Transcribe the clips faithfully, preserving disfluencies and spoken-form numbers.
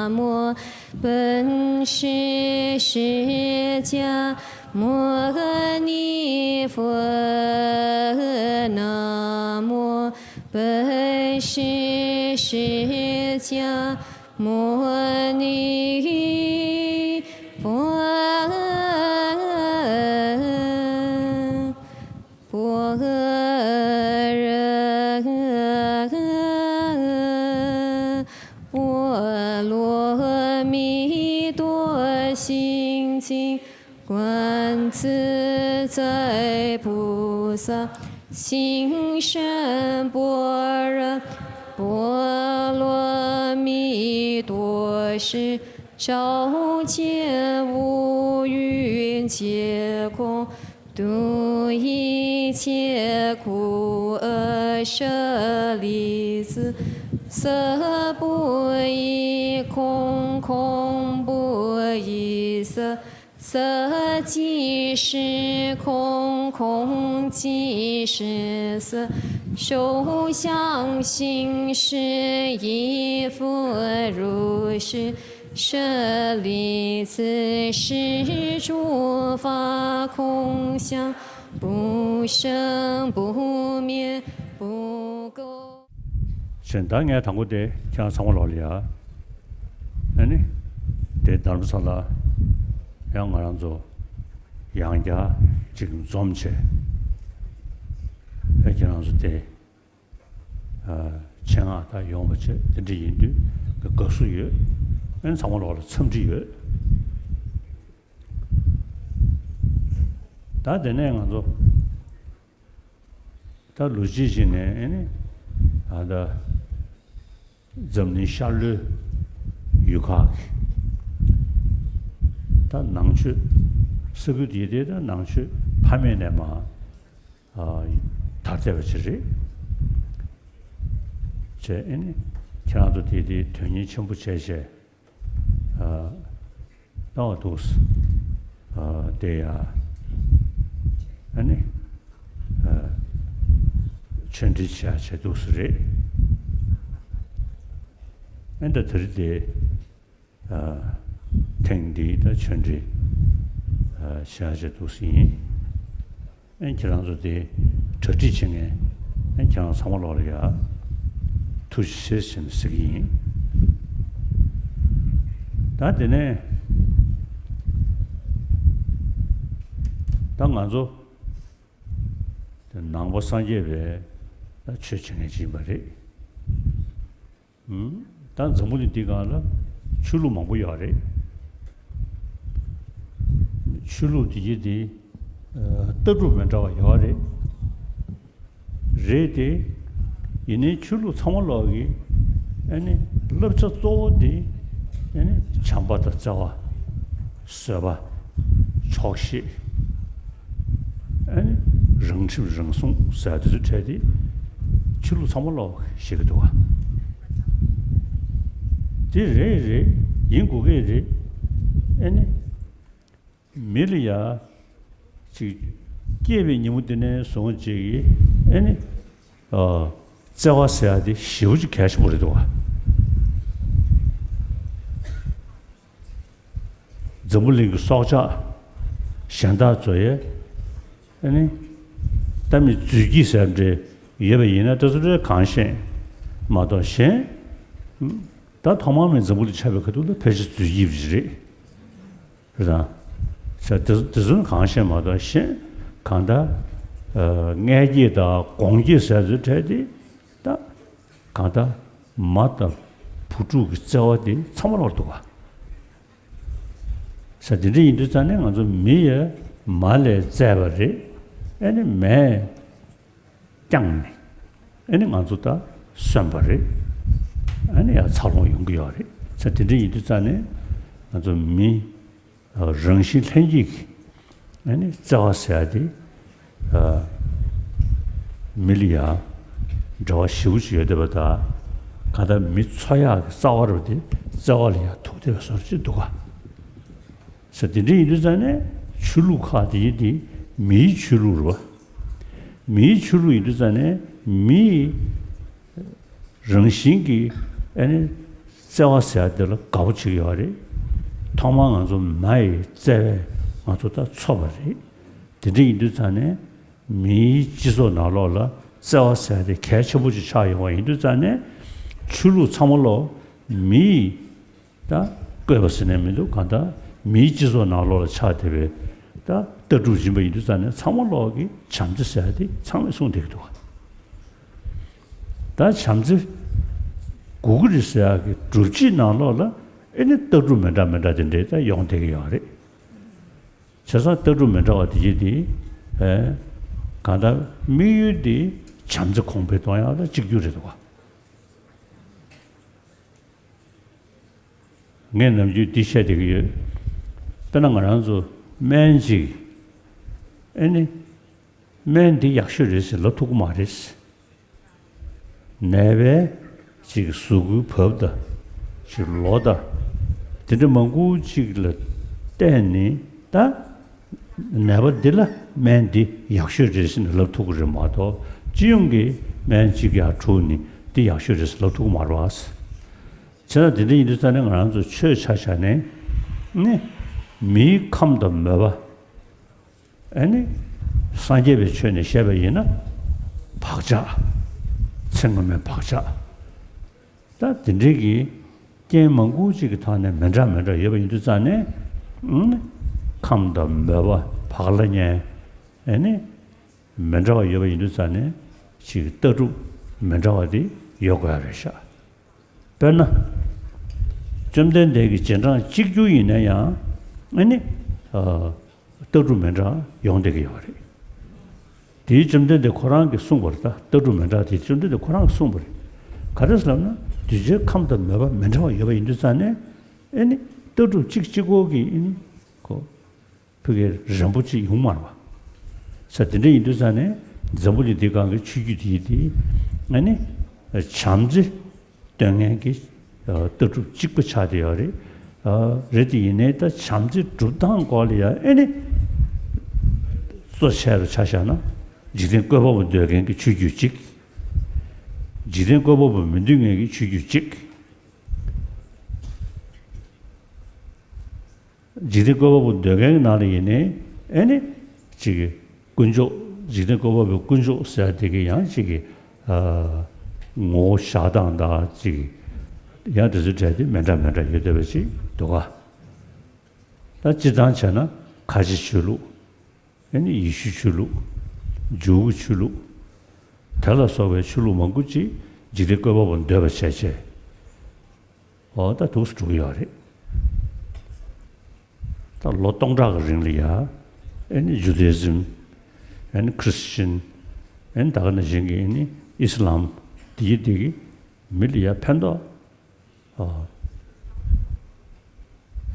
南无本师释迦牟尼佛。南无本师释迦牟尼佛。般若波罗蜜多心经，观自在菩萨行深般若波罗蜜多时，照见五蕴皆空， 度一切苦厄。舍利子，色不异空，空不异色，色即是空，空即是色。受想行识亦复如是。 舍利子，是诸法空相，不生不灭，不垢。ཞེས་ད་ངས་དང་པོ་དེ་ཁྱེད་རང་ཚང་མ་ལོག་ལ་ཡ། ཨ་ནི། དེ་དྷརྨ་ས་ལ་ཡང་ང་རང་ཚོ་ཡང་བསྐྱར་ཅིག་འཛོམས་བྱས། ཨ་ཁྱེད་རང་ཚོ་དེ། ཆེད་མངགས་ད་ཡོང་བ་བྱས་དེ་འདྲ་ཡིན་དུས་དགའ་བསུ་ཡོད། ཨན་ཚང་མ་ལོག་ལ་འཚམས་འདྲི་ཡོད། ད་དེ་ནས་ང་ཚོ་ད་ལོ་གཅིག་ཅིག་ནས་ཨ་ནི་ད་ད་འཛམ་གླིང་ཤར་ལྷོའི་ཡུལ་ཁག་གི་ད་ནང་ཆོས་ས་ཁུལ་དེ་དེ་ད་ནང་ཆོས་ཕ་མེས་ནས་མ། ཨ། དར་བསྡད་པ་ཅིག་རེད། བྱས་ཨ་ནི་ཁྱེད་རང་ཚོ་དེ་དེའི་དོན་གཉེར་ཆེན་པོ་བྱས་བྱས། ཨ། གནང་བ་འདུག་ཨ། དེ་ཡ། ཨ་ནི། ཨ། ཆོས་འབྲེལ་བྱས་བྱས་འདུག་ས་རེད། ཨ་ནི་ད་དེ་རིང་དེ། ཨ། ཐེངས་འདིའི་ད་ཆོས་འབྲེལ་ཨ། བྱ་བྱེད་འདུག་ཟིན་ཡིན། ཨན་ཁྱེད་རང་ཚོ་དེ་གྲ་སྒྲིག་བྱེད་མཁན་ཨན་ཁྱེད་རང་ཚང་མ་ལོག་ལ་ཡ་ཐུགས་རྗེ་ཆེ་ཟེར་ནས་ཟེར་གྱི་ཡིན། ད་དེ་ནས་ད་ང་ཚོ་དེ་ནང་པ་སངས་རྒྱས་པའི་ད་ཆོས་བྱེད་མཁན་ཅིག་ཡིན་པ་རེད། ད་འཛམ་བུ་གླིང་འདི་སྒང་ལ་ཆོས་ལུགས་མང་པོ་ཡོད་རེད། ཆོས་ལུགས་དེ་གྱད་དེ་ལྟ་གྲུབ་མི་འདྲ་བ་ཡོད་རེད། རེད་དེ། ཡིན་ནའི་ཆོས་ལུགས་ཚང་མ་ལོག་གི་ཨ་ནི་བསླབ་བྱ་གཙོ་བོ་དེ་ཨ་ནི་བྱམས་པ་དང་བརྩེ་བ། བཟོད་པ། ཆོག་ཤེས། ཨ་ནི་རང་ཁྲིམས་རང་སྲུང་ཟེར་དེ་ཚོ་འཕྲད་དེ་ཆོས་ལུགས་ཚང་མ་ལོག་ཤེས་ཀྱི་འདུག་བ། དེ་རེད་རེད་ཡིན་དགོས་ཀྱི་རེད། ཨ་ནི་མི་ལ་ཡ་ཅིག་སྐྱེས་པའི་ཉིན་མོ་དེ་ནས་བཟུང་ཅིག་ཨ་ནི་བརྩེ་བ་ཟེར་ཡ་དེ་ཞེ་པོ་ཅིག་གལ་ཆེན་པོ་རེད་འདུག་བ། འཛམ་བུ་གླིང་གི་སྲོག་ཆགས་གཞན་དག་ཚོ་ཡས་ཨ་ནི་ལྟ་མི་རྫུས་སྐྱེས་ཟེར་འདྲ་ཡོད་པ་ཡིན་ན་དེ་ཚོ་འདྲ་གང་ཤེས་མ་གཏོགས་གཞན་ད་ཐོག་མར་མི་འཛམ་བུ་གླིང་ཆགས་པའི་ཁ་ཐུག་ལ་ཕལ་ཆེར་རྫུས་སྐྱེས་པ་ཞིག་རེད། རེད་དང་། ཟེར་དེ་དེ་ཚོ་གང་ཤེས་མ་གཏོགས་གཞན་གང་ལྟར་མངལ་སྐྱེས་དང་སྒོང་སྐྱེས་ཟེར་ཚོ་འཕྲད་དེ་ད་གང་ལྟར་མ་དང་བུ་ཕྲུག་གི་བརྩེ་བ་དེ་ཚང་མ་ལོག་འདུག་བ། ས་དེ་འདྲ་ཡིན་དུས་ཙང་ནས་ང་ཚོ་མི་ཡ་མ་ལས་བཙས་པ་རེད། ཨ་ནི་མས་བསྐྱངས་ནས་ཨ་ནི་ང་ཚོ་ད་གསོན་པ་རེད། ཨ་ནི་ཡ་འཚར་ལོངས་ཡོང་གི་ཡོད་རེད། ས་དེ་འདྲ་ཡིན་དུས་ཙང་ནས་ང་ཚོ་མི་རང་བཞིན་ལྷན་སྐྱེས་ཀྱི་ཨ་ནི་བརྩེ་བ་ཟེར་ཡ་དེ། མི་ལ་ཡ་འབྲེལ་བ་ཞེ་པོ་ཅིག་ཡོད་བསྡད་པ་དང་། གང་ལྟར་མི་འཚོ་ཡག་གི་རྩ་བ་རུ་དེ་བརྩེ་བ་ལ་ཡ་ཐུག་བསྡད་པའི་བཟོ་འདྲ་ཅིག་འདུག་ག། ས་དེ་འདྲ་ཡིན་དུས་ཙང་ནས་ཆོས་ལུགས་ཁག་དེ་ཡི་དེ་མིའི་ཆོས་ལུགས་རེད་བ། མིའི་ཆོས་ལུགས་ཡིན་དུས་ཙང་ནས་མིའི་རང་བཞིན་གྱི་ཨ་ནི་ བརྩེ་བ་ཟེར་ཡ་དེ་ལ་དགའ་པོ་བྱེད་ཀྱི་ཡོད་རེད། ཐོག་མར་ང་ཚོ་མ་ཡི་བརྩེ་བས་ང་ཚོ་ད་འཚོ་བ་རེད། དེ་འདྲ་ཡིན་དུས་ཙང་ནས་མིའི་སྤྱི་ཚོགས་ནང་ལོགས་ལ་བརྩེ་བ་ཟེར་ཡ་དེ་གལ་ཆེན་པོ་ཅིག་ཆགས་ཡོང་བ་ཡིན་དུས་ཙང་ནས་ཆོས་ལུགས་ཚང་མ་ལོག་མིའི་ད་བཀོད་པ་ཟེར་ནས་མི་འདུག་གང་ལྟར་མིའི་སྤྱི་ཚོགས་ནང་ལོགས་ལ་ཆགས་བསྡད་པའི་ད་ལྟ་གྲུབ་ཡིན་པ་ཡིན་དུས་ཙང་ནས་ཚང་མ་ལོག་གི་བྱམས་བརྩེ་ཟེར་ཡ་དེ་ཚང་མས་གསུངས་བསྡད་ཀྱི་འདུག་ད་བྱམས་བརྩེ་དགོས་ཀྱི་རེད་ཟེར་ཡ་གི་སྒྲུབ་བྱེད་ནང་ལོགས་ལ་ཨེ་ནི་ལྟ་གྲུབ་མི་འདྲ་མི་འདྲ་དེ་འདྲས་ད་ཡོང་བསྡད་ཀྱི་ཡོད་རེད། བྱས་ཙང་ལྟ་གྲུབ་མི་འདྲ་བ་དེ་བཞིན་དེ་ཨེ་གང་ལྟར་དམིགས་ཡུལ་དེ་བྱམས་བརྩེ་གོང་འཕེལ་གཏོང་ཡག་ལ་གཅིག་གྱུར་རེད་འདུག་ག་ངས་ནམ་རྒྱུན་འདི་བཤད་བསྡད་ཀྱི་ཡོད། དཔེར་ན་ང་རང་ཚོ་སྨན་གཅིག་ཨེ་ནི་སྨན་འདི་ཡག་ཤོས་རེད་ཟེར་ལབ་ཐུབ་ཀྱི་མ་རེད། ནད་པའི་ཅིག་གཟུགས་པོའི་བབ་དང་ཅིག་ལོ་དང་དེ་འདྲ་མང་པོ་ཅིག་ལ་བལྟས་ནས་ད་ནད་པ་འདི་ལ་སྨན་འདི་ཡག་ཤོས་རེད་ཟེར་ནས་ལབ་ཐུབ་ཀྱི་རེད་མ་གཏོགས་སྤྱི་ཡོངས་ཀྱི་སྨན་གཅིག་ཡར་འཁྲུགས་ནས་འདི་ཡག་ཤོས་རེད་ཟེར་ལབ་ཐུབ་ཀྱི་མ་རེད་བ། བྱས་ན་དེ་འདྲ་ཡིན་དུས་ཙང་ནས་ང་རང་ཚོ་ཆོས་ཆ་བཞག་ནས་ནི་མིའི་ཁམས་དང་མོས་པ་ཨ་ནི་སངས་རྒྱས་པའི་ཆོས་ནས་བཤད་པ་ཡིན་ན་བག་ཆགས་ཚེ་སྔ་མའི་བག་ཆགས་ད་དེ་འདྲའི་གི་རྐྱེན་མང་པོ་ཅིག་གི་ཐོག་ནས་མི་འདྲ་མི་འདྲ་ཡོད་པ་ཡིན་དུས་ཙང་ནས་ཨ་ནི་ཁམས་དང་མོས་པ་བག་ལ་ཉལ་ཨ་ནི་མི་འདྲ་བ་ཡོད་པ་ཡིན་དུས་ཙང་ནས་ཅིག་ལྟ་གྲུབ་མི་འདྲ་བ་དེ་ཡོད་དགོས་ཡ་རེད་ཤག་དཔེར་ན། བཅོམ་ལྡན་འདས་ཀྱི་རྗེས་འབྲང་གཅིག་གྱུར་ཡིན་ན་ཡང་ཨ་ནི་ཨ་ལྟ་གྲུབ་མི་འདྲ་ཡོང་བསྡད་ཀྱི་ཡོད་རེད། དེའི་བཅོམ་ལྡན་འདས་ཁོ་རང་གིས་གསུངས་པ་རེད་ད། ལྟ་གྲུབ་མི་འདྲ་དེ་བཅོམ་ལྡན་འདས་ཁོ་རང་གིས་གསུངས་པ་རེད། ག་རེ་ཟེར་ལབ་ན་གདུལ་བྱའི་ཁམས་དང་མོས་པ་མི་འདྲ་བ་ཡོད་པ་ཡིན་དུས་ཙང་ནས་ཨ་ནི་ལྟ་གྲུབ་གཅིག་གཅིག་པོ་གིས་ཨ་ནི་ཁོ། ཕ་གི་རན་པོ་ཅིག་ཡོང་མ་རེད་པ། ས་དེ་འདྲ་ཡིན་དུས་ཙང་ནས་འཛམ་བུ་གླིང་འདིའི་སྒང་གི་ཆོས་བརྒྱུད་དེ་དེ་ཨ་ནི་བྱམས་བརྩེ་སྟོན་མཁན་གྱི་ལྟ་གྲུབ་གཅིག་པ་ཆགས་བསྡད་ཡོད་རེད། རེད་དེ་ཡིན་ནའི་ད་བྱམས་བརྩེ་སྒྲུབ་སྟངས་སྐོར་ལ་ཡང་ཨ་ནི་གཙོ་ཆེ་རུ་ཆ་བཞག་ན་འཇིག་རྟེན་བཀོད་པ་པོ་འདོད་མཁན་གྱི་ཆོས་བརྒྱུད་གཅིག་འཇིག་རྟེན་བཀོད་པ་པོ་མི་འདོད་མཁན་གྱི་ཆོས་བརྒྱུད་གཅིག་འཇིག་རྟེན་བཀོད་པ་པོ་འདོད་མཁན་གྱི་ནང་ལ་ཡིན་ནའི་ཨེ་ནི་ཅིག་དཀོན་མཆོག་འཇིག་རྟེན་བཀོད་པ་པོའི་དཀོན་མཆོག་ཟེར་དེ་གི་ཡང་ཅིག་གི་ངོ་བོ་བཞག་སྟངས་དང་ཅིག་ཡང་དེ་ཚོའི་གྲས་དེ་མི་འདྲ་མི་འདྲ་ཡོད་བསྡད་པ་ཅིག་འདུག་ག་ད་སྤྱིར་བཏང་བྱས་ན་ཁ་ཆེ་ཆོས་ལུགས། ཨེ་ནི་ཡེ་ཤུའི་ཆོས་ལུགས། ཇུའུ་ཆོས་ལུགས། དེ་ལ་སོགས་པའི་ཆོས་ལུགས་མང་པོ་ཅིག་འཇིག་རྟེན་བཀོད་པ་པོ་འདོད་པ་བྱས་བྱས། འོ་ད་འདུག་སེ་འགྲོ་གི་ཡོད་རེད། ད་ལོ་སྟོང་ཕྲག་གི་རིང་ལ་ཡ། ཨེ་ནི་ཇུ་དེ་ཟིམ། ཨེ་ནི་ཁྲི་སི་ཅན། ཨེ་ནི་ད་ག་ནང་བཞིན་གྱི་ཨེ་ནི་ཨི་སི་ལམ། དེ་ཡི་དེ་གི་མི་ལ་ཡ་ཕན་ཐོགས། ཨ།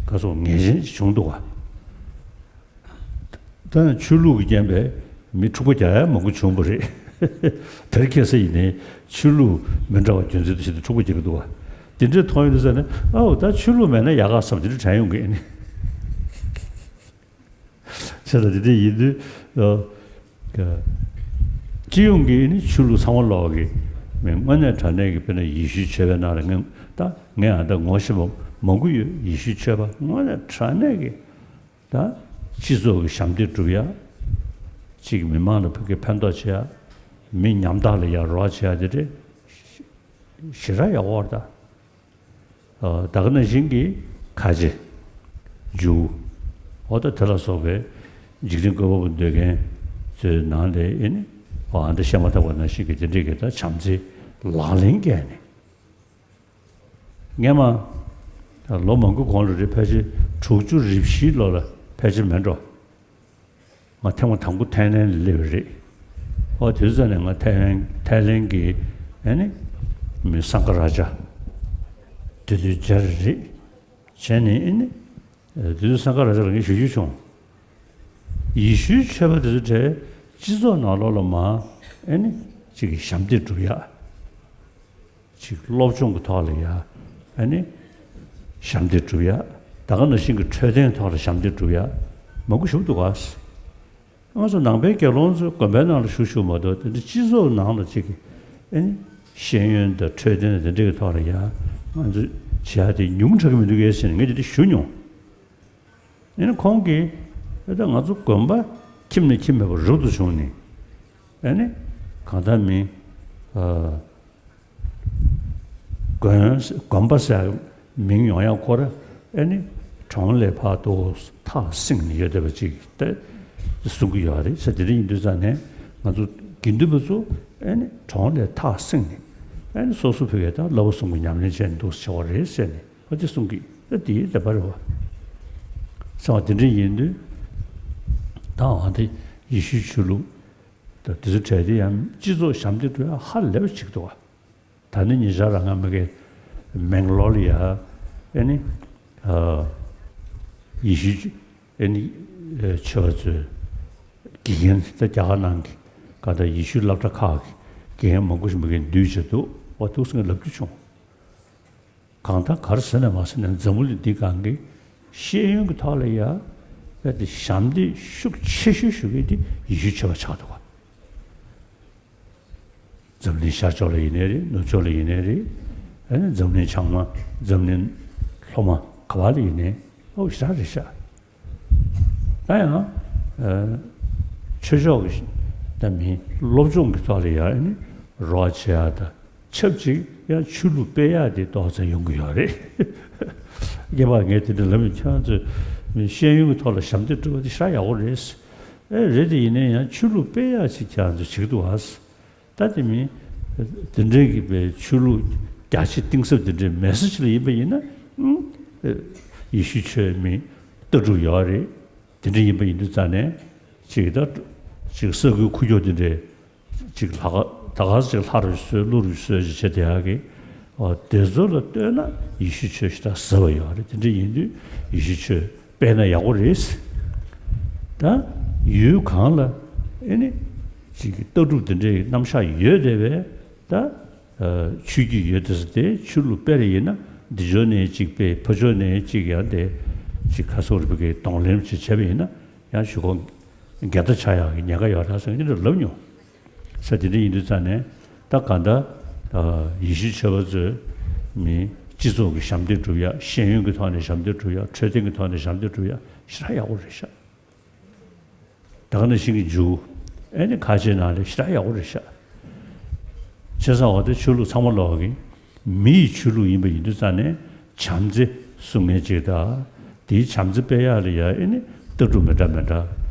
ག་སོགས་ངེས་ཅན་ཞིག་བྱུང་འདུག་ག་ད་ནི་ཆོས་ལུགས་ཀྱི་རྐྱེན་པས་མི་འཁྲུག་པ་རྒྱག་ཡ་མང་པོ་བྱུང་བ་རེད། དེར་ཁ་སང་ཡིན་ནའི་ཆོས་ལུགས་མི་འདྲ་བ་རྒྱུ་མཚན་དུ་བྱས་ཏེ་འཁྲུག་པ་རྒྱག་གི་འདུག་ག་དེ་འདྲའི་མཐོང་ཡོང་དུས་ཙ་ནས་ཨའོ་ད་ཆོས་ལུགས་མེད་ན་ཡག་ག་བསམ་དེ་འདྲ་དྲན་ཡོང་གི་ཡིན། བྱས་ཙང་དེ་འདྲ་ཡིན་དུས་ཨ། སྤྱི་ཡོངས་ཀྱི་ནི་ཆོས་ལུགས་ཚང་མ་ལོག་གི་མི་དངོས་གནས་དྲང་གནས་ཀྱི་དཔེར་ན་ཡེ་ཤུའི་ཆོས་པའི་ནང་ལ་ངས་ད་ངས་ཨ་ད་ངོ་ཤེས་པ་མང་པོ་ཡོད། ཡེ་ཤུའི་ཆོས་པ་དངོས་གནས་དྲང་གནས་ཀྱི་ད་སྤྱི་ཚོགས་ཀྱི་ཞབས་འདེགས་སྒྲུབ་ཡ། གཅིག་མི་མང་ལ་ཕ་གི་ཕན་ཐོགས་བྱེད་ཡ། མི་ཉམ་ཐག་ལ་ཡ་རོགས་བྱེད་ཡ་དེ་འདྲ་ཞེ་དྲག་ཡག་པོ་རེད་ད། ད་ག་ནང་བཞིན་གྱི་ཁ་ཆེ། ཇུ། འོ་ད་དེ་ལ་སོགས་པའི་འཇིག་རྟེན་བཀོད་པ་པོ་འདོད་མཁན་ཚོའི་ནང་ལས་ཨེ་ནི་འོ་ཨ་འདྲ་བཤད་མ་ཐག་པ་ནང་བཞིན་གྱི་དེ་འདྲས་ཀྱི་ད་བྱམས་བརྩེ་ལག་ལེན་བཀལ་ནས། སྔས་མ་ལོ་མང་པོའི་གོང་ལ་རེད། ཕལ་ཆེར་དྲུག་ཅུ་རེ་བཞིའི་ལོ་ལ་ཕལ་ཆེར་མེད་འགྲོ། ང་ཐེངས་མ་དང་པོ་ཐའི་ལེན་ལ་སླེབས་པ་རེད། ཨོ་དེ་ཚོ་ནས་ང་ཐའི་ལེན་ཐའི་ལེན་གྱི་ཨ་ནི་མི་སངྒ་ར་ཇ་དེ་དུས་མཇལ་རེད། བྱས་ནས་ཨ་ནི་དེ་དུས་སངྒ་ར་ཇ་ལ་ངས་ཞུ་རྒྱུ་བྱུང་། ཡེ་ཤུའི་ཆོས་པ་དེ་ཚོ་གྲས་སྤྱི་ཚོགས་ནང་ལོགས་ལ་མ་ཨ་ནི་ཅིག་གི་ཞབས་འདེགས་སྒྲུབ་ཡ། ཅིག་སློབ་སྦྱོང་གི་ཐོག་ལ་ཡ། ཨ་ནི། ཞབས་འདེགས་སྒྲུབ་ཡ། ད་ག་ནང་བཞིན་གྱི་འཕྲོད་བསྟེན་ཐོག་ལ་ཞབས་འདེགས་སྒྲུབ་ཡ། མང་པོ་ཞིག་འདུག་ག་ང་ཚོ་ནང་པའི་དགེ་སློང་ཚོ་དགོན་པའི་ནང་ལ་བཞུགས་བཞུགས་མ་གཏོགས་དེ་འདྲ་སྤྱི་ཚོགས་ནང་ལ་ཅིག་གི་ཨ་ནི། ཤེས་ཡོན་དང་འཕྲོད་བསྟེན་དང་དེ་འདྲའི་ཐོག་ལ་ཡ། ང་ཚོ་ བྱེད་ཡ་དེ་ཉུང་དྲགས་ཀྱི་མི་འདུག་གས་ཟེར་ནས་ངས་དེ་འདྲ་ཞུ་མྱོང་། ཨ་ནི་ཁོང་གིས་ཨེ་ད་ང་ཚོ་དགོན་པ་ཁྱིམ་ནས་ཁྱིམ་མེད་པར་རབ་ཏུ་བྱུང་ནས། ཨ་ནི་གང་ལྟར་མིན། ཨ། དགོན་དགོན་པ་ཟེར་མིང་ཡོང་ཡག་ཁོ་ར་ཨ་ནི་གྲོང་ལས་ཕར་ཏོག་ཐག་བསྲིངས་ནས་ཡོད་བསྡད་པ་ཅིག་ད་གསུང་གི་ཡོད་རེད་ཟེར། དེ་འདྲ་ཡིན་དུས་ཙང་ནས་ང་ཚོ་དགེ་འདུན་པ་ཚོ་ཨ་ནི་གྲོང་ལས་ཐག་བསྲིངས་ནས་ཨ་ནི་སོ་སོ་ཕ་གིར་ད་བསླབ་པ་གསུམ་གྱི་ཉམས་ལེན་བྱས་ནས་འདུག་བྱས་པ་རེད་ཟེར་ནས་ཨ་དེ་གསུང་གི། ད་དེའི་དད་པ་རེད་བ། ཚང་མ་དེ་འདྲ་ཡིན་དུས་ད་འོ་དེ་ཡེ་ཤུའི་ཆོས་ལུགས་ད་དེ་ཚོ་གྲས་དེ་ཡང་སྤྱི་ཚོགས་ཞབས་འདེགས་སྒྲུབ་ཡ་ཧ་ལས་པ་ཅིག་འདུག་བ། ད་ནི་ཉེ་ཆར་རང་ང་མི་གའི་མེང་ལོར་ལ་ཡ་ཨེ་ནི་ཨ་ཡེ་ཤུ་ཨེ་ནི་ཨེ་ཆོས་པ་ཚོའི་དགེ་རྒན་ད་རྒྱ་གར་ནང་གི་ག་ད་ཡེ་ཤུ་སློབ་གྲྭ་ཁག་གི་དགེ་རྒན་མང་པོ་ཞིག་མི་གའི་འདུས་བྱས་འདུག་བ། འདུག་སེ་ངས་ལབ་རྒྱུ་བྱུང་། གང་ལྟར་ག་རེ་ཟེར་ན་མ་ཟེར་ན་འཛམ་བུ་གླིང་འདི་སྒང་གི་ཤེས་ཡོན་གྱི་ཐོག་ལ་ཡ་ཨེ་དེ་ཞབས་འདེགས་ཤུགས་ཆེ་ཤོས་ཞུ་མཁན་དེ་ཡེ་ཤུ་ཆོས་པ་ཆགས་འདུག་བ། འཛམ་གླིང་ཤར་ཕྱོགས་ལ་ཡིན་ནའི་རེད། ནུབ་ཕྱོགས་ལ་ཡིན་ནའི་རེད། ཨ་ནི་འཛམ་གླིང་བྱང་མ་འཛམ་གླིང་ལྷོ་མ་ག་བ་ལ་ཡིན་ནའི་ཨོ་ཞེ་དྲག་རེད་ཤག་ད་ཡང་ཨ་ཆོས་ཕྱོགས་ཀྱི་ད་མིན་སློབ་སྦྱོང་གི་ཐོག་ལ་ཡང་ཨ་ནི་རོགས་བྱེད་ཡ་དང་ཆབས་ཅིག་ཡང་ཆོས་ལུགས་སྤེལ་ཡ་དེ་ཏོག་ཙམ་ཡོང་གི་ཡོད་རེད། སྐྱེས་པ་ངས་དེ་འདྲ་ལབ་མི་ཁྱེད་རང་ཚོས་མི་ཤེས་ཡོན་གྱི་ཐོག་ལ་ཞབས་འདེགས་སྒྲུབ་པ་དེ་ཞེ་དྲག་ཡག་པོ་རེད། ཨེ་རེད་དེ་ཡིན་ནའི་ཡང་ཆོས་ལུགས་སྤེལ་ཡ་ཅིག་ཁྱེད་རང་ཚོས་བྱེད་ཀྱི་འདུག་ཨ། ད་དེ་མིན། དེ་འདྲའི་གི་པའི་ཆོས་ལུགས་རྒྱ་ཆེ་གཏིང་ཟབ་དེ་འདྲའི་མེ་སེ་ཇི་ལ་ཡིན་པ་ཡིན་ན། ཨུམ། ཡེ་ཤུ་ཆོས་མིན་ལྟ་གྲུབ་ཡོད་རེད། དེ་འདྲ་ཡིན་པ་ཡིན་དུས་ཙང་ནས་ཅིག་ད་ཅིག་ས་ཁུལ་ཁུག་ཀྱོག་དེ་འདྲའི་ཅིག་ལྷ་ཁ་ད་ག་ཅིག་ལྷ་རུ་གསོལ་ཀླུ་རུ་གསོལ་ཅིག་བྱེད་བསྡད་ཡག་གི། ཨོ་དེ་ཚོ་ལ་ལྟོས་ན་ཡེ་ཤུ་ཆོས་ཞེ་དྲག་ཟབ་པ་ཡོད་རེད། དེ་འདྲ་ཡིན་དུས་ཡེ་ཤུ་ཆོས་སྤེལ་ན་ཡག་པོ་རེད། ད་ཡུལ་གང་ལ་ཨེ་ནི་ཅིག་ལྟ་གྲུབ་དེ་འདྲའི་རྣམ་གཞག་ཡོད་བསྡད་པས་ད་ཨ་ཆོས་བརྒྱུད་ཡོད་དེ་ཟེར་ཏེ་ཆོས་ལུགས་སྤེལ་རེ་ཡིན་ན་འདི་ཕྱོགས་ནས་ཅིག་སྤེལ་ཕ་ཕྱོགས་ནས་ཅིག་ཡང་དེ་ཅིག་ཁ་སོག་རི་བོ་གའི་གདོང་ལེན་ཅིག་བྱས་པ་ཡིན་ན་ཡང་ཞུ་གོ་འགལ་ཟླ་ཆགས་ཡག་གི་ཉེན་ཁ་ཡོད་རེད་ཟེར་ནས་འདི་འདྲ་ལབ་མྱོང་། ས་དེ་འདྲ་ཡིན་དུས་ཙང་ནས་ད་ག་འདྲ་ཡེ་ཤུ་ཆོས་པ་ཚོས་མི་སྤྱི་ཚོགས་ཀྱི་ཞབས་འདེགས་སྒྲུབ་ཡ། ཤེས་ཡོན་གྱི་ཐོག་ནས་ཞབས་འདེགས་སྒྲུབ་ཡ། འཕྲོད་བསྟེན་གྱི་ཐོག་ནས་ཞབས་འདེགས་སྒྲུབ་ཡ་ཞེ་དྲག་ཡག་པོ་རེད་ཤག་ད་ག་ནང་བཞིན་གྱི་འཇུ་ཨེ་ནི་ཁ་ཆེའི་ནང་ལ་ཞེ་དྲག་ཡག་པོ་རེད་ཤག་བྱས་ཙང་འོ་དེ་ཆོས་ལུགས་ཚང་མ་ལོག་གི་མི་ཡི་ཆོས་ལུགས་ཡིན་པ་ཡིན་དུས་ཙང་ནས་བྱམས་བརྩེ་གསུང་མཁན་ཅིག་དང་། དེའི་བྱམས་བརྩེ་སྤེལ་ཡག་ལ་ཡ་ཨེ་ནི་ལྟ་གྲུབ་མི་འདྲ་མི་འདྲ་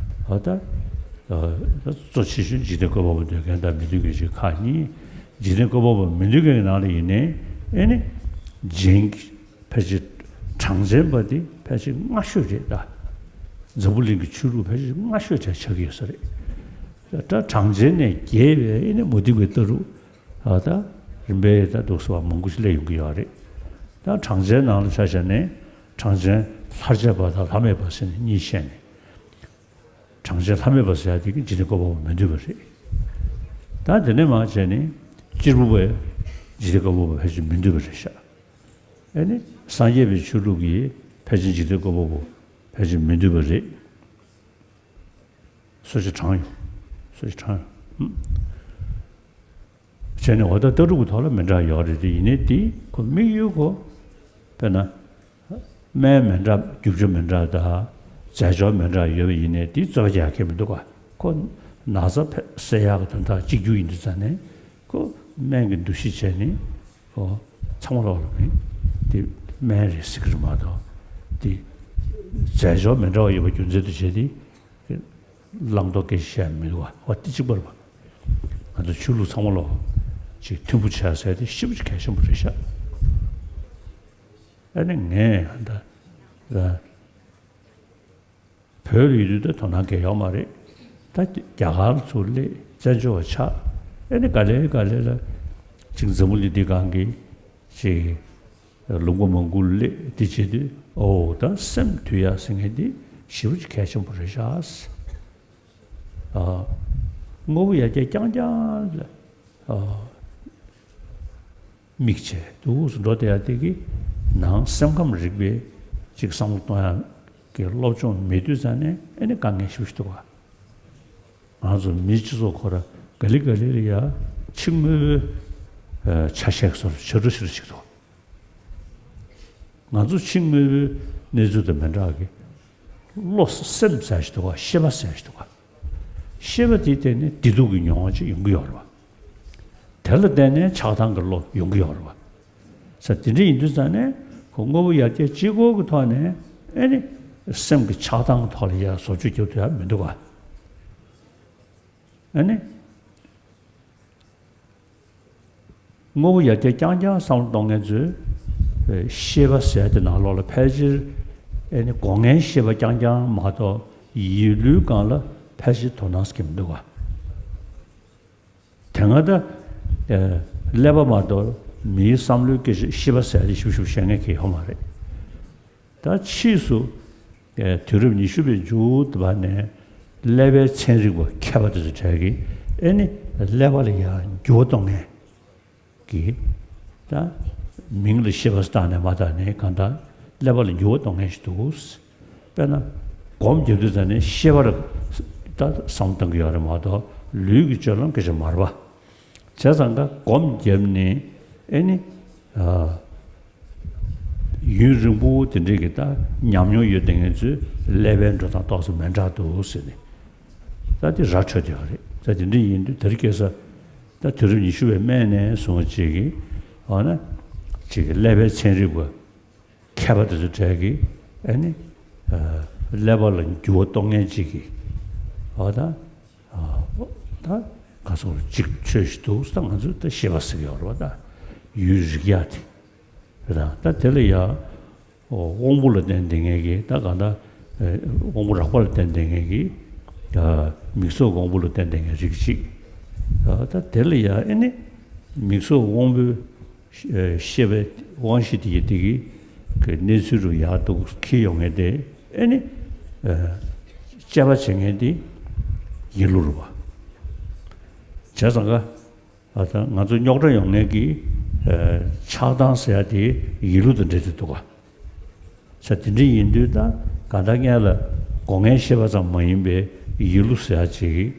ཨ་ད་གཙོ་ཆེ་ཤོས་འཇིག་རྟེན་བཀོད་པ་པོ་འདོད་མཁན་དང་མི་འདོད་མཁན་ཞིག་ཁག་གཉིས། འཇིག་རྟེན་བཀོད་པ་པོ་མི་འདོད་མཁན་གྱི་ནང་ལ་ཡིན་ནའི་ཨེ་ནི་རྗེན་ཕལ་ཆེར་གྲངས་ཅན་པ་དེ་ཕལ་ཆེར་སྔ་ཤོས་རེད་ད། འཛམ་བུ་གླིང་གི་ཆོས་ལུགས་ཕལ་ཆེར་སྔ་ཤོས་དེ་ཆགས་ཀྱི་ཡོད་ས་རེད། ད་གྲངས་ཅན་ནས་རྒྱས་པའི་ཨེ་ནི་མུ་སྟེགས་པའི་ལྟ་གྲུབ་ཨ་ད་རིམ་པས་ད་འདུག་སེ་བ་མང་པོ་ཞིག་སླེབས་ཡོང་གི་ཡོད་རེད། ད་གྲངས་ཅན་ནང་ལ་ཆ་བཞག་ནས་གྲངས་ཅན་ལྷར་བཅས་པ་དང་ལྷ་མེད་པ་ཟེར་ནས་གཉིས་བཤད་ནས། གྲངས་ཅན་ལྷ་མེད་པ་ཟེར་ཡ་དེ་གི་འཇིག་རྟེན་བཀོད་པ་པོ་མི་འདོད་པ་རེད། ད་དེ་ནས་མར་བྱས་ནས་གཅེར་བུ་པས་འཇིག་རྟེན་བཀོད་པ་པོ་ཕལ་ཆེར་མི་འདོད་པ་རེད་ཤག་ཨེ་ནི་སངས་རྒྱས་པའི་ཆོས་ལུགས་ཀྱིས་ཕལ་ཆེར་འཇིག་རྟེན་བཀོད་པ་པོ་ཕལ་ཆེར་མི་འདོད་པ་རེད། སོ་ཆ་དྲང་ཡོང་། སོ་ཆ་དྲང་ཡོང་། བྱས་ནས་འོ་ད་ལྟ་གྲུབ་ཀྱི་ཐོག་ལ་མི་འདྲ་ཡོད་རེད་དེ། ཡིན་ནའི་དེ་ཁོ་དམིགས་ཡུལ་ཁོ་དཔེར་ན། སྨན་མི་འདྲ་རྒྱུ་ཆ་མི་འདྲ་དང་རྫས་སྦྱོར་མི་འདྲ་ཡོད་པ་ཡིན་ནའི་དེ་རྩོད་པ་རྒྱག་མཁན་མི་འདུག་ག་ཁོ་ན་ཚ་ཕལ་སེལ་ཡག་གི་དོན་དག་གཅིག་གྱུར་ཡིན་དུས་ཙང་ནས་ཁོ་སྨན་གྱི་འདུ་ཤེས་བྱས་ནས་ཁོ་ཚང་མ་ལོག་ལ་མིན་དེ་སྨན་རེད་ཟེར་གི་རེད་མ་གཏོགས་དེ་རྫས་སྦྱོར་མི་འདྲ་བ་ཡོད་པ་རྒྱུ་མཚན་དུ་བྱས་ཏེ་བླང་དོར་སྐད་ཆ་བཤད་མི་འདུག་ག་འོ་དེ་གཅིག་པ་རེད་པ། ང་ཚོ་ཆོས་ལུགས་ཚང་མ་ལོག་ཅིག་མཐུན་པོ་བྱས་ཟེར་དེ་ཞེ་པོ་ཅིག་གལ་ཆེན་པོ་རེད་ཤག་ཨ་ནི་ངས་ད་ད་བོད་ལ་ཡོད་དུས་ད་དོ་སྣང་གང་ཡང་ཡོད་མ་རེད། ད་རྒྱ་གར་ལ་ཚུར་སླེབས་བཙན་བྱོལ་བ་ཆགས། ཨ་ནི་ག་ལེ་ག་ལེ་ལ་ཅིག་འཛམ་བུ་གླིང་འདི་སྒང་གི་ཅིག་ལུང་པ་མང་པོ་སླེབས་དེ་བྱེད་དུས་ཨོ་ད་སེམས་འདུལ་ཡག་ཟེར་མཁན་འདི་ཞེ་པོ་ཅིག་གལ་ཆེན་པོ་རེད་ཤག་ཨ། དངོས་པོ་ཡར་རྒྱས་རྐྱང་རྐྱང་ལ་ཨ་དམིགས་བྱས་འདུག་སེ་འགྲོ་བསྡད་ཡ་དེ་གི་ནང་སེམས་ཁམས་རིག་པའི་ཅིག་བསམ་བློ་གཏོང་ཡ་གི་སློབ་སྦྱོང་མེད་དུས་ཙང་ནས་ཨ་ནི་དཀའ་ངལ་ཞེ་པོ་ཞིག་འདུག་ག་ང་ཚོ་མིའི་སྤྱི་ཚོགས་ཁོ་ར་ག་ལེ་ག་ལེ་ལ་ཡ་ཕྱི་དངོས་པོའི་ཨ་ཆ་ཤས་སོར་ཆ་འགྲོ་ཞེ་པོ་ཞིག་འདུག་ང་ཚོ་ཕྱི་དངོས་པོའི་གནས་ཚུལ་དང་མི་འདྲ་གི། བློ་སེམས་ཟེར་ཞིག་འདུག་ག་ཤེས་པ་ཟེར་ཞིག་འདུག་ག་ཤེས་པ་དེའི་སྟེང་ནས་བདེ་སྡུག་གི་མྱོང་བ་ཅིག་ཡོང་གི་ཡོད་རེད་བ། དེ་ལ་བརྟེན་ནས་ཆགས་སྡང་གི་བློ་ཡོང་གི་ཡོད་རེད་བ། ས་དེ་འདྲ་ཡིན་དུས་ཙང་ནས་ཁོ་དངོས་པོ་ཡར་རྒྱས་གཅིག་པོ་གི་ཐོག་ནས་ཨེ་ནི་སེམས་ཀྱི་ཆགས་སྡང་གི་ཐོག་ལ་ཡར་བཟོ་བཅོས་རྒྱབ་ཐུབ་ཡ་མི་འདུག་ག་ཨེ་ནི། དངོས་པོ་ཡར་རྒྱས་རྐྱང་རྐྱང་བསམ་བློ་གཏོང་མཁན་ཚོས་ཤེས་པ་ཟེར་དེ་ནང་ལོགས་ལ་ཕལ་ཆེར་ཨེ་ནི་སྒོ་ལྔའི་ཤེས་པ་རྐྱང་རྐྱང་མ་གཏོགས་ཡིད་བློའི་སྒང་ལ་ཕལ་ཆེར་དོ་སྣང་སྐྱེ་མི་འདུག་ག་དེ་སྔ་ད་ཀླད་པ་མ་གཏོགས་མིའི་བསམ་བློའི་སྐད་ཆ་ཤེས་པ་ཟེར་དེ་ཞིབ་ཞིབ་བཤད་མཁན་གྱི་ཡོད་མ་རེད། ད་ཕྱིས་སུ་དུས་རབས་ཉི་ཤུ་པའི་མཇུག་བར་ནས་ཀླད་པའི་ཚན་རིག་པ་མཁས་པ་དེ་ཚོ་གྲས་ཀྱིས་ཨེ་ནི་ཀླད་པ་ལ་ཡང་འགྱུར་བ་གཏོང་མཁན་གྱི་ད་མིང་ལ་ཤེས་པ་བཏགས་ནས་མ་བཏགས་ནས་གང་ལྟར་ཀླད་པ་ལ་འགྱུར་བ་གཏོང་མཁན་ཞིག་འདུག་དཔེར་ན་སྒོམ་རྒྱབ་དུས་ཙམ་ནས་ཤེས་པར་ད་བསམ་བཏང་གི་ཡོད་རེད་མ་གཏོགས་ལུས་ཀྱི་སྤྱོད་ལམ་སྐད་ཆ་མ་རེད་པ། བྱས་ཙང་ཀ་སྒོམ་བརྒྱབ་ནས་ཨེ་ནི། ཡུན་རིང་པོ་དེ་འདྲས་ཀྱི་ད་ཉམས་མྱོང་ཡོད་དེ་ངེད་ཚོས་ཀླད་པའི་འགྲོ་སྟངས་ཏོག་ཙམ་མི་འདྲ་འདུག་ཟེར་ནས་ད་དེ་ར་འཕྲོད་དེ་ཡོད་རེད། ད་དེ་འདྲས་ཡིན་དུས་དེར་སྐྱེས་ས་ད་དུས་རབས་ཉི་ཤུ་པའི་སྨད་ནས་བཟུང་ཅིག་གི་འོ་ན་ཅིག་གི་ཀླད་པའི་ཚན་རིག་པ་མཁས་པ་དེ་ཚོ་གྲས་ཀྱིས་ཨེ་ནི་ཀླད་པ་ལ་འགྱུར་བ་གཏོང་མཁན་ཅིག་གི་འོ་ད་ད་ག་སོགས་ཅིག་ཆོས་ཤིག་འདུག་ད་ང་ཚོས་ད་ཤེས་པ་ཟེར་གྱི་ཡོད་རེད་བ། ད་ཡུལ་རིག་ཡག་དེ། རེད་དང་ད་དེ་ལ་ཡ། དབང་པོ་ལ་བརྟེན་བསྡད་མཁན་གྱི་ད་གང་ལྟར། དབང་པོ་རགས་པ་ལ་བརྟེན་བསྡད་མཁན་གྱི། མིག་སོགས་དབང་པོ་ལ་བརྟེན་བསྡད་མཁན་རིགས་གཅིག་ད་དེ་ལ་ཡ་ཨེ་ནི། མིག་སོགས་དབང་པོའི། ཤེས་པའི་དབང་ཤེས་དེ་ཡི་དེ་གི། གི་གནས་ཚུལ་རུ་ཡར་འདུག་འཁྱེར་ཡོང་མཁན་དེ་ཨེ་ནི། དཔྱད་པ་བྱེད་མཁན་དེ། ཡིད་བློ་རུ་བ། བྱས་ཙང་ཀ་ཨ་ད་ང་ཚོ་རྙོག་དྲ་ཡོང་མཁན་གྱི་ཆགས་སྡང་ཟེར་ཡ་དེ་ཡིད་བློ་དང་འབྲེལ་ཏེ་འདུག་ག་ས་དེ་འདྲ་ཡིན་དུས་ད་གང་ལྟར་སྔོན་ལ་སྒོ་ལྔའི་ཤེས་པ་ཙམ་མ་ཡིན་པའི་ཡིད་བློ་ཟེར་ཡ་ཅིག་གིས་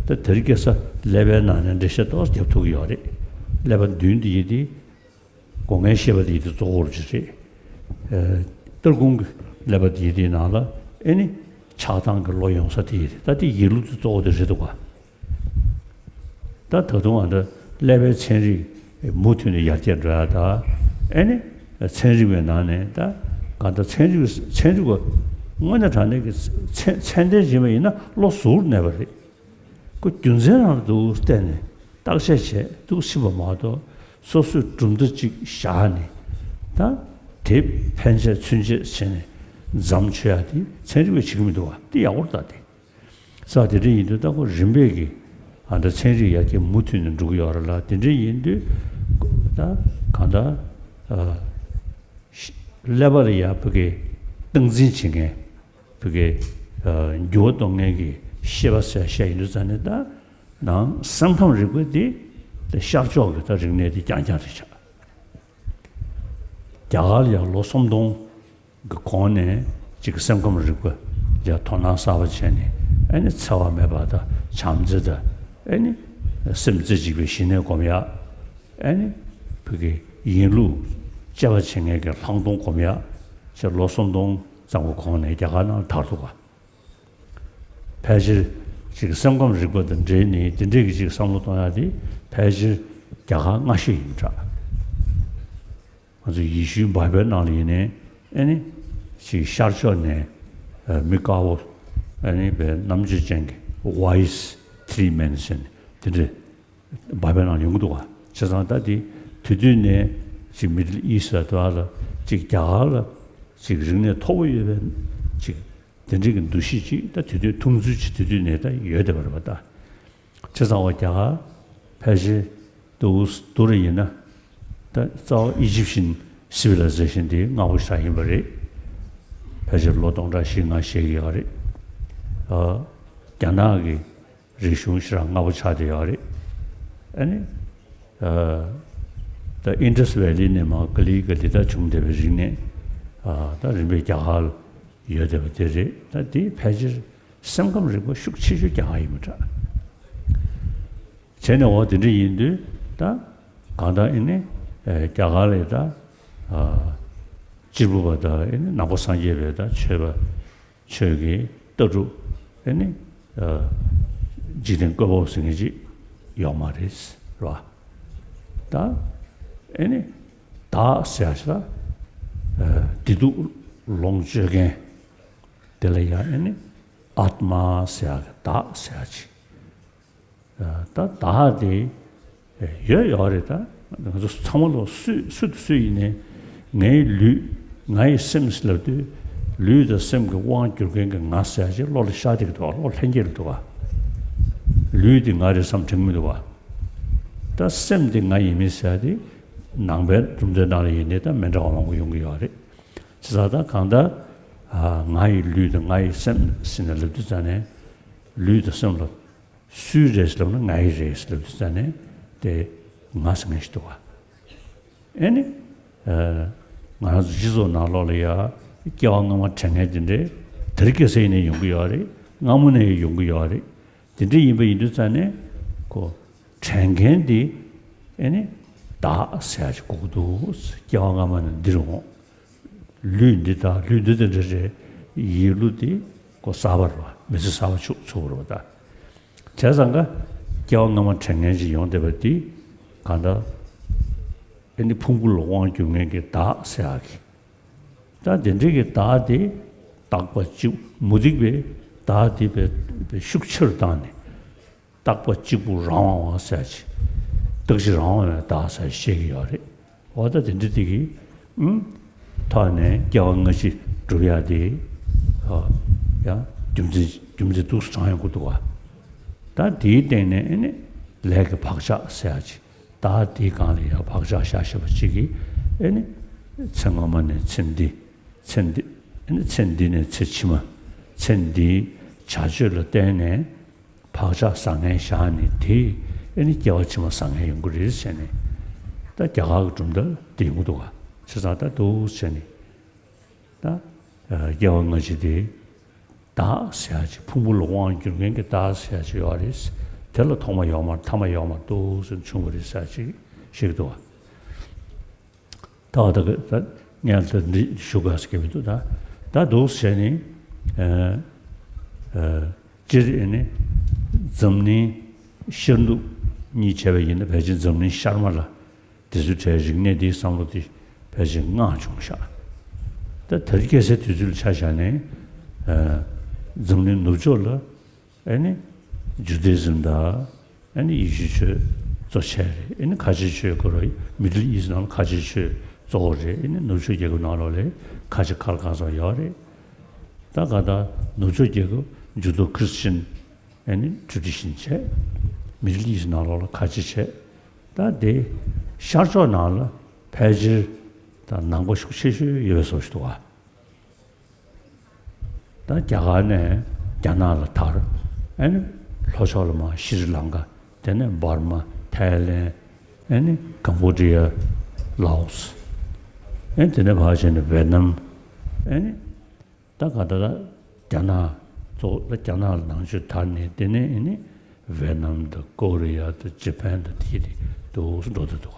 ད་དེར་སྐྱེ་ས་ཀླད་པའི་ནང་ནས་འགྲེལ་བཤད་ཏོག་ཙམ་རྒྱབ་ཐུབ་ཀྱི་ཡོད་རེད། ཀླད་པ་མདུན་དེ་ཡི་དེ། སྒོ་ལྔའི་ཤེས་པ་དེ་ཡི་དེ་གཙོ་བོར་གྱི་རེད། ཨ་ལྟར་སྒོམ་གྱི་ཀླད་པ་དེ་ཡི་དེའི་ནང་ལ་ཨེ་ནི་ཆགས་སྡང་གི་བློ་ཡོང་ས་དེ་ཡི་རེད། ད་དེ་ཡིད་བློ་དེ་གཙོ་བོ་དེ་རེད་འདུག་ག་ད་ད་དུང་ཨ་འདྲ་ཀླད་པའི་ཚན་རིག་མུ་མཐུད་ནས་ཡར་རྒྱས་འགྲོ་ཡ་ད་ཨེ་ནི་ཚན་རིག་པའི་ནང་ནས་ད་གང་ལྟར་ཚན་རིག་ཚན་རིག་པ་དངོས་གནས་དྲང་གནས་ཀྱི་ཚད་ཚད་ལྡན་བྱེད་པ་ཡིན་ན་བློ་གཟུར་གནས་པ་རེད། ཁོ་རྒྱུ་མཚན་རང་ལ་འདུག་བལྟས་ནས་བརྟག་དཔྱད་བྱས་འདུག་ཕྱིན་པ་མ་གཏོགས་སོ་སོས་གྲུབ་མཐའ་གཅིག་བཞག་ནས་ད་དེ་ཕན་ཆད་ཚུན་ཆད་བྱས་ནས་མཚམས་ཆོད་ཡ་དེ་ཚན་རིག་པས་བྱེད་ཀྱི་མི་འདུག་བ། དེ་ཡག་པོ་རེད་ད་དེ། ས་དེ་འདྲ་ཡིན་དུས་ད་ཁོ་རིམ་པས་ཀྱི་ཨ་ད་ཚན་རིག་ཡར་རྒྱས་མུ་མཐུད་ནས་འགྲོ་གི་ཡོད་རེད་ལ་དེ་འདྲ་ཡིན་དུས་ད་གང་ལྟར་ཨ། ཀླད་པ་ལ་ཡ་བུ་གའི་སྟངས་འཛིན་བྱེད་མཁན། བུ་གའི་འགྱུར་བ་གཏོང་མཁན་གྱི་ཤེས་པ་ཟེར་བཤད་ཡིན་དུས་ཙང་ནས་ད་ནང་སེམས་ཁམས་རིག་པ་འདི་ཤར་ཕྱོགས་ཀྱི་ད་རིག་གནས་འདི་རྐྱང་རྐྱང་རེད་ཤག་རྒྱ་གར་ལ་ཡང་ལོ་སུམ་སྟོང་གི་གོང་ནས་ཅིག་སེམས་ཁམས་རིག་པ་ལ་དོ་སྣང་གསར་པ་བྱས་ནས་ཨ་ནི་འཚེ་བ་མེད་པ་དང་བྱམས་བརྩེ་དང་ཨ་ནི་སེམས་རྩེ་གཅིག་པའི་ཞི་གནས་སྒོམ་ཡག་ཨ་ནི་བོད་ཀྱི་ཡིན་ལུགས་དཔྱད་པ་བྱེད་མཁན་གྱི་ལྷག་མཐོང་སྒོམ་ཡག་ཅེས་ལོ་སུམ་སྟོང་ཙམ་གྱི་གོང་ནས་རྒྱ་གར་ནང་ལ་དར་འདུག་ག་ཕལ་ཆེར་ཅིག་སེམས་ཁམས་རིག་པ་དང་འབྲེལ་ནས་དེ་འདྲས་ཀྱི་ཅིག་བསམ་བློ་གཏོང་ཡག་དེ་ཕལ་ཆེར་རྒྱ་གར་སྔ་ཤོས་ཡིན་འདྲ། ང་ཚོ་ཡེ་ཤུའི་བྷའི་བལ་ནང་ལ་ཡིན་ནའི་ཨ་ནི་ཅིག་ཤར་ཕྱོགས་ནས་མི་དཀར་པོ་ཨ་ནི་བའི་རྣམ་དཔྱོད་ཅན་གྱི་Wise Three Men་ཟེར་ནས་དེ་འདྲས། བྷའི་བལ་ནང་ཡོང་གི་འདུག་བ། བྱས་ཙང་ད་དེ་དེ་དུས་ནས་ཅིག་Middle East་ལ་དེ་བ་ལ་ཅིག་རྒྱ་གར་ལ་ཅིག་རིག་གནས་མཐོ་པོ་ཡོད་པའི་ཅིག་དེ་འདྲའི་གི་འདུ་ཤེས་ཅིག་ད་དེ་དུས་མཐོང་ཚུལ་ཅིག་དེ་དུས་ནས་ད་ཡོད་བསྡད་པ་རེད་བ་ད། བྱས་ཙང་བ་རྒྱ་གར་ཕལ་ཆེར་དུ་དུ་ར་ཡིན་ན་ད་རྩ་བ་Egyptian Civilization་དེ་སྔ་པོ་ཞིག་ཡིན་པ་རེད། ཕལ་ཆེར་ལོ་སྟོང་ཕྲག་བཞི་ལྔ་བཤད་ཀྱི་ཡོད་རེད། རྒྱ་ནག་གི་རིག་གཞུང་ཞེ་དྲག་སྔ་པོ་ཆགས་བསྡད་ཡོད་རེད། ཨ་ནི། ཨ་ད་Indus Valley་ནས་མར་ག་ལེ་ག་ལེ་ད་བྱུང་བསྡད་པའི་རིག་གནས། ཨ་ད་རིམ་པས་རྒྱ་གར་ལ་ཡོད་བསྡད་པ་དེ་རེད། ད་དེ་ཕལ་ཆེར་སེམས་ཁམས་རིག་པ་ཤུགས་ཆེ་ཤོས་རྒྱ་གར་ཡིན་པ་འདྲ། བྱས་ནས་འོ་དེ་འདྲ་ཡིན་དུས་ད་གང་ལྟར་ཨ་ནི་ཨ་རྒྱ་གར་ལ་ད་ཨ་ གཅེར་བུ་པ་དང་ཨེ་ནི་ནང་པ་སངས་རྒྱས་པའི་ད་ཆོས་པ་ཆོས་ཀྱི་ལྟ་གྲུབ་ཨེ་ནི་འཇིག་རྟེན་བཀོད་པ་ཟེར་མཁན་ཅིག་ཡོད་མ་རེད་ར། ད་ཨེ་ནི་བདག་ཟེར་ཡ་ཞིག་ལ་བདེ་སྡུག་ལོངས་སྤྱོད་མཁན་དེ་ལ་ཡང་ཨེ་ནི་ཨཱཏྨ་ཟེར་ཡ་གི་བདག་ཟེར་ཡ་ཅིག་ད་བདག་དེ་ཡོད་ཡོད་རེད། ད་ང་ཚོ་ཚང་མ་ལོ་སུ་སུ་དང་སུ་ཡིན་ནའི་ངའི་ལུས་ངའི་སེམས་ལབ་དུས་ལུས་དང་སེམས་ཀྱི་དབང་བསྒྱུར་མཁན་གྱི་ང་ཟེར་ཡ་ཅིག་བློ་ལ་ཤར་བསྡད་ཀྱི་འདུག་བ། བློ་ལྷན་སྐྱེས་ལ་འདུག་བ། ལུས་དེ་ང་རེད་བསམ་དྲན་གྱི་མི་འདུག་བ། ད་སེམས་དེ་ང་ཡིན་མིན་ཟེར་ཡ་དེ་ནང་པའི་གྲུབ་མཐའི་ནང་ལ་ཡིན་ནའི་ད་མི་འདྲ་བ་མང་པོ་ཡོང་གི་ཡོད་རེད། བྱས་ཙང་ད་གང་ལྟར་ང་ཡི་ལུས་དང་ང་ཡི་སེམས་ཟེར་ནས་ལབ་དུས་ཙང་ནས་ལུས་དང་སེམས་ལ། སུའི་རེད་ཟེར་ལབ་ན་ངའི་རེད་ཟེར་ལབ་དུས་ཙང་ནས་དེ་ང་ཟེར་མཁན་ཞིག་འདུག་བ། ཨེ་ནི། ང་རང་ཚོ་སྤྱི་ཚོགས་ནང་ལོགས་ལ་ཡ་སྐྱེ་བ་སྔ་མ་དྲན་མཁན་དེ་འདྲས་དེ་རིང་ཁ་སང་ནས་ཡོང་གི་ཡོད་རེད། སྔ་མོ་ནས་ཡོང་གི་ཡོད་རེད། དེ་འདྲས་ཡིན་པ་ཡིན་དུས་ཙང་ནས་ཁོ་དྲན་མཁན་དེ་ཨེ་ནི་བདག་ཟེར་ཡ་ཞིག་དགོས་ཀྱི་འདུག་སྐྱེ་བ་སྔ་མ་ནས་འདིར་འོང་། ལུས་འདི་དང་ལུས་འདི་དང་འདྲ་རེད། ཡིད་ལུས་འདི་ཁོ་གསར་པ་རེད་བ། མི་ཚེ་གསར་པ་ཆུག་ཚུགས་པ་རེད་བ་ད། བྱས་ཙང་ཀ་སྐྱེ་བ་སྔ་མ་དྲན་མཁན་ཅིག་ཡོང་བསྡད་པ་འདི་གང་ལྟར་ཨེ་ནི་ཕུང་པོ་ལ་དབང་བསྒྱུར་མཁན་གྱི་བདག་ཟེར་ཡག་གི། ད་དེ་འདྲའི་གི་བདག་དེ་རྟག་པ་གཅིག་མུ་སྟེགས་པའི་བདག་དེ་བས་ཤུགས་ཆེ་རུ་བཏང་ནས། རྟག་པ་གཅིག་པུ་རང་དབང་ཟེར་ཅིག་རྟག་གཅིག་རང་དབང་བའི་བདག་ཟེར་བཤད་ཀྱི་ཡོད་རེད། འོ་ད་དེ་འདྲ་དེ་གི་ཨུམ། ཐོག་ནས་སྐྱེ་བ་སྔ་ཕྱི་སྒྲུབ་ཡ་དེ། ཨ། ཡང་རྒྱུ་མཚན་རྒྱུ་མཚན་འདུག་སེ་དྲངས་ཡོང་གི་འདུག་བ། ད་དེའི་སྟེང་ནས་ཨེ་ནི་ལས་ཀྱི་བག་ཆགས་ཟེར་ཡ་ཅིག་བདག་དེའི་སྒང་ལ་ཡང་བག་ཆགས་བཞག་བཞག་པ་ཅིག་གིས་ཨེ་ནི་ཚེ་སྔ་མ་ནས་ཚེ་འདི། ཚེ་འདི། ཨེ་ནི་ཚེ་འདི་ནས་ཚེ་ཕྱི་མ། ཚེ་འདིའི་བྱ་སྤྱོད་ལ་བརྟེན་ནས། བག་ཆགས་བཟང་ངན་བཞག་ནས་དེ་ཨེ་ནི་སྐྱེ་བ་ཕྱི་མ་བཟང་ངན་ཡོང་གི་རེད་ཟེར་ནས། ད་རྒྱ་གར་གྱི་གྲུབ་མཐའ་དེ་ཡོང་གི་འདུག་ག་བྱས་ཙང་ད་འདུག་ཟེར་ནས། ད་སྐྱེ་བ་སྔ་ཕྱི་དེ་བདག་ཟེར་ཡ་ཅིག་ཕུང་པོ་ལ་དབང་བསྒྱུར་མཁན་གྱི་བདག་ཟེར་ཡ་ཅིག་ཡོད་རེད། དེ་ལ་ཐོག་མ་ཡོད་མ་རེད། ཐ་མ་ཡོད་མ་རེད། འདུག་ཟེར་ནས་བྱུང་བ་རེད་ཟེར་ཡ་ཅིག་བཤད་ཀྱི་འདུག་ག་ད་བ་ད་གི་ད་ངས་ད་འདི་ཞུ་དགོས་ཟེར་གྱི་མི་འདུག་ད་ད་འདུག་ཟེར་ནས། ཨ། ཨ། སྤྱིར་ཨེ་ནི་འཛམ་གླིང་ཤར་ནུབ་གཉིས་བྱས་པ་ཡིན་ན་ཕལ་ཆེར་འཛམ་གླིང་ཤར་མ་ལ་དེ་ཚོའི་གྲས་རིག་གནས་འདིའི་བསམ་བློ་དེ་ཕལ་ཆེར་མངའ་བྱུང་ཤག་ད་དེ་རིང་ཁ་སང་དུས་ཚོད་ལ་ཆ་བཞག་ནས། ཨ། འཛམ་གླིང་ནུབ་ཕྱོགས་ལ་ཨེ་ནི་ཇུ་དེ་ཛིམ་དང་། ཨེ་ནི་ཡེ་ཤུ་ཆོས་གཙོ་ཆེ་རེད། ཨེ་ནི་ཁ་ཆེ་ཆོས་ཀོ་རོ་མི་ཌལ་ཨིསཊ་ནང་ལ་ཁ་ཆེ་ཆོས་གཙོ་བོ་རེད། ཨེ་ནི་ནུབ་ཕྱོགས་རྒྱལ་ཁབ་ནང་ལོགས་ལ་ཁ་ཆེ་ཁ་ལ་གང་ཚང་ཡོད་རེད། ད་ག་ད་ནུབ་ཕྱོགས་རྒྱལ་ཁབ་ཇུ་དོ་ཁྲི་སི་ཅན་ཨེ་ནི་ཊེ་རེ་ཌི་ཤན་བྱས། མི་ཌལ་ཨིསཊ་ནང་ལོགས་ལ་ཁ་ཆེ་བྱས། ད་དེ་ཤར་ཕྱོགས་ནང་ལ་ཕལ་ཆེར་ད་ནང་པ་ཤུགས་ཆེ་ཤོས་ཡོད་པའི་བཟོ་ཞིག་འདུག་ག་ད་རྒྱ་གར་ནས་རྒྱ་ནག་ལ་དར། ཨེ་ནི་ལྷོ་ཕྱོགས་ལ་མར་ཤྲི་ལང་ཀ། དེ་ནས་འབར་མ། ཐའི་ལེན། ཨེ་ནི་ཀམ་བོ་ཌི་ཡ། ལའོ་སི། ཨེ་ནི་དེ་ནས་ཕར་བྱས་ནས་ཝེ་ནམ། ཨེ་ནི་ད་ག་ད་ལ་རྒྱ་ནག་གཙོ་བོ་ལ་རྒྱ་ནག་ལ་ནང་ཆོས་དར་ནས་དེ་ནས་ཨེ་ནི་ཝེ་ནམ་དང་ཀོ་རི་ཡ་དང་ཇ་པན་དང་དེ་དེ་འདུག་སེ་འགྲོ་བསྡད་འདུག་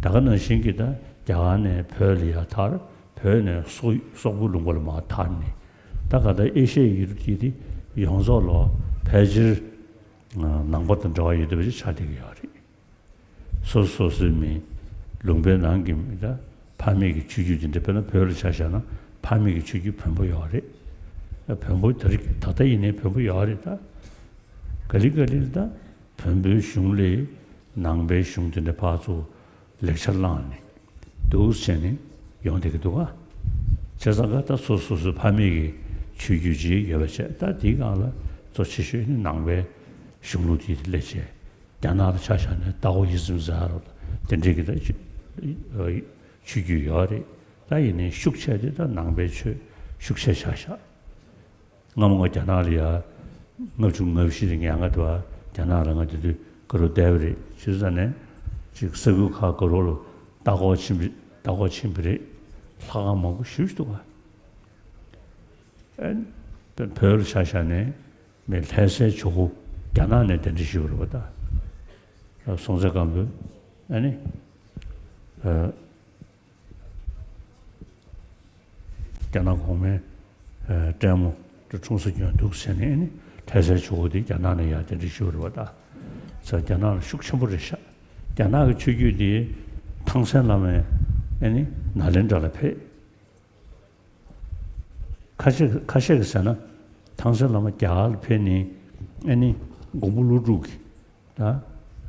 ག་ད་ག་ནང་བཞིན་གྱི་ད་རྒྱ་གར་ནས་བོད་ལ་ཡར་དར། བོད་ནས་སོག་སོག་པོའི་ལུང་པ་ལ་མར་དར་ནས། ད་ག་ད་ཨེ་ཤ་ཡའི་ཡུལ་གྱི་དེ་ཡོངས་རྫོགས་ལ་ཕལ་ཆེར་ནང་པ་དང་འབྲེལ་བ་ཡོད་བསྡད་པ་ཞིག་ཆགས་བསྡད་ཀྱི་ཡོད་རེད། སོ་སོ་སོ་སོའི་མི་ལུང་པའི་ནང་གི་མི་ད་ཕ་མེས་ཀྱི་ཆོས་བརྒྱུད་དེ་འདྲ། དཔེར་ན་བོད་ལ་ཆ་བཞག་ན་ཕ་མེས་ཀྱི་ཆོས་བརྒྱུད་བོན་པོ་ཡོད་རེད། བོན་པོ་དེ་རིགས་ད་ལྟ་ཡིན་ནའི་བོན་པོ་ཡོད་རེད་ད། ག་ལེ་ག་ལེ་ད་བོན་པོའི་གཞུང་ལས་ནང་པའི་གཞུང་དེ་འདྲ་ཕར་ཚུར་ལེགས་ཆ་བླངས་ནས་འདུག་སེ་བྱས་ནས་ཡོང་བསྡད་ཀྱི་འདུག་ག་བྱས་ཙང་ཀ་ད་སོ་སོ་སོའི་ཕ་མེས་ཀྱི་ཆོས་བརྒྱུད་ཅིག་ཡོད་པ་བྱས། ད་དེའི་སྒང་ལ་གཙོ་ཆེ་ཤོས་ནི་ནང་པའི་གཞུང་ལུགས་དེ་སླེབས་བྱས། རྒྱ་ནག་ལ་ཆ་བཞག་ན་ཏའོ་ཡི་ཛིམ་ཟེར་དེ་འདྲའི་གི་ད་ཆོས་བརྒྱུད་ཡོད་རེད། ད་ཡིན་ནའི་ཤུགས་ཆེ་དེ་ད་ནང་པའི་ཆོས་ཤུགས་ཆེ་ཆགས་ཤག་སྔ་མོ་ང་རྒྱ་ནག་ལ་ཡ། ལྔ་བཅུ་ང་བཞི་ནས་ང་ང་དུ་བ་རྒྱ་ནག་ལ་ང་དེ་དུས་ག་རུ་བསྡད་པ་རེད། བྱས་ཙང་ནས་ཅིག་ས་ཁུལ་ཁག་ག་རུ་ལ་ལྟ་སྐོར་ཕྱིན་པ་ལྟ་སྐོར་ཕྱིན་པ་རེད། ལྷ་ཁང་མང་པོ་ཞེ་པོ་ཅིག་འདུག་ག་ཨན། བོད་ལ་ཆ་བཞག་ནས་མི་ལྷ་སའི་ཇོ་བོ་རྒྱ་ནག་ནས་གདན་འདྲེན་ཞུས་པ་རེད་པ་ད། སྲོང་བཙན་སྒམ་པོས་ཨ་ནི། ཨ། རྒྱ་ནག་གོང་མའི་ཨ་སྲས་མོ་དེ་འཁྲུངས་ས་ཀྱང་འདུག་ཟེར་ནས་ཨ་ནི་ཐའི་སའི་ཇོ་བོ་དེ་རྒྱ་ནག་ནས་ཡར་གདན་འདྲེན་ཞུས་པ་རེད་པ། ད་ས་རྒྱ་ནག་ལ་ཤུགས་ཆེན་པོ་རེད་ཤག་རྒྱ་ནག་གི་ཆོས་བརྒྱུད་དེ་ཐང་སན་བླ་མའི་ཨ་ནི་ནཱ་ལེནྡྲ་ལ་ཕེབས། ཁ་ཤས་ཁ་ཤས་ཀྱིས་ཟེར་ན། ཐང་སན་བླ་མ་རྒྱ་གར་ལ་ཕེབས་ནས་ཨ་ནི་མགོན་པོ་ཀླུ་སྒྲུབ་ཀྱི་ད་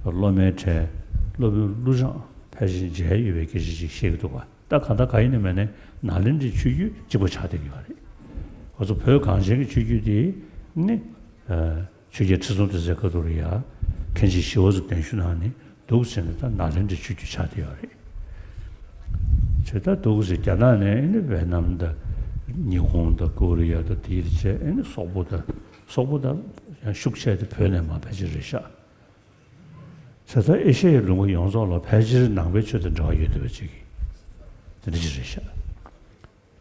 སློབ་མའི་གྲས་སློབ་དཔོན་ཀླུ་བྱང་ཕལ་ཆེར་མཇལ་ཡོད་པའི་སྐད་ཆ་ཅིག་བཤད་ཀྱི་འདུག་ག་ད་གང་ལྟར་གང་ཡིན་ནའི་མིན་ནའི་ནཱ་ལེནྡྲའི་ཆོས་བརྒྱུད་གཅིག་པ་ཆགས་བསྡད་ཀྱི་ཡོད་རེད། ཁོ་ཚོ་བོད་གངས་ཅན་གྱི་ཆོས་བརྒྱུད་དེ་ནི། ཆོས་རྒྱལ་ཁྲི་སྲོང་ལྡེ་བཙན་ཁ་ཐུག་ལ་ཡ་མཁན་ཆེན་ཞི་བ་འཚོ་གདན་ཞུ་གནང་ནས་འདུག་ཟེར་ནས་ད་ནཱ་ལེནྡྲའི་ཆོས་བརྒྱུད་ཆགས་བསྡད་ཡོད་རེད། བྱས་ད་འདུག་ཟེར་རྒྱ་ནག་ནས་ཨ་ནི་ཝེ་ནམ་དང་ཉི་ཧོང་དང་ཀོ་རི་ཡ་དང་དེའི་རིགས་བྱས་ཨ་ནི་སོག་པོ་དང་སོག་པོ་དང་ཡང་ཤུགས་ཆེ་དེ་བོད་ནས་མར་ཕལ་ཆེར་རེད་ཤག་བྱས་ད་ཨེ་ཤ་ཡའི་ལུང་པ་ཡོངས་རྫོགས་ལ་ཕལ་ཆེར་ནང་པའི་ཆོས་དང་འབྲེལ་བ་ཡོད་བསྡད་པ་ཅིག་དེ་འདྲ་ཅིག་རེད་ཤག་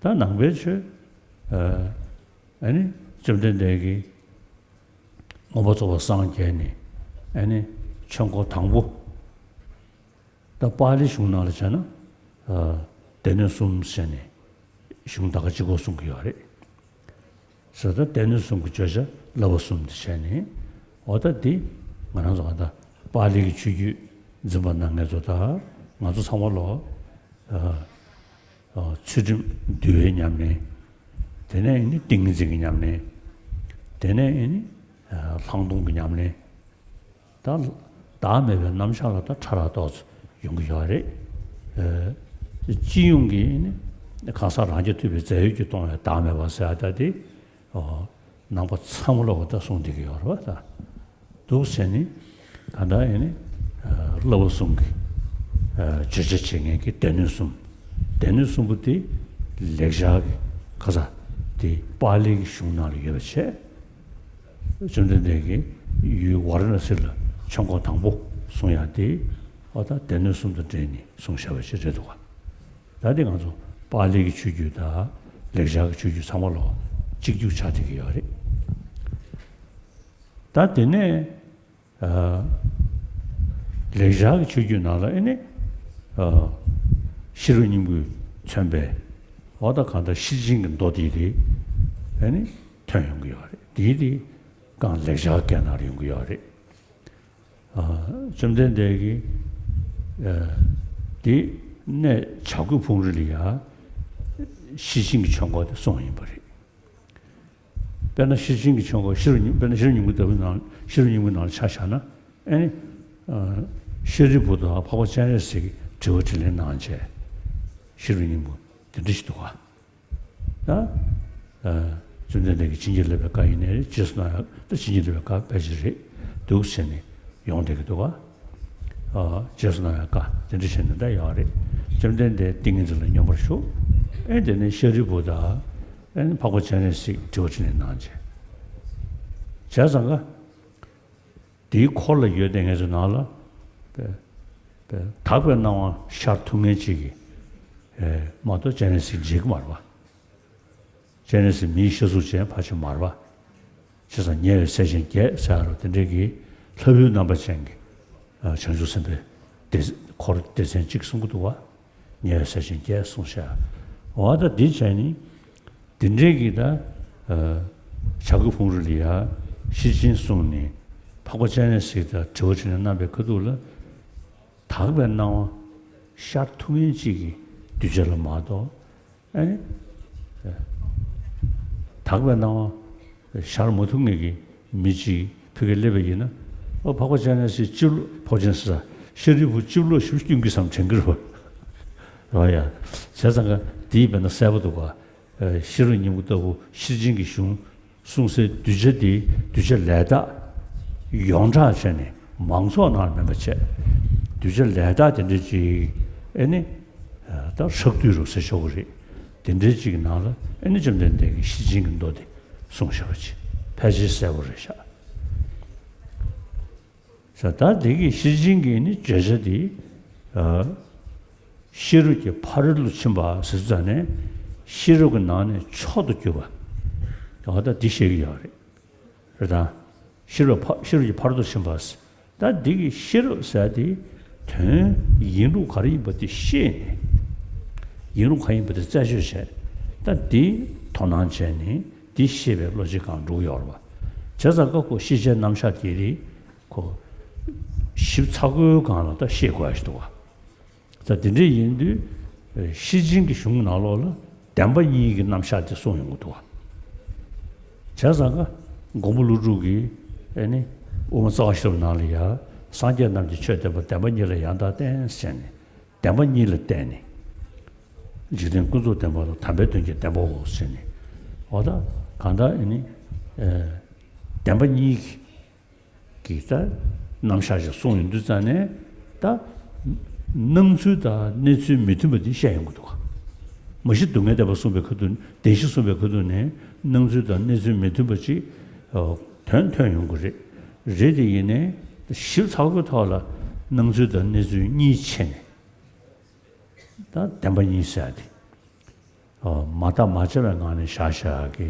ད་ནང་པའི་ཆོས་ཨ་ནི་བཅོམ་ལྡན་འདས་ཀྱིས་མངོན་པར་རྫོགས་པར་སངས་རྒྱས་ནས་ཨ་ནི་ཆོས་འཁོར་དང་པོ་ད་པཱ་ལིའི་གཞུང་ནང་ལ་བྱས་ན་ཨ་སྡེ་སྣོད་གསུམ་ཟེར་ནས་གཞུང་ད་ག་གཅིག་པོ་གསུང་གི་ཡོད་རེད། ཟེར་ད་སྡེ་སྣོད་གསུམ་གྱི་བརྗོད་བྱ་བསླབ་པ་གསུམ་དེ་བྱས་ནས་འོ་ད་འདི་ང་རང་ཚོ་ག་ད་པཱ་ལི་གི་ཆོས་བརྒྱུད་འཛིན་པ་གནང་མཁན་ཚོ་ད་ང་ཚོ་ཚང་མ་ལོ་ཨ་ཨ་ཚུལ་ཁྲིམས་འདུལ་བའི་ཉམས་ལེན། དེ་ནས་ཨ་ནི་ཏིང་ངེ་འཛིན་གྱི་ཉམས་ལེན། དེ་ནས་ཨ་ནི་ཨ་ལྷག་མཐོང་གི་ཉམས་ལེན། ད་བདག་མེད་པའི་རྣམ་གཞག་ལ་ད་ཕྲ་རགས་ཏོག་ཙམ་ཡོང་གི་ཡོད་རེད། ཨ་སྤྱི་ཡོངས་ཀྱི་ཨ་ནི་གང་ཟག་རང་རྐྱ་ཐུབ་པའི་རྫས་ཡོད་ཀྱིས་སྟོང་བའི་བདག་མེད་པ་ཟེར་ཡ་ད་དེ་ཨོ་ནང་པ་ཚང་མ་ལོག་ད་གསུང་བསྡད་ཀྱི་ཡོད་རེད་པ་ད། འདུག་ཟེར་ནས་གང་ལྟར་ཨེ་ནི་ཨ་བསླབ་པ་གསུམ་གྱི་ཨ་བརྗོད་བྱ་བྱེད་མཁན་གྱི་སྡེ་སྣོད་གསུམ། སྡེ་སྣོད་གསུམ་པོ་དེ་ལེགས་སྦྱར་གྱི་ཁ་ས་དེ་པཱ་ལིའི་གཞུང་ནང་ལ་ཡོད་པ་བྱས། བཅོམ་ལྡན་འདས་ཀྱིས་ཡུལ་ཝཱ་ར་ཎ་སི་ལ་ཆོས་འཁོར་དང་པོ་གསུང་ཡག་དེ་ཨ་ད་སྡེ་སྣོད་གསུམ་དང་འབྲེལ་ནས་གསུངས་བཞག་པ་ཞིག་རེད་འདུག་ག་ད་དེ་ང་ཚོ་པཱ་ལིའི་ཆོས་བརྒྱུད་དང་ལེགས་སྦྱར་གྱི་ཆོས་བརྒྱུད་ཚང་མ་ལོ་གཅིག་གྱུར་ཆགས་བསྡད་ཀྱི་ཡོད་རེད། ད་དེ་ནས་ཨ་ལེགས་སྦྱར་གྱི་ཆོས་བརྒྱུད་ནང་ལ་ཨེ་ནི་ཨ་ཤེས་རབ་སྙིང་པོས་མཚོན་པའི་འོ་ད་གང་ལྟར་ཤེར་ཕྱིན་གྱི་མདོ་དེ་དེ་ཨེ་ནི་ཐོན་ཡོང་གི་ཡོད་རེད། དེ་དེ་གང་ལེགས་སྦྱར་སྐད་ནང་ལ་ཡོང་གི་ཡོད་རེད། ཨ་བཅོམ་ལྡན་འདས་ཀྱིས་ཨ་དེ་གནས་བྱ་རྒོད་ཕུང་རི་ལ་ཡ་ཤེར་ཕྱིན་གྱི་ཆོས་འཁོར་དེ་གསུངས་ཡིན་པ་རེད། དཔེར་ན་ཤེར་ཕྱིན་གྱི་ཆོས་འཁོར་ཤེར་རབ་སྙིང་དཔེར་ན་ཤེར་རབ་སྙིང་པོའི་ལྟ་བུའི་ནང་ཤེར་རབ་སྙིང་པོའི་ནང་ལ་ཆ་བཞག་ན་ཨེ་ནི་ཨ་ཤཱ་རིའི་བུ་དང་འཕགས་པ་སྤྱན་རས་གཟིགས་ཀྱིས་དྲི་བ་དྲིས་ལན་གནང་བྱས། ཤེར་རབ་སྙིང་པོ་དེ་འདྲ་ཞིག་འདུག་ག་ད་ཨ་བཅོམ་ལྡན་འདས་ཀྱིས་བྱིན་གྱིས་བརླབས་པའི་བཀའ་ཡིན་ནའི་རེད། རྗེས་སུ་གནང་ཡག་ད་བྱིན་གྱིས་བརླབས་པའི་བཀའ་ཕལ་ཆེར་རེད་འདུག་ཟེར་ནས་ཡོང་བསྡད་ཀྱི་འདུག་ག་ཨ་རྗེས་སུ་གནང་ཡག་བཀའ་དེ་འདྲ་བྱས་ནས་ད་ཡོང་རེད། བཅོམ་ལྡན་འདས་ཏིང་ངེ་འཛིན་ལ་སྙོམས་པར་ཞུགས། ཨེ་དེ་ནས་ཤཱ་རིའི་བུ་དང་ཨེ་འཕགས་པ་སྤྱན་རས་གཟིགས་དྲི་བ་དྲིས་ལན་གནང་བྱས། བྱས་ཙང་ཀ་དེའི་འཁོར་ལ་ཡོད་བསྡད་མཁན་ཚོའི་ནང་ལ་དཔེ་དཔེ་དག་པའི་སྣང་བ་ཤར་ཐུབ་མཁན་ཅིག་གིས་ཨེ་མ་གཏོགས་སྤྱན་རས་གཟིགས་མཇལ་གྱི་མ་རེད་པ། སྤྱན་རས་གཟིགས་མིའི་ཤ་གཟུགས་ཅན་ཕལ་ཆེར་མ་རེད་པ། བྱས་ཙང་ཉེ་བའི་སྲས་ཆེན་བརྒྱད་ཟེར་ཡ་རོ་དེ་འདྲས་ཀྱི་ལྷ་བུའི་རྣམ་པ་ཅན་གྱི་ཨ་བྱང་ཆུབ་སེམས་དཔའི་སྡེ་འཁོར་སྡེ་ཚན་གཅིག་གསུང་གི་འདུག་བ། ཉེ་བའི་སྲས་ཆེན་བརྒྱད་གསུངས་ཤག་འོ་ད་འདི་བྱས་ནི་དེ་འདྲས་ཀྱི་ད་ཨ་བྱ་རྒོད་ཕུང་རི་ལ་ཡ་ཤེར་ཕྱིན་གསུངས་ནས་འཕགས་པ་སྤྱན་རས་གཟིགས་དང་དྲི་བ་དྲིས་ལན་གནང་པའི་ཁ་ཐུག་ལ་དག་པའི་སྣང་བ་ཤར་ཐུབ་མཁན་གཅིག་གི་གདུལ་བྱ་ལ་མ་གཏོགས། ཨ་ནི། དག་པའི་སྣང་བ་ཤར་མ་ཐུབ་མཁན་གྱི་མི་གཅིག་ཕ་གིར་སླེབས་པ་ཡིན་ན། ཨོ་འཕགས་པ་སྤྱན་རས་གཟིགས་སྤྱི་བློ་འཕགས་པ་སྤྱན་རས་གཟིགས་ཤཱ་རིའི་བུ་སྤྱི་བློ་ཞེ་པོ་སྐྱོན་གྱི་བསམ་དྲན་གྱི་རེད་པ། རེད་ཡ། བྱས་ཙང་ཀ་དེའི་བས་ན་གསལ་པོ་འདུག་ག་ཨ་ཤེས་རབ་སྙིང་པོ་ལྟ་བུ་ཤེར་ཕྱིན་གྱི་གཞུང་གསུང་སའི་གདུལ་བྱ་དེ་གདུལ་བྱ་ལས་དག་ཡོངས་གྲགས་བྱས་ནས་མང་ཚོགས་ནང་ལ་མིན་པ་བྱས། གདུལ་བྱ་ལས་དག་དེ་འདྲ་ཅིག་ཨེ་ནི་ད་ཧྲག་བསྡུས་རུ་ཟེར་ཆོག་གི་རེད། དེ་འདྲའི་ཅིག་གི་ནང་ལ་ཨེ་ནི་བཅོམ་ལྡན་འདས་ཀྱིས་ཤེར་ཕྱིན་གྱི་མདོ་དེ་གསུངས་བཞག་པ་ཅིག་ཕལ་ཆེར་གསལ་པོ་རེད་ཤག་ས་ད་དེ་གི་ཤེར་ཕྱིན་གྱི་ནི་བརྗོད་བྱ་དེ་ཨ་ཤེས་རབ་ཀྱི་ཕ་རོལ་ཏུ་ཕྱིན་པ་ཟེར་ཙང་ནས་ཤེས་རབ་ཀྱི་ནང་ནས་མཆོག་ཏུ་གྱུར་པ། ད་ད་འདི་བཤད་ཀྱི་ཡོད་རེད། རེད་དང་། ཤེས་རབ་ཕ་ཤེས་རབ་ཀྱི་ཕ་རོལ་ཏུ་ཕྱིན་པ་ཟེར། ད་འདི་གི་ཤེས་རབ་ཟེར་དེ་དོན་ཡིན་ལུགས་ག་རེ་ཡིན་པ་དེ་ཤེས་ནས། ཡིན་ལུགས་ག་ཡིན་པ་དེ་རྩད་གཅོད་བྱས། ད་འདི་དོ་སྣང་བྱས་ནས་འདི་ཤེས་པའི་བློ་སྤྱི་གང་འགྲོ་གི་ཡོད་རེད་བ། བྱས་ཙང་ཀ་ཁོ་ཤེས་བྱའི་རྣམ་གཞག་དེ་རིགས་ཁོ་ཞིབ་ཚགས་པོའི་སྒང་ལ་ད་ཤེས་དགོས་ཡ་ཞིག་འདུག་བ། ད་དེ་འདྲ་ཡིན་དུས་ཤེར་ཕྱིན་གྱི་གཞུང་ནང་ལོགས་ལ་བདེན་པ་གཉིས་ཀྱི་རྣམ་གཞག་དེ་གསུངས་ཡོང་གི་འདུག་བ། བྱས་ཙང་ཀ་མགོན་པོ་ཀླུ་སྒྲུབ་ཀྱིས་ཨེ་ནི་དབུ་མ་རྩ་བ་ཤེས་རབ་ནང་ལ་ཡ་སངས་རྒྱས་རྣམས་ཀྱི་ཆོས་བདེན་པ་བདེན་པ་གཉིས་ལ་ཡང་དག་བརྟེན་ཟེར་ནས། བདེན་པ་གཉིས་ལ་བརྟེན་ནས། འཇིག་རྟེན་ཀུན་རྫོབ་བདེན་པ་དང་དམ་པའི་དོན་གྱི་བདེན་པའོ་ཟེར་ནས། འོ་ད་གང་ལྟར་ཨེ་ནི་ཨེ་བདེན་པ་གཉིས་ཀྱི་ཀྱི་ད་རྣམ་གཞག་ཅིག་གསུངས་ཡོང་དུས་ཙང་ནས་ད་སྣང་ཚུལ་དང་གནས་ཚུལ་མི་མཐུན་པ་འདི་བཤད་ཡོང་གི་འདུག་ག་མ་གཞི་སྡུག་བསྔལ་བདེན་པ་གསུངས་པའི་ཁ་ཐུག་བདེན་བཞི་གསུངས་པའི་ཁ་ཐུག་ནས་སྣང་ཚུལ་དང་གནས་ཚུལ་མི་མཐུན་པ་ཅིག་ཨ་དོན་ཐོན་ཡོང་གི་རེད། རེད་དེ་ཡིན་ནའི་ཞིབ་ཚགས་པོའི་ཐོག་ལ་སྣང་ཚུལ་དང་གནས་ཚུལ་གཉིས་ཕྱེ་ནས། ད་བདེན་པ་གཉིས་ཟེར་ཡ་དེ། ཨ་མ་བརྟགས་མ་དཔྱད་པའི་ངང་ནས་བཞག་བཞག་གི་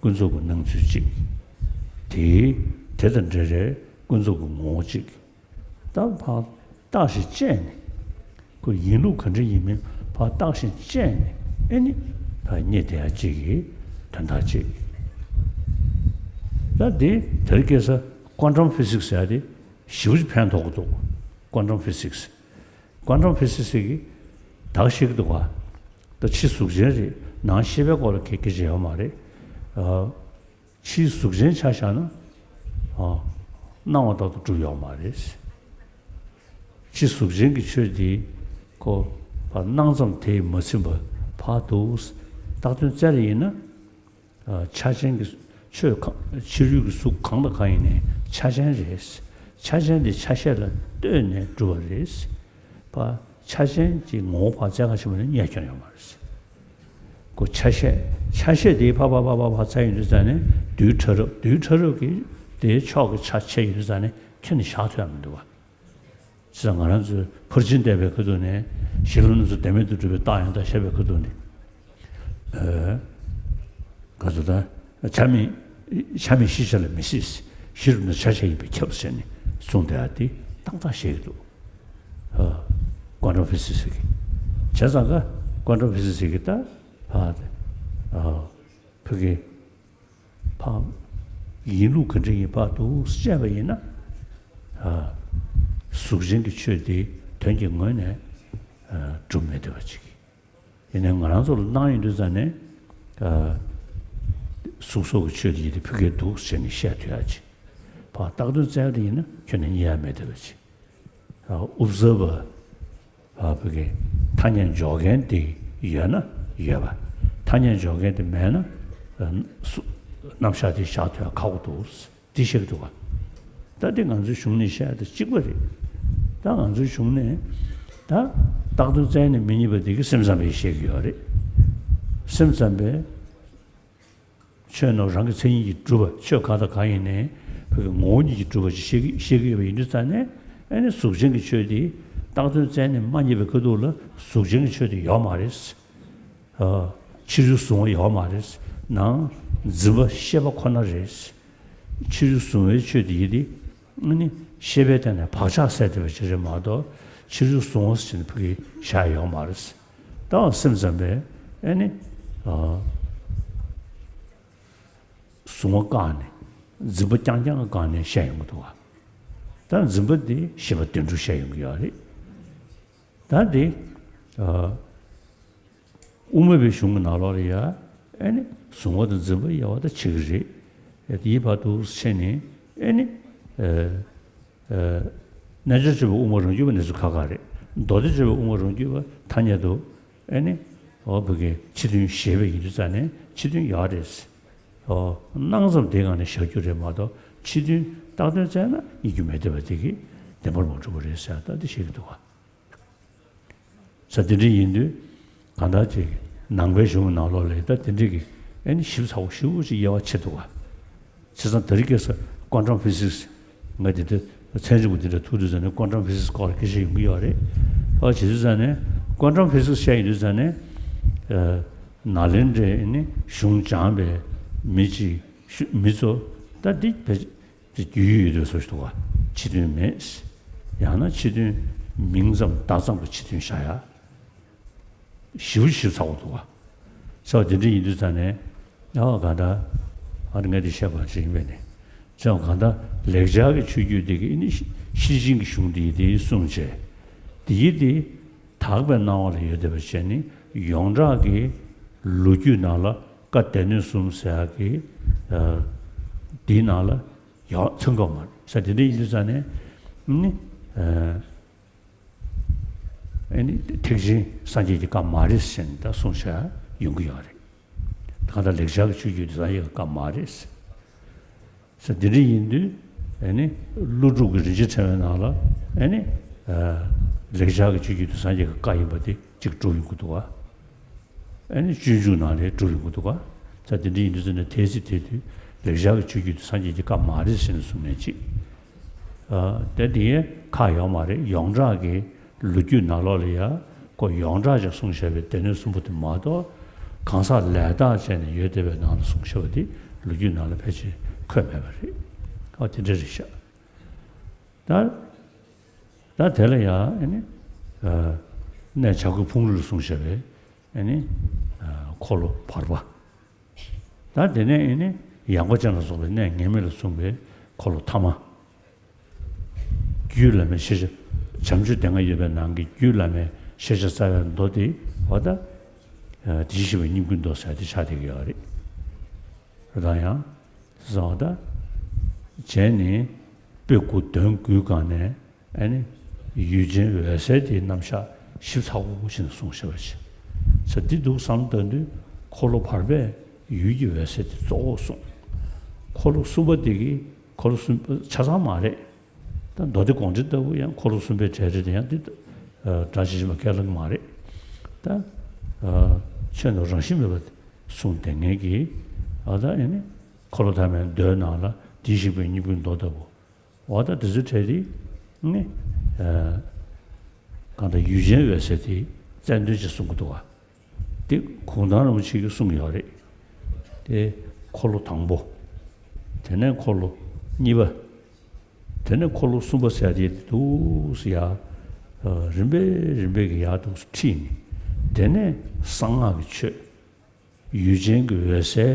ཀུན་རྫོབ་ཀྱི་སྣང་ཚུལ་གཅིག་དེའི་དེ་དང་འབྲེལ་བའི་ཀུན་རྫོབ་ཀྱི་ངོ་བོ་གཅིག་ད་ཕར་བརྟགས་ཤིང་དཔྱད་ནས། ཁོ་ཡིན་ལུགས་ག་འདྲ་ཡིན་མིན་ཕར་བརྟགས་ཤིང་དཔྱད་ནས་ཨེ་ནི་ཕར་རྙེད་བསྡད་ཡ་གཅིག་གི་དོན་དག་གཅིག་ད་དེ་དེར་སྐྱེས་ས་ཀོན་ཊམ་ཕི་སིག་སི་ཟེར་ཡ་དེ་ཞེ་པོ་ཅིག་ཕན་ཐོགས་ཀྱི་འདུག་ཀོན་ཊམ་ཕི་སིག་སི། ཀོན་ཊམ་ཕི་སིག་སི་གིས་བདག་ཤེས་ཀྱི་འདུག་ག་ད་ཕྱི་གཟུགས་ཅན་རེད། ནང་ཤེས་པའི་སྐོར་ལ་ག་གེ་བྱས་ཡོད་མ་རེད། ཨ་ཕྱི་གཟུགས་ཅན་ཆ་བཞག་ན་ཨ་སྣང་བ་ལྟར་དུ་གྲུབ་ཡོད་མ་རེད། ཕྱི་གཟུགས་ཅན་གྱི་ཆོས་དེ་ཁོ་ཕར་སྣང་ཙམ་དེས་མ་ཚིམ་པར་ཕར་འདུག་བཏགས་དོན་བཙལ་ཡིན་ན། ཨ་ཆ་ཅན་གྱི་ཆོས་གང་ཕྱི་རོལ་གྱི་གཟུགས་གང་དང་གང་ཡིན་ནའི་ཆ་ཅན་རེད། ཆ་ཅན་དེ་ཆ་ཤས་ལ་ལྟོས་ནས་གྲུབ་པ་རེད། པ་ཆ་ཅན་གྱི་ངོ་བོ་ཕར་བཙལ་ག་ཕྱིན་པ་ནི་རྙེད་རྒྱུ་ཡོད་མ་རེད། ཁོ་ཆ་ཤས་ཆ་ཤས་དེ་ཕར་ཕར་ཕར་ཕར་ཕར་བཙལ་ཡོང་དུས་ཙང་ནས་རྡུལ་ཕྲ་རབ་རྡུལ་ཕྲ་རབ་ཀྱི་དེའི་ཕྱོགས་ཀྱི་ཆ་ཕྱེ་ཡོང་དུས་ཙང་ནས་ཁྱོན་ནས་བཞག་ཐུབ་ཡ་མི་འདུག་བ། བྱས་ཙང་ང་རང་ཚོའི་ཕར་ཕྱིན་བསྟན་པའི་ཁ་ཐུག་ནས་གཞི་ལམ་སྣ་ཚོགས་བདེན་མེད་དུ་གྲུབ་པའི་རྟགས་ཡང་དག་བཤད་པའི་ཁ་ཐུག་ནས། ཨ་ག་ཚོད་ད། ཆ་མེད། ཆ་མེད་ཤེས་བྱ་ལ་མི་སྲིད། གཞི་རུ་ནི་ཆ་ཤས་ཡིན་པས་ཁྱབ་ཟེར་ནས་གསུངས་བསྡད་ཡ་དེ་ཏག་ཏག་བཤད་ཀྱི་འདུག་ཨ་ཀོན་ཊམ་ཕི་སིག་སི་གི། བྱས་ཙང་ཀ་ཀོན་ཊམ་ཕི་སིག་སི་གི་ད། ཨ་ཨ་ཕ་གི་ཕ། ཡིན་ལུགས་ག་འདྲ་ཡིན་པ་འདུག་དཔྱད་པ་ཡིན་ན། ཨ་གཟུགས་ཅན་གྱི་ཆོས་དེ་དོན་གྱི་ངོས་ནས་ཨ་གྲུབ་མི་བདེ་བ་ཅིག་ཡིན་ནའི་ང་རང་ཚོ་ལ་སྣང་ཡོང་དུས་ཙང་ནས། ཨ་གཟུགས་སོགས་ཀྱི་ཆོས་དེ་ཡིན་ཏེ་ཕ་གིར་འདུག་ཟེར་ནས་བཤད་ཐུབ་ཡ་ཅིག་ཕར་བཏགས་དོན་བཙལ་བ་དེ་ཡིན་ན་ཁྱོན་ནས་རྙེད་ཡ་མེད་བདེ་བ་ཅིག་ཨ་ཨོབ་ཛར་བར། ཨ་ཕ་གི་ཐ་སྙད་འཇོག་མཁན་དེ་ཡོད་ན་ཡོད་པ། ཐ་སྙད་འཇོག་མཁན་དེ་མེད་ན་ཨ་སུ་རྣམ་གཞག་དེ་བཞག་ཐུབ་ཡ་ཁག་པོ་འདུག་འདི་བཤད་ཀྱི་འདུག་བ། ད་འདི་ང་ཚོའི་གཞུང་ནས་བཤད་ཡ་དང་གཅིག་པ་རེད། ད་ང་ཚོའི་གཞུང་ནས་ད་བཏགས་དོན་བཙལ་ནས་མི་རྙེད་པ་འདི་གི་སེམས་ཙམ་པས་བཤད་ཀྱི་ཡོད་རེད། སེམས་ཙམ་པས་ཆོས་རྣམས་རང་གི་མཚན་ཉིད་ཀྱིས་གྲུབ་པ་ཆོས་གང་དང་གང་ཡིན་ནའི་བོད་ཀྱི་ངོ་བོ་ཉིད་ཀྱིས་གྲུབ་པ་ཞིག་བཤད་ཀྱི་བཤད་ཀྱི་ཡོད་པ་ཡིན་དུས་ཙང་ནས་ཨ་ནི་གཟུགས་ཅན་གྱི་ཆོས་དེ་བཏགས་དོན་བཙལ་ནས་མ་རྙེད་པའི་ཁ་ཐུག་ལ་གཟུགས་ཅན་གྱི་ཆོས་དེ་ཡོད་མ་རེད། ཨ་ཕྱི་རོལ་གཟུང་བ་ཡོད་མ་རེད། ནང་འཛིན་པ་ཤེས་པ་ཁོ་ན་རེད། ཕྱི་རོལ་གཟུང་བའི་ཆོས་དེ་ཡིན་ཏེ། ཨ་ནི་ཤེས་པའི་སྟེང་ནས་བག་ཆགས་སད་བསྡད་པ་ཅིག་རེད་མ་གཏོགས་ཕྱི་རོལ་གཟུང་བ་ཟེར་ནས་ཕ་གིར་བཞག་ཡོད་མ་རེད། ད་སེམས་ཙམ་པས་ཨ་ནི་ཨ་གཟུང་བ་བཀག་ནས་འཛིན་པ་རྐྱང་རྐྱང་བཀག་ནས་བཤད་ཡོང་གི་འདུག་བ། ད་འཛིན་པ་འདི་ཤེས་པ་དོན་གྲུབ་བཤད་ཡོང་གི་ཡོད་རེད། ད་འདི་ཨ། དབུ་མ་པའི་གཞུང་གི་ནང་ལོགས་ལ་ཡ། ཨེ་ནི་གཟུང་བ་དང་འཛིན་པ་དབྱེ་བ་ད་ཕྱེ་གི་རེད། ཡིན་པ་འདུག་ཕྱེ་ནས་ཨེ་ནི། ཨ་ཨ་རྣལ་འབྱོར་སྤྱོད་པའི་དབུ་མ་རང་རྒྱུད་པ་གནས་ཚུལ་ཁ་ཁ་རེད། མདོ་སྡེ་སྤྱོད་པའི་དབུ་མ་རང་རྒྱུད་པ་ཐ་སྙད་དུ་ཨེ་ནི། འོ་བོད་ཀྱི་ཕྱི་དོན་ཞེས་པ་ཡིན་དུས་ཙང་ནས་ཕྱི་དོན་ཡོད་རེད། འོ་སྣང་ཙམ་དེའི་སྒང་ནས་བཞག་རྒྱུ་རེད་མ་གཏོགས་ཕྱི་དོན་བཏགས་དོན་བཙལ་ན་རྙེད་རྒྱུ་མེད་བསྡད་པ་དེ་གིས་བདེན་པར་མ་གྲུབ་པ་རེད་ཟེར་ད་དེ་བཤད་ཀྱི་འདུག་བ། ས་དེ་འདྲ་ཡིན་དུས་གང་ལྟར་ཅིག་ནང་པའི་གཞུང་གི་ནང་ལོགས་ལ་ད་དེ་འདྲ་གི་ཨེ་ནི་ཞིབ་ཚགས་པོ་ཞེ་པོ་ཅིག་དབྱེ་བ་ཕྱེ་འདུག་བ། བྱས་ཙང་དེ་རིང་ཁ་སང་ཀོན་ཊམ་ཕི་སིག་སི་ང་དེ་འདྲ་ཚན་རིག་པ་དེ་འདྲ་ཐུག་དུས་ཙང་ནས་ཀོན་ཊམ་ཕི་སིག་སི་སྐོར་ལ་སྐད་ཆ་ཡོང་གི་ཡོད་རེད། ཨ་བྱས་དུས་ཙང་ནས་ཀོན་ཊམ་ཕི་སིག་སི་བཤད་ཡོང་དུས་ཙང་ནས་ཨ་ནཱ་ལེནྡྲའི་ཨེ་ནི་གཞུང་སྦྱངས་པའི་མི་གཅིག་མི་ཚོ་ད་འདི་བས། དེ་རྒྱུས་ཡོད་དུས་སོ་ཞིག་འདུག་བ། ཕྱི་དོན་མེད། ཡང་ན་ཕྱི་དོན་མིང་ཙམ་བརྡ་ཙམ་གྱི་ཕྱི་དོན་བཞག་ཡ། ཞིབ་ཞིབ་ཚགས་པོ་འདུག་བ། ས་བ་དེ་འདྲ་ཡིན་དུས་ཙང་ནས། ཨ་གང་ལྟར། ཨ་ནི་ངས་དེ་བཤད་པ་ཞིག་ཡིན་པས་ནི། ཅང་གང་ལྟར་ལེགས་སྦྱར་གྱི་ཆོས་བརྒྱུད་དེ་གི་ནི་ཤེར་ཕྱིན་གྱི་གཞུང་དེ་དེ་གསུངས་བྱས། དེ་ཡི་དེ་དག་པའི་སྣང་བ་ལ་ཡོད་བསྡད་པ་བྱས་ནི་ཡོངས་གྲགས་ཀྱི་ལོ་རྒྱུས་ནང་ལ་བཀའ་སྡེ་སྣོད་གསུམ་ཟེར་ཡག་གི་དེའི་ནང་ལ་ཡང་ཚང་གི་མ་རེད་ས། དེ་འདྲ་ཡིན་དུས་ཙང་ནས་ནི། ཨ་ནི་ཐེག་ཆེན་སངས་རྒྱས་ཀྱི་བཀའ་མ་རེད་ཟེར་ནས་ད་གསུངས་བཞག་ཡོང་གི་ཡོད་རེད། ད་ལྟ་ལེགས་སྦྱར་གྱི་ཆོས་བརྒྱུད་དེ་སངས་རྒྱས་ཀྱི་བཀའ་མ་རེད་ཟེར། ཟེར་འདི་འདྲ་ཡིན་དུས་ཨ་ནི་ཀླུ་སྒྲུབ་ཀྱི་རིན་ཆེན་ཕྲེང་བའི་ནང་ལ་ཨ་ནི་ལེགས་སྦྱར་གྱི་ཆོས་བརྒྱུད་དེ་སངས་རྒྱས་ཀྱི་བཀའ་ཡིན་པ་དེ་གཅིག་གྲུབ་ཡོང་གི་འདུག་བ། ཨ་ནི་སྤྱོད་འཇུག་ནང་ལས་གྲུབ་ཡོང་གི་འདུག་ག་ས་དེ་འདྲ་ཡིན་དུས་ཙམ་ནས་དེའི་ཚེ་དེ་དུས་ལེགས་སྦྱར་གྱི་ཆོས་བརྒྱུད་དེ་སངས་རྒྱས་ཀྱི་བཀའ་མ་རེད་ཟེར་ནས་གསུངས་ནས་ཅིག་ཨ་དེ་དེ་ཁག་ཡོད་མ་རེད། ཡོངས་གྲགས་ཀྱི་ལོ་རྒྱུས་ནང་ལོགས་ལ་ཡ་ཁོ་ཡོངས་གྲགས་ཅིག་གསུངས་བཞག་པའི་སྡེ་སྣོད་གསུམ་པོ་དེ་མ་གཏོགས་གང་ཟག་ལས་དག་བྱས་ནས་ཡོད་བསྡད་པའི་ནང་ལ་གསུངས་བཞག་པ་དེ་ལོ་རྒྱུས་ནང་ལ་ཕལ་ཆེར་འཁོད་མེད་པ་རེད། ཨ་དེ་འདྲ་རེད་ཤག་ད་ད་དེ་ལ་ཡ་ཨ་ནི་ཨ་གནས་བྱ་རྒོད་ཕུང་རི་ལ་གསུངས་བཞག་པའི་ཨ་ནི་ཨ་འཁོར་ལོ་བར་པ། ད་དེ་ནས་ཨ་ནི་ཡངས་པ་ཅན་ལ་སོགས་པའི་གནས་ངེས་མེད་ལ་གསུངས་པའི་འཁོར་ལོ་ཐ་མ། རྒྱུད་བླ་མའི་ཤེས་བྱ། བྱམས་ཆོས་སྡེ་ལྔ་ཡོད་པའི་ནང་གི་རྒྱུད་བླ་མའི་ཤེས་བྱ་རྩ་བའི་མདོ་དེ་བ་ད། དེ་བཞིན་གཤེགས་པའི་སྙིང་པོའི་མདོ་ཟེར་དེ་ཆགས་བསྡད་ཀྱི་ཡོད་རེད། རེད་ད་ཡང་། བཟང་བ་ད། བྱས་ནས་དཔེ་དགུ་དོན་དགུའི་སྒང་ནས་ཨ་ནི་ཡུལ་ཅན་འོད་གསལ་དེའི་རྣམ་གཞག་ཞིབ་ཚགས་པོ་ཞིག་གསུངས་བཞག་པ་ཞིག་ས་འདི་འདུག་བསམ་བཏང་དུས་འཁོར་ལོ་བར་པས་ཡུལ་གྱི་འོད་གསལ་དེ་གཙོ་བོར་གསུངས། འཁོར་ལོ་གསུམ་པ་དེ་གི་འཁོར་ལོ་གསུམ་པ་ཆ་ཚང་མ་རེད། ད་མདོ་སྡེ་དགོངས་འགྲེལ་ལྟ་བུ་ཡང་འཁོར་ལོ་གསུམ་པའི་གྲས་རེད་དེ་ཡང་འདི་སྒྲ་ཇི་བཞིན་པ་ཁས་ལེན་མ་རེད། ད་ཆོས་ནི་རང་བཞིན་མེད་པ་གསུངས་བསྡད་མཁན་གྱི་ཨ་ད་ཨེ་ནི་འཁོར་ལོ་ཐ་མའི་མདོའི་ནང་ལ་དེ་བཞིན་གཤེགས་པའི་སྙིང་པོའི་མདོ་ལྟ་བུ། འོ་ད་དེ་ཚོའི་གྲས་དེ་ནི་གང་ལྟར་ཡུལ་ཅན་འོད་གསལ་དེ་རྩལ་འདོན་ཅིག་གསུང་གི་འདུག་བ། དེ་གུང་ཐང་རིན་པོ་ཆེ་གིས་གསུངས་ཡོད་རེད། དེ་འཁོར་ལོ་དང་པོ། དེ་ནས་འཁོར་ལོ་གཉིས་པ། དེ་ནས་འཁོར་ལོ་གསུམ་པ་ཟེར་དེ་འདུག་སེ་ཡར་རིམ་པས་རིམ་པས་ཀྱི་ཡར་འདུག་སེ་ཁྲིད་ནས། དེ་ནས་གསང་སྔགས་ཀྱི་ཆོས། ཡུལ་ཅན་གྱི་འོད་གསལ་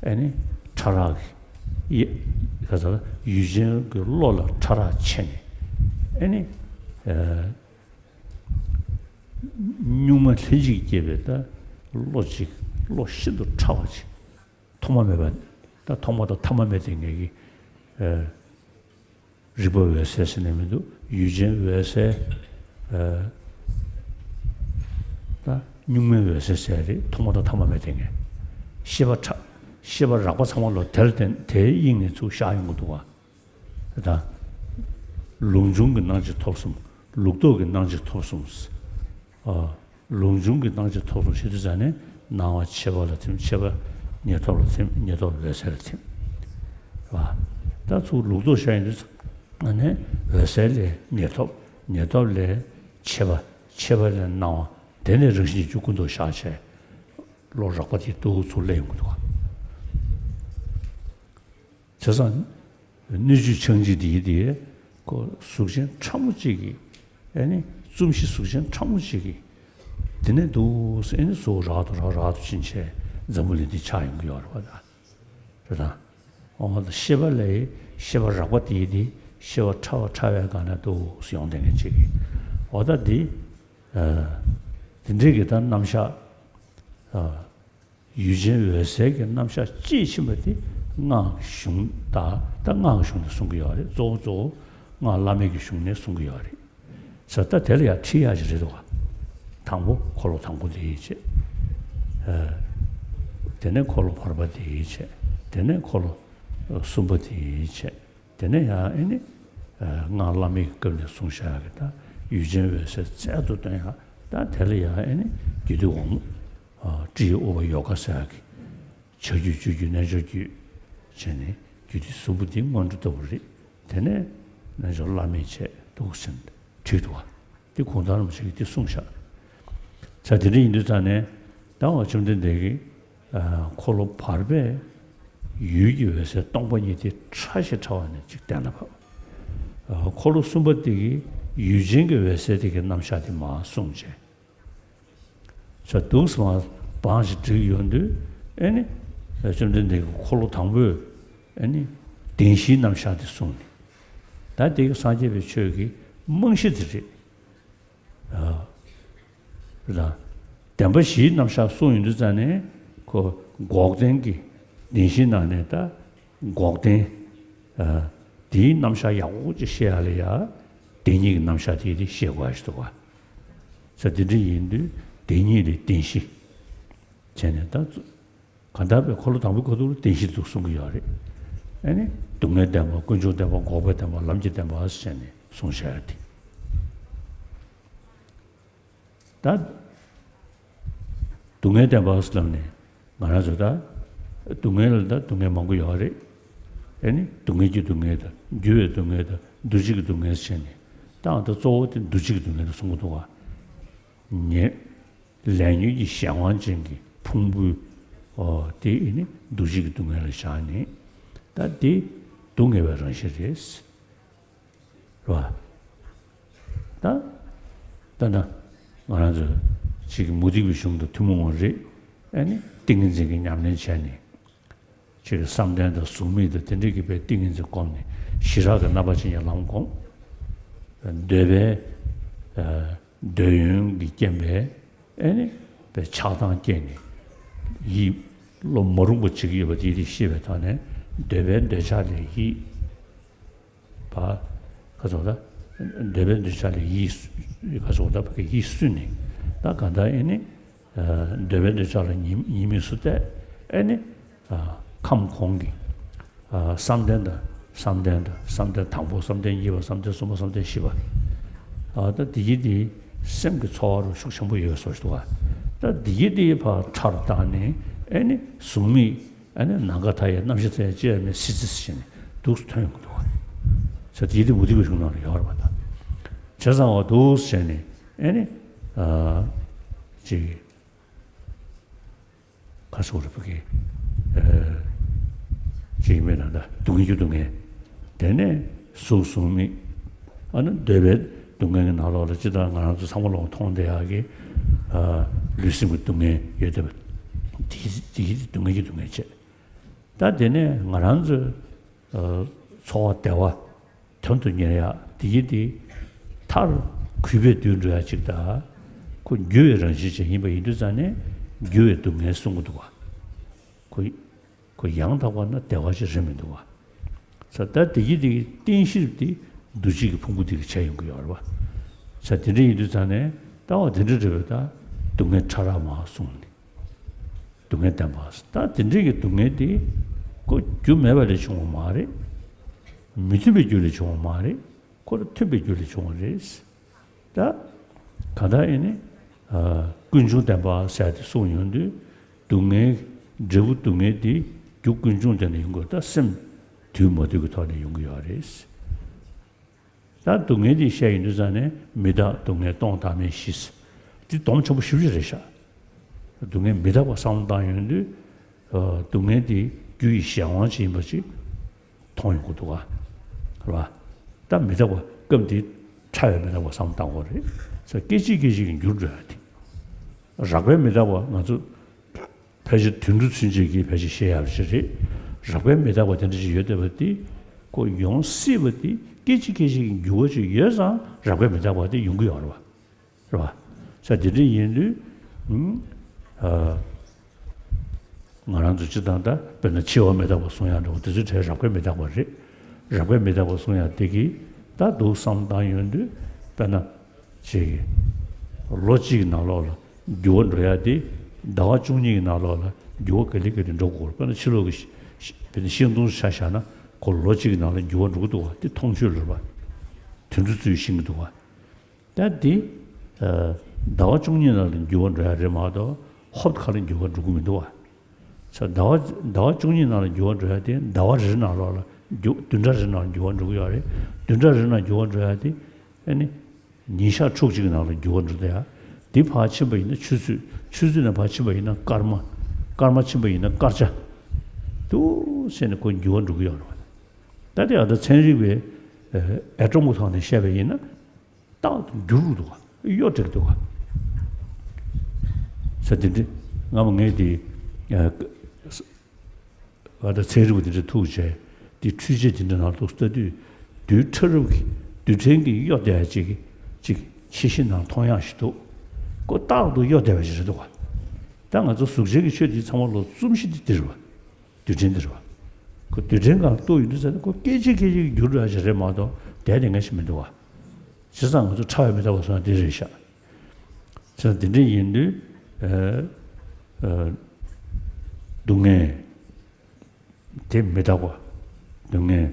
ཨེ་ནི་ཕྲ་རགས་ཀྱི་ཡེ་ག་ས་ལ་ཡུལ་ཅན་གྱི་བློ་ལ་ཕྲ་རགས་ཕྱེ་ནས་ཨེ་ནི་གཉུག་མ་ལྷན་ཅིག་སྐྱེས་པའི་ད་བློ་ཅིག་བློ་ཤིན་ཏུ་ཕྲ་བ་ཅིག་ཐོག་མ་མེད་པ། ད་ཐོག་མ་དང་ཐ་མ་མེད་དེ་ངེས་ཀྱི། རིག་པ་འོད་གསལ་ཟེར་ནས་མི་འདུག་ཡུལ་ཅན་འོད་གསལ། ད་གཉུག་མའི་འོད་གསལ་ཟེར་རེད། ཐོག་མ་དང་ཐ་མ་མེད་དེ་ངེས། ཤེས་པ་ཕྲ། ཤེས་པ་རགས་པ་ཚང་མ་ལོ་དེར་བརྟེན་དེའི་དབྱིངས་ནས་ཚུར་ཤར་ཡོང་གི་འདུག་བ། ད་ལུགས་འབྱུང་གི་སྣང་མཆེད་ཐོབ་གསུམ། ལུགས་ལྡོག་གི་སྣང་མཆེད་ཐོབ་གསུམ། ཨ། ལུགས་འབྱུང་གི་སྣང་མཆེད་ཐོབ་གསུམ་ཞེས་དུས་ཙམ་ནས་སྣང་བ་མཆེད་པ་ལ་ཐིམ། མཆེད་པ་ཉེར་ཐོབ་ལ་ཐིམ། ཉེར་ཐོབ་འོད་གསལ་ལ་ཐིམ། རེད་བ། ད་ཚུར་ལུགས་ལྡོག་བཞག་ཡིན་དུས་ཙམ་ནས་འོད་གསལ་ལས་ཉེར་ཐོབ། ཉེར་ཐོབ་ལས་མཆེད་པ། མཆེད་པ་ལས་སྣང་བ། དེ་ནས་རང་བཞིན་གྱིས་ཀུན་རྟོག་བཞག་བྱས། བློ་རགས་པ་དེ་འདུག་ཚུར་སླེབས་ཡོང་གི་འདུག་བ། བྱས་ཙང་། སྣོད་བཅུད་ཆགས་འཇིག་འདི་ཡི་དེ། ཁོ་གཟུགས་ཅན་ཕྲ་མོ་གཅིག་གིས། ཨེ་ནི་རྩོམ་གཞི་གཟུགས་ཅན་ཕྲ་མོ་གཅིག་གིས། དེ་ནས་འདུག་སེ་ཨེ་ནི་གཟུགས་རགས་དང་རགས་རགས་དུ་ཕྱིན་ཆད་འཛམ་བུ་གླིང་འདི་ཆགས་ཡོང་གི་ཡོད་རེད་བ་ད། རེད་ད། འོ་ད་ཤེས་པ་ལས་ཤེས་པ་རགས་པ་དེ་ཡི་དེ་ཤེས་པ་ཕྲ་བ་ཕྲ་བའི་སྒང་ནས་འདུག་སེ་ཡོང་བསྡད་མཁན་གཅིག་གིས། འོ་ད་འདི། ཨ། དེ་འདྲའི་གི་ད་རྣམ་གཞག་ཨ། ཡུལ་ཅན་འོད་གསལ་གྱི་རྣམ་གཞག་དཔྱིས་ཕྱིན་པ་དེ་སྔགས་ཀྱི་གཞུང་དང་། ད་སྔགས་ཀྱི་གཞུང་ནས་གསུང་གི་ཡོད་རེད། གཙོ་བོ་གཙོ་བོ་སྔགས་བླ་མེད་ཀྱི་གཞུང་ནས་གསུང་གི་ཡོད་རེད། ས་ད་དེ་ལ་ཡང་ཁྲིད་ཡག་ཅིག་རེད་འདུག་ག་དང་པོ་འཁོར་ལོ་དང་པོ་དེ་ཡི་བྱས། ཨ། དེ་ནས་འཁོར་ལོ་བར་པ་དེ་ཡི་བྱས། དེ་ནས་འཁོར་ལོ་གསུམ་པ་དེ་ཡི་བྱས། དེ་ནས་ཡང་ཨེ་ནི། ཨ། སྔགས་བླ་མེད་ཀྱི་སྐབས་ནས་གསུངས་བཞག་ཡག་གི་ད་ཡུལ་ཅན་འོད་གསལ་རྩལ་དུ་བཏོན་ཡག་ད་དེ་ལ་ཡང་ཨེ་ནི་རྒྱུད་སྡེ་འོག་མ། ཨ། ཀྲི་ཡི་ཨུ་པ་ཡོ་ག་ཟེར་ཡག་གི། བྱ་རྒྱུད་སྤྱོད་རྒྱུད་རྣལ་འབྱོར་རྒྱུད། བྱས་ནས་རྒྱུད་སྡེ་གསུམ་པོ་འདི་སྔོན་འགྲོ་ལྟ་བུ་རེད། དེ་ནས་རྣལ་འབྱོར་བླ་མེད་བྱས་འདུག་ཟེར་ནས་བྲིས་འདུག་བ། འདི་གུང་ཐང་རིན་པོ་ཆེ་གིས་འདི་གསུངས་བཞག་ས་དེ་འདྲ་ཡིན་དུས་ཙང་ནས་ད་འོ་བཅོམ་ལྡན་འདས་ཀྱིས། ཨ། འཁོར་ལོ་བར་པས་ཡུལ་གྱི་འོད་གསལ་སྟོང་པ་ཉིད་དེ་ཕྲ་ཞིང་ཕྲ་བ་ནས་ཅིག་གཏན་ལ་ཕབ། ཨ། འཁོར་ལོ་གསུམ་པ་དེ་གིས་ཡུལ་ཅན་གྱི་འོད་གསལ་དེ་གི་རྣམ་གཞག་དེ་མར་གསུངས་བྱས། ས་འདུག་སེ་མར་ བང་ཞིག་བསྒྲིགས་ཡོང་དུས། ཨེ་ནི། བཅོམ་ལྡན་འདས་ཀྱི་འཁོར་ལོ་དང་པོས། ཨེ་ནི། བདེན་བཞིའི་རྣམ་གཞག་དེ་གསུངས་ནས། ད་དེ་གི་སངས་རྒྱས་པའི་ཆོས་ཀྱི་རྨང་གཞི་དེ་རེད། ཨ། རེད་དང་། བདེན་པ་བཞིའི་རྣམ་གཞག་གསུངས་ཡོང་དུས་ཙང་ནས། ཁོ་འགོག་བདེན་གྱི་བདེན་བཞིའི་ནང་ནས་ད་འགོག་བདེན། ཨ། དེའི་རྣམ་གཞག་ཡག་པོ་ཅིག་ཤེས་ཡག་ལ་ཡ། བདེན་གཉིས་ཀྱི་རྣམ་གཞག་དེ་དེ་ཤེས་དགོས་ཡ་ཞིག་འདུག་ག། ས་དེ་འདྲ་ཡིན་དུས་བདེན་གཉིས་ལས་བདེན་བཞི། བྱས་ནས་ད། གང་ལྟར་བའི་འཁོར་ལོ་དང་པོའི་ཁ་ཐུག་ལ་བདེན་བཞི་འདུག་གསུང་གི་ཡོད་རེད། ཨ་ནི། སྡུག་བསྔལ་བདེན་པ། ཀུན་འབྱུང་བདེན་པ། འགོག་པའི་བདེན་པ། ལམ་གྱི་བདེན་པ་ཟེར་ནས་གསུངས་བཞག་ཡ་དེ། ད། སྡུག་བསྔལ་བདེན་པ་ཟེར་ལབ་ནས། ང་རང་ཚོ་ད། སྡུག་བསྔལ་ལ་ད་སྡུག་བསྔལ་མང་པོ་ཡོད་རེད། ཨ་ནི། སྡུག་བསྔལ་གྱི་སྡུག་བསྔལ་དང་། འགྱུར་བའི་སྡུག་བསྔལ་དང་། འདུ་བྱེད་ཀྱི་སྡུག་བསྔལ་ཟེར་ནས། ད་ཨ་ད་གཙོ་བོ་དེ་འདུ་བྱེད་ཀྱི་སྡུག་བསྔལ་དུ་གསུང་གི་འདུག་ག། ཉེ། ལས་ཉོན་གྱི་གཞན་དབང་ཅན་གྱི་ཕུང་པོའི། ཨོ། དེ་ཨེ་ནི་འདུ་བྱེད་ཀྱི་སྡུག་བསྔལ་ལ་བཞག་ནས། ད་དེ་སྡུག་བསྔལ་བའི་རང་བཞིན་རེད། རེད་བ། ད། ད་ན། ང་རང་ཚོ་གཅིག་གི་མུ་སྟེགས་པའི་གཞུང་དང་ཐུན་མོང་བ་རེད། ཨེ་ནི་ཏིང་ངེ་འཛིན་གྱི་ཉམས་ལེན་བྱས་ནས། གཅིག་གི་བསམ་གཏན་དང་གཟུགས་མེད་དང་དེ་འདྲའི་གི་བའི་ཏིང་ངེ་འཛིན་བསྒོམས་ནས། ཞི་རགས་ཀྱི་རྣམ་པ་ཅན་གྱི་ལམ་བསྒོམས། འདོད་པའི། ཨ། འདོད་ཡོན་གྱི་རྐྱེན་པས། ཨེ་ནི། པའི་ཆགས་སྡང་སྐྱེས་ནས། ཡིད་བློ་མ་རུངས་པ་བྱེད་ཀྱི་ཡོད་པ་དེ་དེ་ཤེས་པའི་ཐོག་ནས། འདོད་པའི་འདོད་ཆགས་ལས་ཡིད། པ། ག་ཚོད་ད། འདོད་པའི་འདོད་ཆགས་ལས་ཡིད། ག་ཚོད་ད་ཕ་གི་ཡིད་སུན་ནས། ད་གང་ལྟར་ཨེ་ནི། ཨ། འདོད་པའི་འདོད་ཆགས་ལ་ཉེས་ཉེས་དམིགས་སུ་བལྟས། ཨེ་ནི། ཨ། ཁམས་གོང་གི། ཨ། བསམ་གཏན་དང་། བསམ་གཏན་དང་། བསམ་གཏན་དང་པོ། བསམ་གཏན་གཉིས་པ། བསམ་གཏན་གསུམ་པ། བསམ་གཏན་བཞི་པ། ཨ། ད་འདི་གི་འདི་སེམས་ཀྱི་ཚོར་བ་རུ་ཤུགས་ཆེན་པོ་ཡོད་བཟོ་ཞིག་འདུག་ག། ད་འདི་གི་འདི་ཕར་ཕྲ་རུ་བཏང་ནས། ཨེ་ནི་གཟུགས་མེད། ཨེ་ནི་ནམ་མཁའ་མཐའ་ཡས། རྣམ་ཤེས་མཐའ་ཡས། ཅི་ཡང་མེད། སིད་སིད་བྱས་ནས་འདུག་སེ་ཐོན་ཡོང་གི་འདུག་ག། ཟེར་དེ་དེ་མུ་སྟེགས་པའི་གཞུང་ནང་ལ་ཡོད་རེད་པ། ད་བྱས་ཙང་བ་འདུག་སེ་བྱས་ནས། ཨེ་ནི། ཨ། ཅིག་ག་སོགས་རེད་པ་གི། ཨ། ཅིག་མེད་ན་ད་སྡུག་བསྔལ་གྱི་སྡུག་བསྔལ། དེ་ནས་གཟུགས་གཟུགས་མེད། ཨ་ནི་འདོད་པའི་སྡུག་བསྔལ་གྱི་ནང་ལོགས་ལ་ཅི་ལྟར་ང་རང་ཚོ་ཚང་མ་ལོག་མཐོང་བསྡད་ཡག་གི། ཨ། ལུས་སེམས་ཀྱི་སྡུག་བསྔལ་ཡོད་བསྡད་པ། དེ་དེ་སྡུག་བསྔལ་གྱི་སྡུག་བསྔལ་བྱས། ད་དེ་ནས་ང་རང་ཚོའི། ཨ། འཚོ་བ་བདེ་བ་དོན་དུ་གཉེར་ཡག་དེ་གི་དེ་མཐར་གུས་པས་འདུལ་འགྲོ་ཡག་ཅིག་དང་། ཁོ་འགྱུར་བའི་རང་བཞིན་ཅན་ཡིན་པ་ཡིན་དུས་ཙང་ནས་འགྱུར་བའི་སྡུག་བསྔལ་གསུང་གི་འདུག་ག། ཁོ་ཁོ་ཡང་དག་པ་ན་བདེ་བ་ཞིག་རེད་མི་འདུག་ག། ས་ད་དེ་གི་དེ་གི་རྟེན་གཞིར་དེ་འདུ་བྱེད་ཀྱི་ཕུང་པོ་དེ་གི་བྱས་ཡོང་གི་ཡོད་རེད་པ། ས་དེ་འདྲ་ཡིན་དུས་ཙང་ནས་ལྟ་བ་དེ་འདྲ་རེད་པ། ད་སྡུག་བསྔལ་ཕྲ་རགས་མ་གསུངས་ནས། སྡུག་བསྔལ་བདེན་པ། ད་དེ་འདྲའི་གི་སྡུག་བསྔལ་དེ་ཁོ་རྒྱུ་མེད་པ་ལས་བྱུང་བ་མ་རེད། མི་མཐུན་པའི་རྒྱུ་ལས་བྱུང་བ་མ་རེད། ཁོ་ལ་མཐུན་པའི་རྒྱུ་ལས་བྱུང་བ་རེད། ད་ག་ད་ཨེ་ནི། ཨ། ཀུན་འབྱུང་བདེན་པ་ཟེར་ཏེ་གསུངས་ཡོང་དུས། སྡུག་བསྔལ། འབྲས་བུ་སྡུག་བསྔལ་དེ་རྒྱུ་ཀུན་འབྱུང་དེ་ནས་ཡོང་དགོས། ད་སེམས་འདུལ་མ་འདུལ་གྱི་ཐོག་ནས་ཡོང་གི་ཡོད་རེད། ད་སྡུག་བསྔལ་འདི་བཤད་ཡོང་དུས་ཙང་ནས་མི་རྟག་སྡུག་བསྔལ་སྟོང་བདག་མེད་བཞི། འདི་སྡོམ་ཆེན་པོ་ཞེ་པོ་ཅིག་རེད་ཤག། སྡུག་བསྔལ་མི་རྟག་པ་བསམ་བློ་བཏང་ཡོང་དུས། ཨ། སྡུག་བསྔལ་འདི་རྒྱུ་ཡི་གཞན་དབང་ཅིག་ཡིན་པ་ཅིག་མཐོང་ཡོང་གི་འདུག་ག། རེད་པ། ད་མི་རྟག་པ་སྐབས་འདི་ཕྲ་བའི་མི་རྟག་པ་བསམ་བློ་བཏང་དགོས་རེད། ས་སྐད་ཅིག་སྐད་ཅིག་གིས་འགྱུར་འགྲོ་ཡ་དེ། རགས་པའི་མི་རྟག་པ་ང་ཚོ་ཕལ་ཆེར་དུད་འགྲོ་ཚུན་ཆད་ཀྱིས་ཕལ་ཆེར་ཤེས་ཡག་ཅིག་རེད། རགས་པའི་མི་རྟག་པ་དེ་འདྲ་ཅིག་ཡོད་བསྡད་པ་དེ། ཁོ་ཡོང་སྲིད་པ་དེ་སྐད་ཅིག་སྐད་ཅིག་གི་འགྱུར་བ་ཅིག་ཡོད་ཙང་རགས་པའི་མི་རྟག་པ་དེ་ཡོང་གི་ཡོད་རེད་པ། རེད་པ། ས་དེ་འདྲ་ཡིན་དུས། ཨ། ང་རང་ཚོ་སྤྱིར་བཏང་ད་དཔེར་ན་འཆི་བ་མི་རྟག་པ་གསུང་ཡག་འདྲ་བོ་དེ་ཚོའི་གྲས་རགས་པའི་མི་རྟག་པ་རེད། རགས་པའི་མི་རྟག་པ་གསུང་ཡག་དེ་གིས་ད་འདུག་བསམ་བཏང་ཡོང་དུས། དཔེར་ན། ཅིག་ལོ་གཅིག་གི་ནང་ལོགས་ལ་འགྱུར་བ་འགྲོ་ཡག་དེ། ཟླ་བ་བཅུ་གཉིས་ཀྱི་ནང་ལོགས་ལ་འགྱུར་བ་ག་ལེ་ག་ལེ་འགྲོ་དགོས་རེད། དཔེར་ན་ཕྱི་ལོགས་ཀྱི་ཤ་དཔེར་ན་ཤིང་སྡོང་ཆ་བཞག་ན་ཁོ་ལོ་གཅིག་གི་ནང་ལ་འགྱུར་བ་འགྲོ་གི་འདུག་པ། དེ་མཐོང་ཆོས་ལ་རེད་པ། དུད་འགྲོ་ཚོས་ཤེས་ཀྱི་འདུག་པ། ད་དེ། ཨ། ཟླ་བ་བཅུ་གཉིས་ནང་ལ་འགྱུར་བ་འགྲོ་ཡག་རེད་མ་གཏོགས། ཧོབ་ཁ་ལ་འགྱུར་བ་འགྲོ་གི་མི་འདུག་པ། ས་ཟླ་བ་ཟླ་བ་བཅུ་གཉིས་ནང་ལ་འགྱུར་བ་འགྲོ་ཡག་དེ་ཟླ་བ་རེ་རེ་ནང་ལོགས་ལ་འགྱུར། བདུན་ཕྲག་རེ་རེ་ནང་ལ་འགྱུར་བ་འགྲོ་གི་ཡོད་རེད། བདུན་ཕྲག་རེ་རེ་ནང་འགྱུར་བ་འགྲོ་ཡག་དེ། ཨ་ནི། ཉིན་ཞག་ཕྲུགས་གཅིག་གི་ནང་ལ་འགྱུར་བ་འགྲོ་བསྡད་ཡག། དེ་ཕར་ཕྱིན་པ་ཡིན་ན་ཆུ་ཚོད། ཆུ་ཚོད་ནས་ཕར་ཕྱིན་པ་ཡིན་ན་སྐར་མ། སྐར་མ་ཕྱིན་པ་ཡིན་ན་སྐར་ཆ། འདུག་སེ་བྱས་ནས་ཁོ་འགྱུར་བ་འགྲོ་གི་ཡོད་རེད་པ། ད་དེ་ཨ་ད་ཚན་རིག་པའི། ཨ། ཨེ་ཊོམ་གྱི་ཐོག་ནས་བཤད་པ་ཡིན་ན། རྟག་ཏུ་འགྱུར་འགྲོ་གི་འདུག་ག། གཡོ་སྒྲིག་འདུག་ག། ས་དེ་འདྲ། སྔ་མོ་ངས་དེ་ཨ་ད་ཚན་རིག་པ་དེ་འདྲ་ཐུག་བྱས་དེ་འཕྲུལ་ཆས་དེ་འདྲ་ནང་དུ་ལྟ་དུས། རྡུལ་ཕྲ་རབ་ཀྱི་རྡུལ་ཕྲན་གྱི་གཡོ་བསྡད་ཅིག་ཅིག་ཕྱི་བཞིན་ནང་མཐོང་ཡག་ཞིག་འདུག་ཁོ་རྟག་ཏུ་གཡོ་བསྡད་པ་ཞིག་རེད་འདུག་ག་ད་ང་ཚོ་གཟུགས་ཅན་གྱི་ཆོས་དེ་ཚང་མ་ལོ་རྩོམ་གཞི་དེ་འདིར་བ། རྡུལ་ཕྲན་འདིར་བ། ཁོ་རྡུལ་ཕྲན་སྒང་གཏུགས་ཡོང་དུས་ཙང་ཁོ་སྐད་ཅིག་སྐད་ཅིག་འགྱུར་འགྲོ་ཡག་ཅིག་རེད་མ་གཏོགས་བསྡད་དེ་ངེས་ཤིག་མི་འདུག་བ། བྱས་ཙང་ང་ཚོ་ཕྲ་བའི་མི་རྟག་པ་སོང་ན་འདི་རེད་ཤག་བྱས་ཙང་འདི་འདྲ་ཡིན་དུས་ཨ་ཨ་སྡུག་བསྔལ་དེ་མི་རྟག་པ། སྡུག་བསྔལ་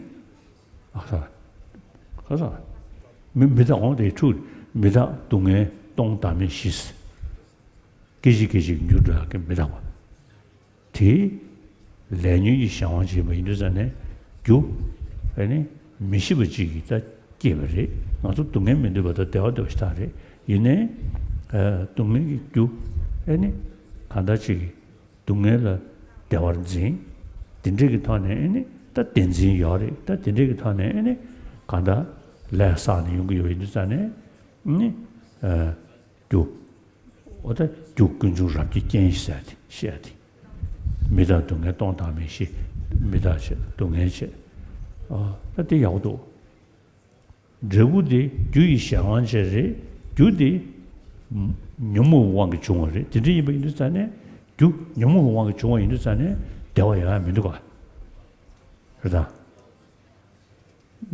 ཨ་ས་ཁ་ས་མི་མི་རྟག་འོང་དེ་འཁྲུག་མི་རྟག་སྡུག་བསྔལ་སྟོང་བདག་མེད་བཞི། སྐད་ཅིག་སྐད་ཅིག་འགྱུར་འགྲོ་ཡག་གི་མི་རྟག་པ། དེ་ལས་ཉོན་གྱི་གཞན་དབང་བྱེད་པ་ཡིན་དུས་ཙང་ནས་རྒྱུ་ཨ་ནི་མི་ཤེས་པ་ཅིག་གིས་ད་སྐྱེས་པ་རེད། ང་ཚོ་སྡུག་བསྔལ་མི་འདོད་པ་དང་བདེ་བ་འདོད་པ་ཞིག་ད་རེད། ཡིན་ནའི་ཨ་སྡུག་བསྔལ་གྱི་རྒྱུ་ཨ་ནི་གང་ལྟར་ཅིག་གིས་སྡུག་བསྔལ་ལ་བདེ་བར་འཛིན། དེ་འདྲས་ཀྱི་ཐོག་ནས་ཨ་ནི་ད་བདེན་འཛིན་ཡོད་རེད། ད་དེ་འདྲས་ཀྱི་ཐོག་ནས་ཨ་ནི་གང་ལྟར་ལས་བསགས་ནས་ཡོང་གི་ཡོད་པ་ཡིན་དུས་ཙང་ནས་ཨ་ནི་ཨ་རྒྱུ། འོ་ད་རྒྱུ་ཀུན་འབྱུང་རབ་ཀྱི་རྐྱེན་ཟེར་ཏེ་བཤད་དེ། མི་རྟག་སྡུག་བསྔལ་སྟོང་བདག་མེད་བཞི། མི་རྟག་བྱས་སྡུག་བསྔལ་བྱས། ཨ་ད་དེ་ཡག་པོ་འདུག་འབྲས་བུ་དེ་རྒྱུ་ཡི་གཞན་དབང་བྱས་རེད། རྒྱུ་དེ་ཉོན་མོངས་དབང་གིས་བྱུང་བ་རེད། དེ་འདྲ་ཡིན་པ་ཡིན་དུས་ཙང་ནས་རྒྱུ་ཉོན་མོངས་དབང་གིས་བྱུང་བ་ཡིན་དུས་ཙང་ནས་བདེ་བ་ཡོང་ཡ་མི་འདུག་ག་རེད་ད།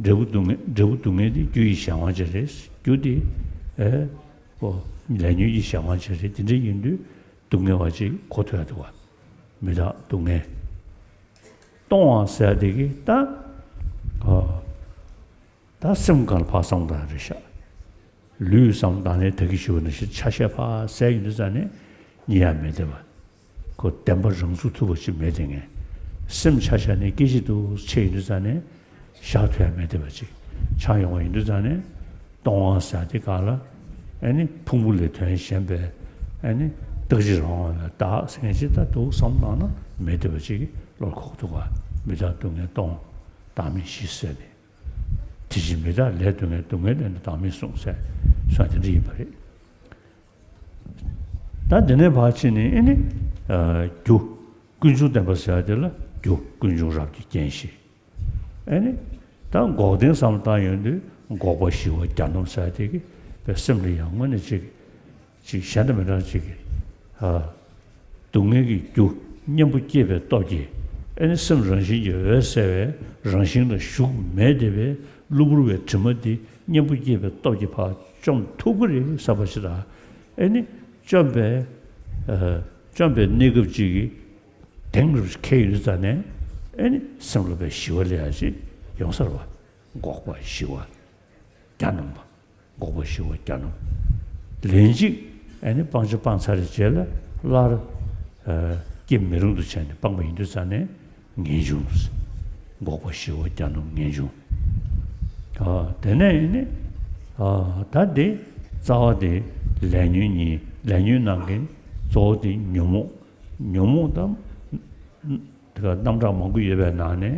འབྲས་བུ་སྡུག་བསྔལ། འབྲས་བུ་སྡུག་བསྔལ་དེ་རྒྱུ་ཡི་གཞན་དབང་ཅན་རེད། རྒྱུ་དེ་ཨེ་ཨོ་ལས་ཉོན་གྱི་གཞན་དབང་ཅན་རེད། དེ་འདྲ་ཡིན་དུས་སྡུག་བསྔལ་བ་ཅིག་གོ་ཐུབ་ཡ་འདུག་བ། མི་རྟག་སྡུག་བསྔལ། སྟོང་བ་ཟེར་དེ་གི་ད་ཨོ་ད་སེམས་སྒང་ལ་ཕར་བསམ་བཏང་རེད་ཤག་ལུས་བསམ་བཏང་ནས་ད་གི་ཞུ་བ་ནང་བཞིན་ཆ་ཤས་ཕར་ཟད་ཡོང་དུས་ཙང་ནས་རྙེད་ཡ་མེད་བསྡད་པ། ཁོ་བདེན་པ་རང་ཚུགས་ཐུབ་པ་ཅིག་མེད་དེ་ངས། སེམས་ཆ་བཞག་ནས་སྐད་ཅིག་ཏུ་ཆད་ཡོང་དུས་ཙང་ནས་བཞག་ཐུབ་ཡ་མེད་བསྡད་པ་ཅིག་ཆགས་ཡོང་བ་ཡིན་དུས་ཙང་ནས་སྟོང་བ་ཟེར་དེ་ག་ལ་ཨ་ནི་ཕུང་པོ་ལས་དོན་གཞན་པའི་ཨ་ནི་རྟག་གཅིག་རང་དབང་བའི་བདག་ཟེར་མཁན་ཅིག་ད་འདུག་བསམ་བཏང་ན་མེད་བསྡད་པ་ཅིག་བློར་འཁོར་འདུག་ག་མི་རྟག་སྡུག་བསྔལ་སྟོང་བདག་མེད་བཞི་ཟེར་ནས། དེ་བཞིན་མི་རྟག་ལས་སྡུག་བསྔལ། སྡུག་བསྔལ་ལས་ནི་བདག་མེད་གསུངས་ཟེར་སོང་དེ་འདྲ་ཡིན་པ་རེད། ད་འདི་ནས་ཕར་ཕྱིན་ནས་ཨ་ནི་ཨ་རྒྱུ་ཀུན་འབྱུང་བདེན་པ་ཟེར་བ་དེ་ལ་རྒྱུ་ཀུན་འབྱུང་རབ་ཀྱི་རྐྱེན་བཞི། ཨ་ནི་ད་འགོག་བདེན་བསམ་བློ་བཏང་ཡོང་དུས་འགོག་པ་ཞི་བ་གྱ་ནོམ་ཟེར་བ་དེ་གི་པའི་སེམས་ལ་ཡང་དངོས་གནས་ཅིག་ཅིག་གཞན་དང་མི་འདྲ་ཅིག་གི་ཨ་སྡུག་བསྔལ་གྱི་རྒྱུ་གཉེན་པོ་སྐྱེས་པའི་སྟོབས་ཀྱིས་ཨ་ནི་སེམས་རང་བཞིན་གྱིས་འོད་གསལ་བའི་རང་བཞིན་ལ་ཞུགས་མེད་བསྡད་པའི་གློ་བུར་བའི་དྲི་མ་འདི་གཉེན་པོ་སྐྱེས་པའི་སྟོབས་ཀྱིས་ཕར་བཅོམ་ཐུབ་ཀྱི་རེད་བསམ་པ་ཞིག་དང་། ཨེ་ནི་བཅོམ་པའི་ཨ་བཅོམ་པའི་གནས་སྐབས་ཅིག་གི་དེང་རབས་ཁེལ་ཡོད་ཙང་ནས་ཨེ་ནི་སེམས་ལ་བའི་ཞི་བ་ལས་ཡ་ཞིག་ཡོང་ས་རེད་བ། འགོག་པ་ཞི་བ་གྱ་ནོམ་པ། འགོག་པ་ཞི་བ་གྱ་ནོམ། ལན་གཅིག་ཨེ་ནི་སྤང་བྱ་སྤངས་ཚར་རེ་རྗེས་ལ་སླར་ཨ་སྐྱེ་མི་རུང་དུ་བྱས་ནས་སྤངས་པ་ཡིན་དུས་ཙང་ནས། ངེས་འབྱུང་། འགོག་པ་ཞི་བ་གྱ་ནོམ་ངེས་འབྱུང་། ཨ་དེ་ནས་ནི་ཨ་ད་དེ་རྩ་བ་དེ་ལས་ཉོན་གཉིས། ལས་ཉོན་ནང་གི་གཙོ་བོ་དེ་ཉོན་མོངས། ཉོན་མོངས་དང་དེ་ག་རྣམ་གྲངས་མང་པོ་ཡོད་པའི་ནང་ནས་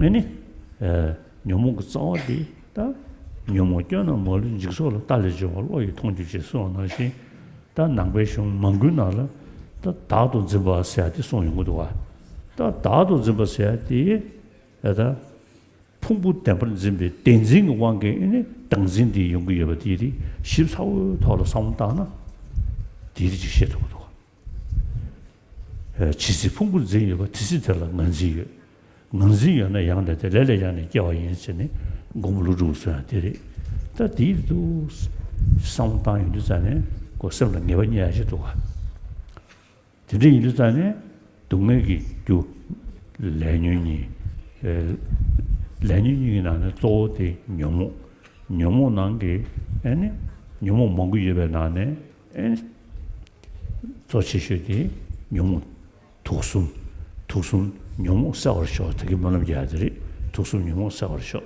ཨ་ནི་ཨ་ཉོན་མོངས་ཀྱི་རྩ་བ་དེ་ད་ཉོན་མོངས་སྐྱོན་རྣམས་མ་ལུས་འཇིག་ཚོགས་ལ་ལྟ་ལས་བྱུང་བ་བློ་ཡིས་མཐོང་འགྱུར་ཅེས་གསུངས་པ་ནང་བཞིན། ད་ནང་པའི་གཞུང་མང་པོའི་ནང་ལ་ད་བདག་ཏུ་འཛིན་པ་ཟེར་ཡ་དེ་གསུངས་ཡོང་གི་འདུག་བ། ད་བདག་ཏུ་འཛིན་པ་ཟེར་ཡ་དེ་ད་ཕུང་པོ་བདེན་པར་འཛིན་པའི་བདེན་འཛིན་གྱི་དབང་གིས་ཨེ་ནི་བདག་འཛིན་དེ་ཡོང་གི་ཡོད་པ་དེ་རིགས་ཞིབ་ཚགས་པོའི་ཐོག་ལ་བསམ་བློ་བཏང་ན་དེ་རིགས་ཅིག་ཤེས་ཐུབ་ཀྱི་འདུག་བ། ཇི་སྲིད་ཕུང་པོར་འཛིན་ཡོད་པ་དེ་སྲིད་དེ་ལ་ངར་འཛིན་ཡོད། ངར་འཛིན་ཡོད་ན་ཡང་ལས་དེ་ལས་ལས་ཡང་ནས་སྐྱེ་བ་ཡིན་ཟེར་ནས་མགོན་པོ་ཀླུ་སྒྲུབ་གསུངས་ཡ་དེ་རེད། ད་དེའི་དུ་བསམ་བློ་བཏང་ཡོང་དུས་ཙང་ནས་ཁོ་སེམས་ལ་ངེས་པ་རྙེད་ཡ་ཞིག་འདུག་ག་དེ་འདྲ་ཡིན་དུས་ཙང་ནས་སྡུག་བསྔལ་གྱི་རྒྱུ་ལས་ཉོན་གཉིས། ལས་ཉོན་གཉིས་ཀྱི་ནང་ནས་གཙོ་བོ་དེ་ཉོན་མོངས། ཉོན་མོངས་ནང་གི་ཨེ་ནི་ཉོན་མོངས་མང་པོ་ཡོད་པའི་ནང་ནས་ཨེ་ནི་གཙོ་ཆེ་ཤོས་དེ་ཉོན་མོངས། དུག་གསུམ། དུག་གསུམ་ཉོན་མོངས་སེལ་བར་ཤོག་དེ་གི་སྨོན་ལམ་རྒྱག་ཡ་དེ་རེད། དུག་གསུམ་ཉོན་མོངས་སེལ་བར་ཤོག་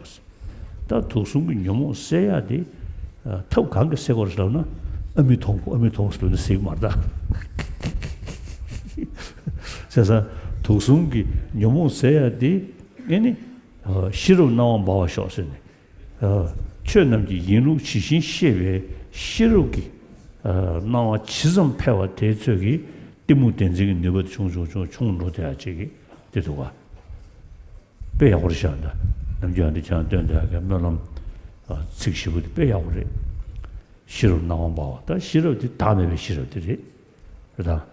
ད་དུག་གསུམ་གྱི་ཉོན་མོངས་སེལ་ཡ་དེ་ཐབས་གང་གིས་སེལ་དགོས་རེད་ལབ་ན། ཨ་མི་མཐོང་དགོས། ཨ་མི་མཐོང་ཟེར་ན་སེལ་གྱི་མ་རེད་ད། བྱས་ཙང་དུག་གསུམ་གྱི་ཉོན་མོངས་སེལ་ཡ་དེ་ཨེ་ནི་ཤེས་རབ་སྣང་བ་འབར་བར་ཤོག་ཟེར་ནས། ཆོས་རྣམས་ཀྱི་ཡིན་ལུགས་ཇི་བཞིན་ཤེས་པའི་ཤེས་རབ་ཀྱི་སྣང་བ་ཇི་ཙམ་འཕེལ་བ་དེའི་ཚོད་ཀྱིས་ གཏི་མུག་བདེན་འཛིན་གྱི་ནུས་པ་དེ་ཆུང་ཆུང་ཆུང་ཆུང་འགྲོ་བསྡད་ཡ་ཅིག་གི་དེ་འདུག་ག་དཔེ་ཡག་པོ་རེད་ཤག་ད་ནམ་རྒྱུན་ཨ་འདི་ཁྱེད་རང་སྟོན་བསྡད་ཡ་གི་སྨོན་ལམ་ཨ་ཚིག་བཞི་པོ་དེ་དཔེ་ཡག་པོ་རེད། ཤེས་རབ་སྣང་བ་འབར་བ། ད་ཤེས་རབ་དེ་བདག་མེད་པའི་ཤེས་རབ་དེ་རེད། རེད་ད།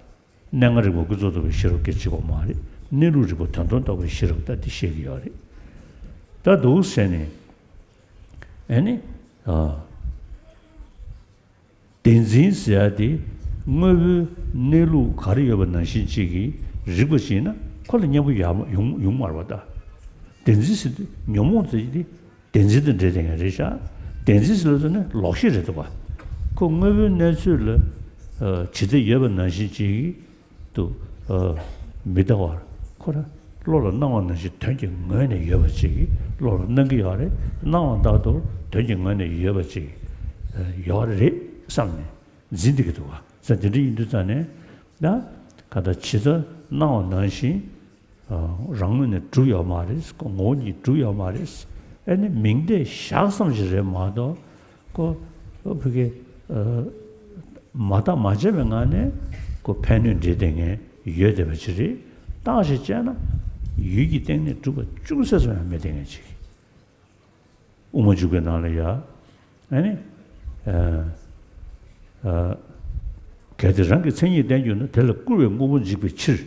གནས་ལྔ་རིག་པ་ཀུན་རྫོབ་རྟོགས་པའི་ཤེས་རབ་སྐད་ཅིག་པོ་མ་རེད། གནས་ལུགས་རིག་པ་དོན་སྟོང་རྟོགས་པའི་ཤེས་རབ་ད་དེ་བཤད་ཀྱི་ཡོད་རེད། ད་འདུག་ཟེར་ནས་ཨ་ནི་ཨ། བདེན་འཛིན་ཟེར་ཡ་དེ་དངོས་པོའི་གནས་ལུགས་ག་རེ་ཡོད་པ་ནང་བཞིན་ཅིག་གིས་རིག་པ་ཅིག་ཡིན་ན་ཁོ་ལ་གཉེན་པོ་ཡོང་ཡོང་ཡོང་མ་རེད་པ། ད་བདེན་འཛིན་ཟེར་དུས་ཉོན་མོངས་ཟེར་གྱི་དེ་བདེན་འཛིན་དང་འབྲེལ་བསྡད་མཁན་རེད་ཤག་བདེན་འཛིན་ཟེར་ལབ་ཙམ་ནས་ལོག་ཤེས་རེད་འདུག་པ། ཁོ་དངོས་པོའི་གནས་ཚུལ་ལ་ཨ་ཇི་ལྟར་ཡོད་པ་ནང་བཞིན་ཅིག་གིས་དུ་ཨ་མི་ལྟ་བར་ཁོ་རང་བློ་ལ་སྣང་བ་ནང་བཞིན་དོན་གྱི་ངོས་ནས་ཡོད་པ་ཅིག་བློ་ལ་སྣང་གི་ཡོད་རེད། སྣང་བ་ལྟར་དུ་དོན་གྱི་ངོས་ནས་ཡོད་པ་ཅིག་ཨ་ཡོད་རེད་བསམ་ནས་འཛིན་བསྡད་ཀྱི་འདུག་ག་ས་དེ་འདྲ་ཡིན་དུས་ཙང་ནས་ད་ག་ད་ཇི་ལྟར་སྣང་བ་ནང་བཞིན་ཨ་རང་ངོས་ནས་གྲུབ་ཡོད་མ་རེད། ཁོ་ངོ་བོ་ཉིད་གྲུབ་ཡོད་མ་རེད། ཨ་ནི་མིང་བརྡས་བཞག་ཙམ་ཞིག་རེད་མ་གཏོགས་ཁོ་ཁོ་ཕ་གི་ཨ་མ་བརྟགས་མ་དཔྱད་པའི་ངང་ནས་ཁོ་ཕན་གནོད་འབྲེལ་བསྡད་མཁན་ཡོད་བསྡད་པ་ཅིག་རེད། བརྟགས་ཤིང་དཔྱད་ན་ཡུལ་གྱི་སྟེང་ནས་གྲུབ་པ་ཅུང་ཟད་ཙམ་ཡང་མེད་བསྡད་མཁན་ཅིག་དབུ་མ་འཇུག་པའི་ནང་ལ་ཡ། ཨ་ནི། ཨ་ཨ་གལ་ཏེ་རང་གི་མཚན་ཉིད་བསྟན་གྱུར་ན། དེ་ལ་སྐུར་བས་དངོས་པོ་འཇིག་པའི་ཕྱིར།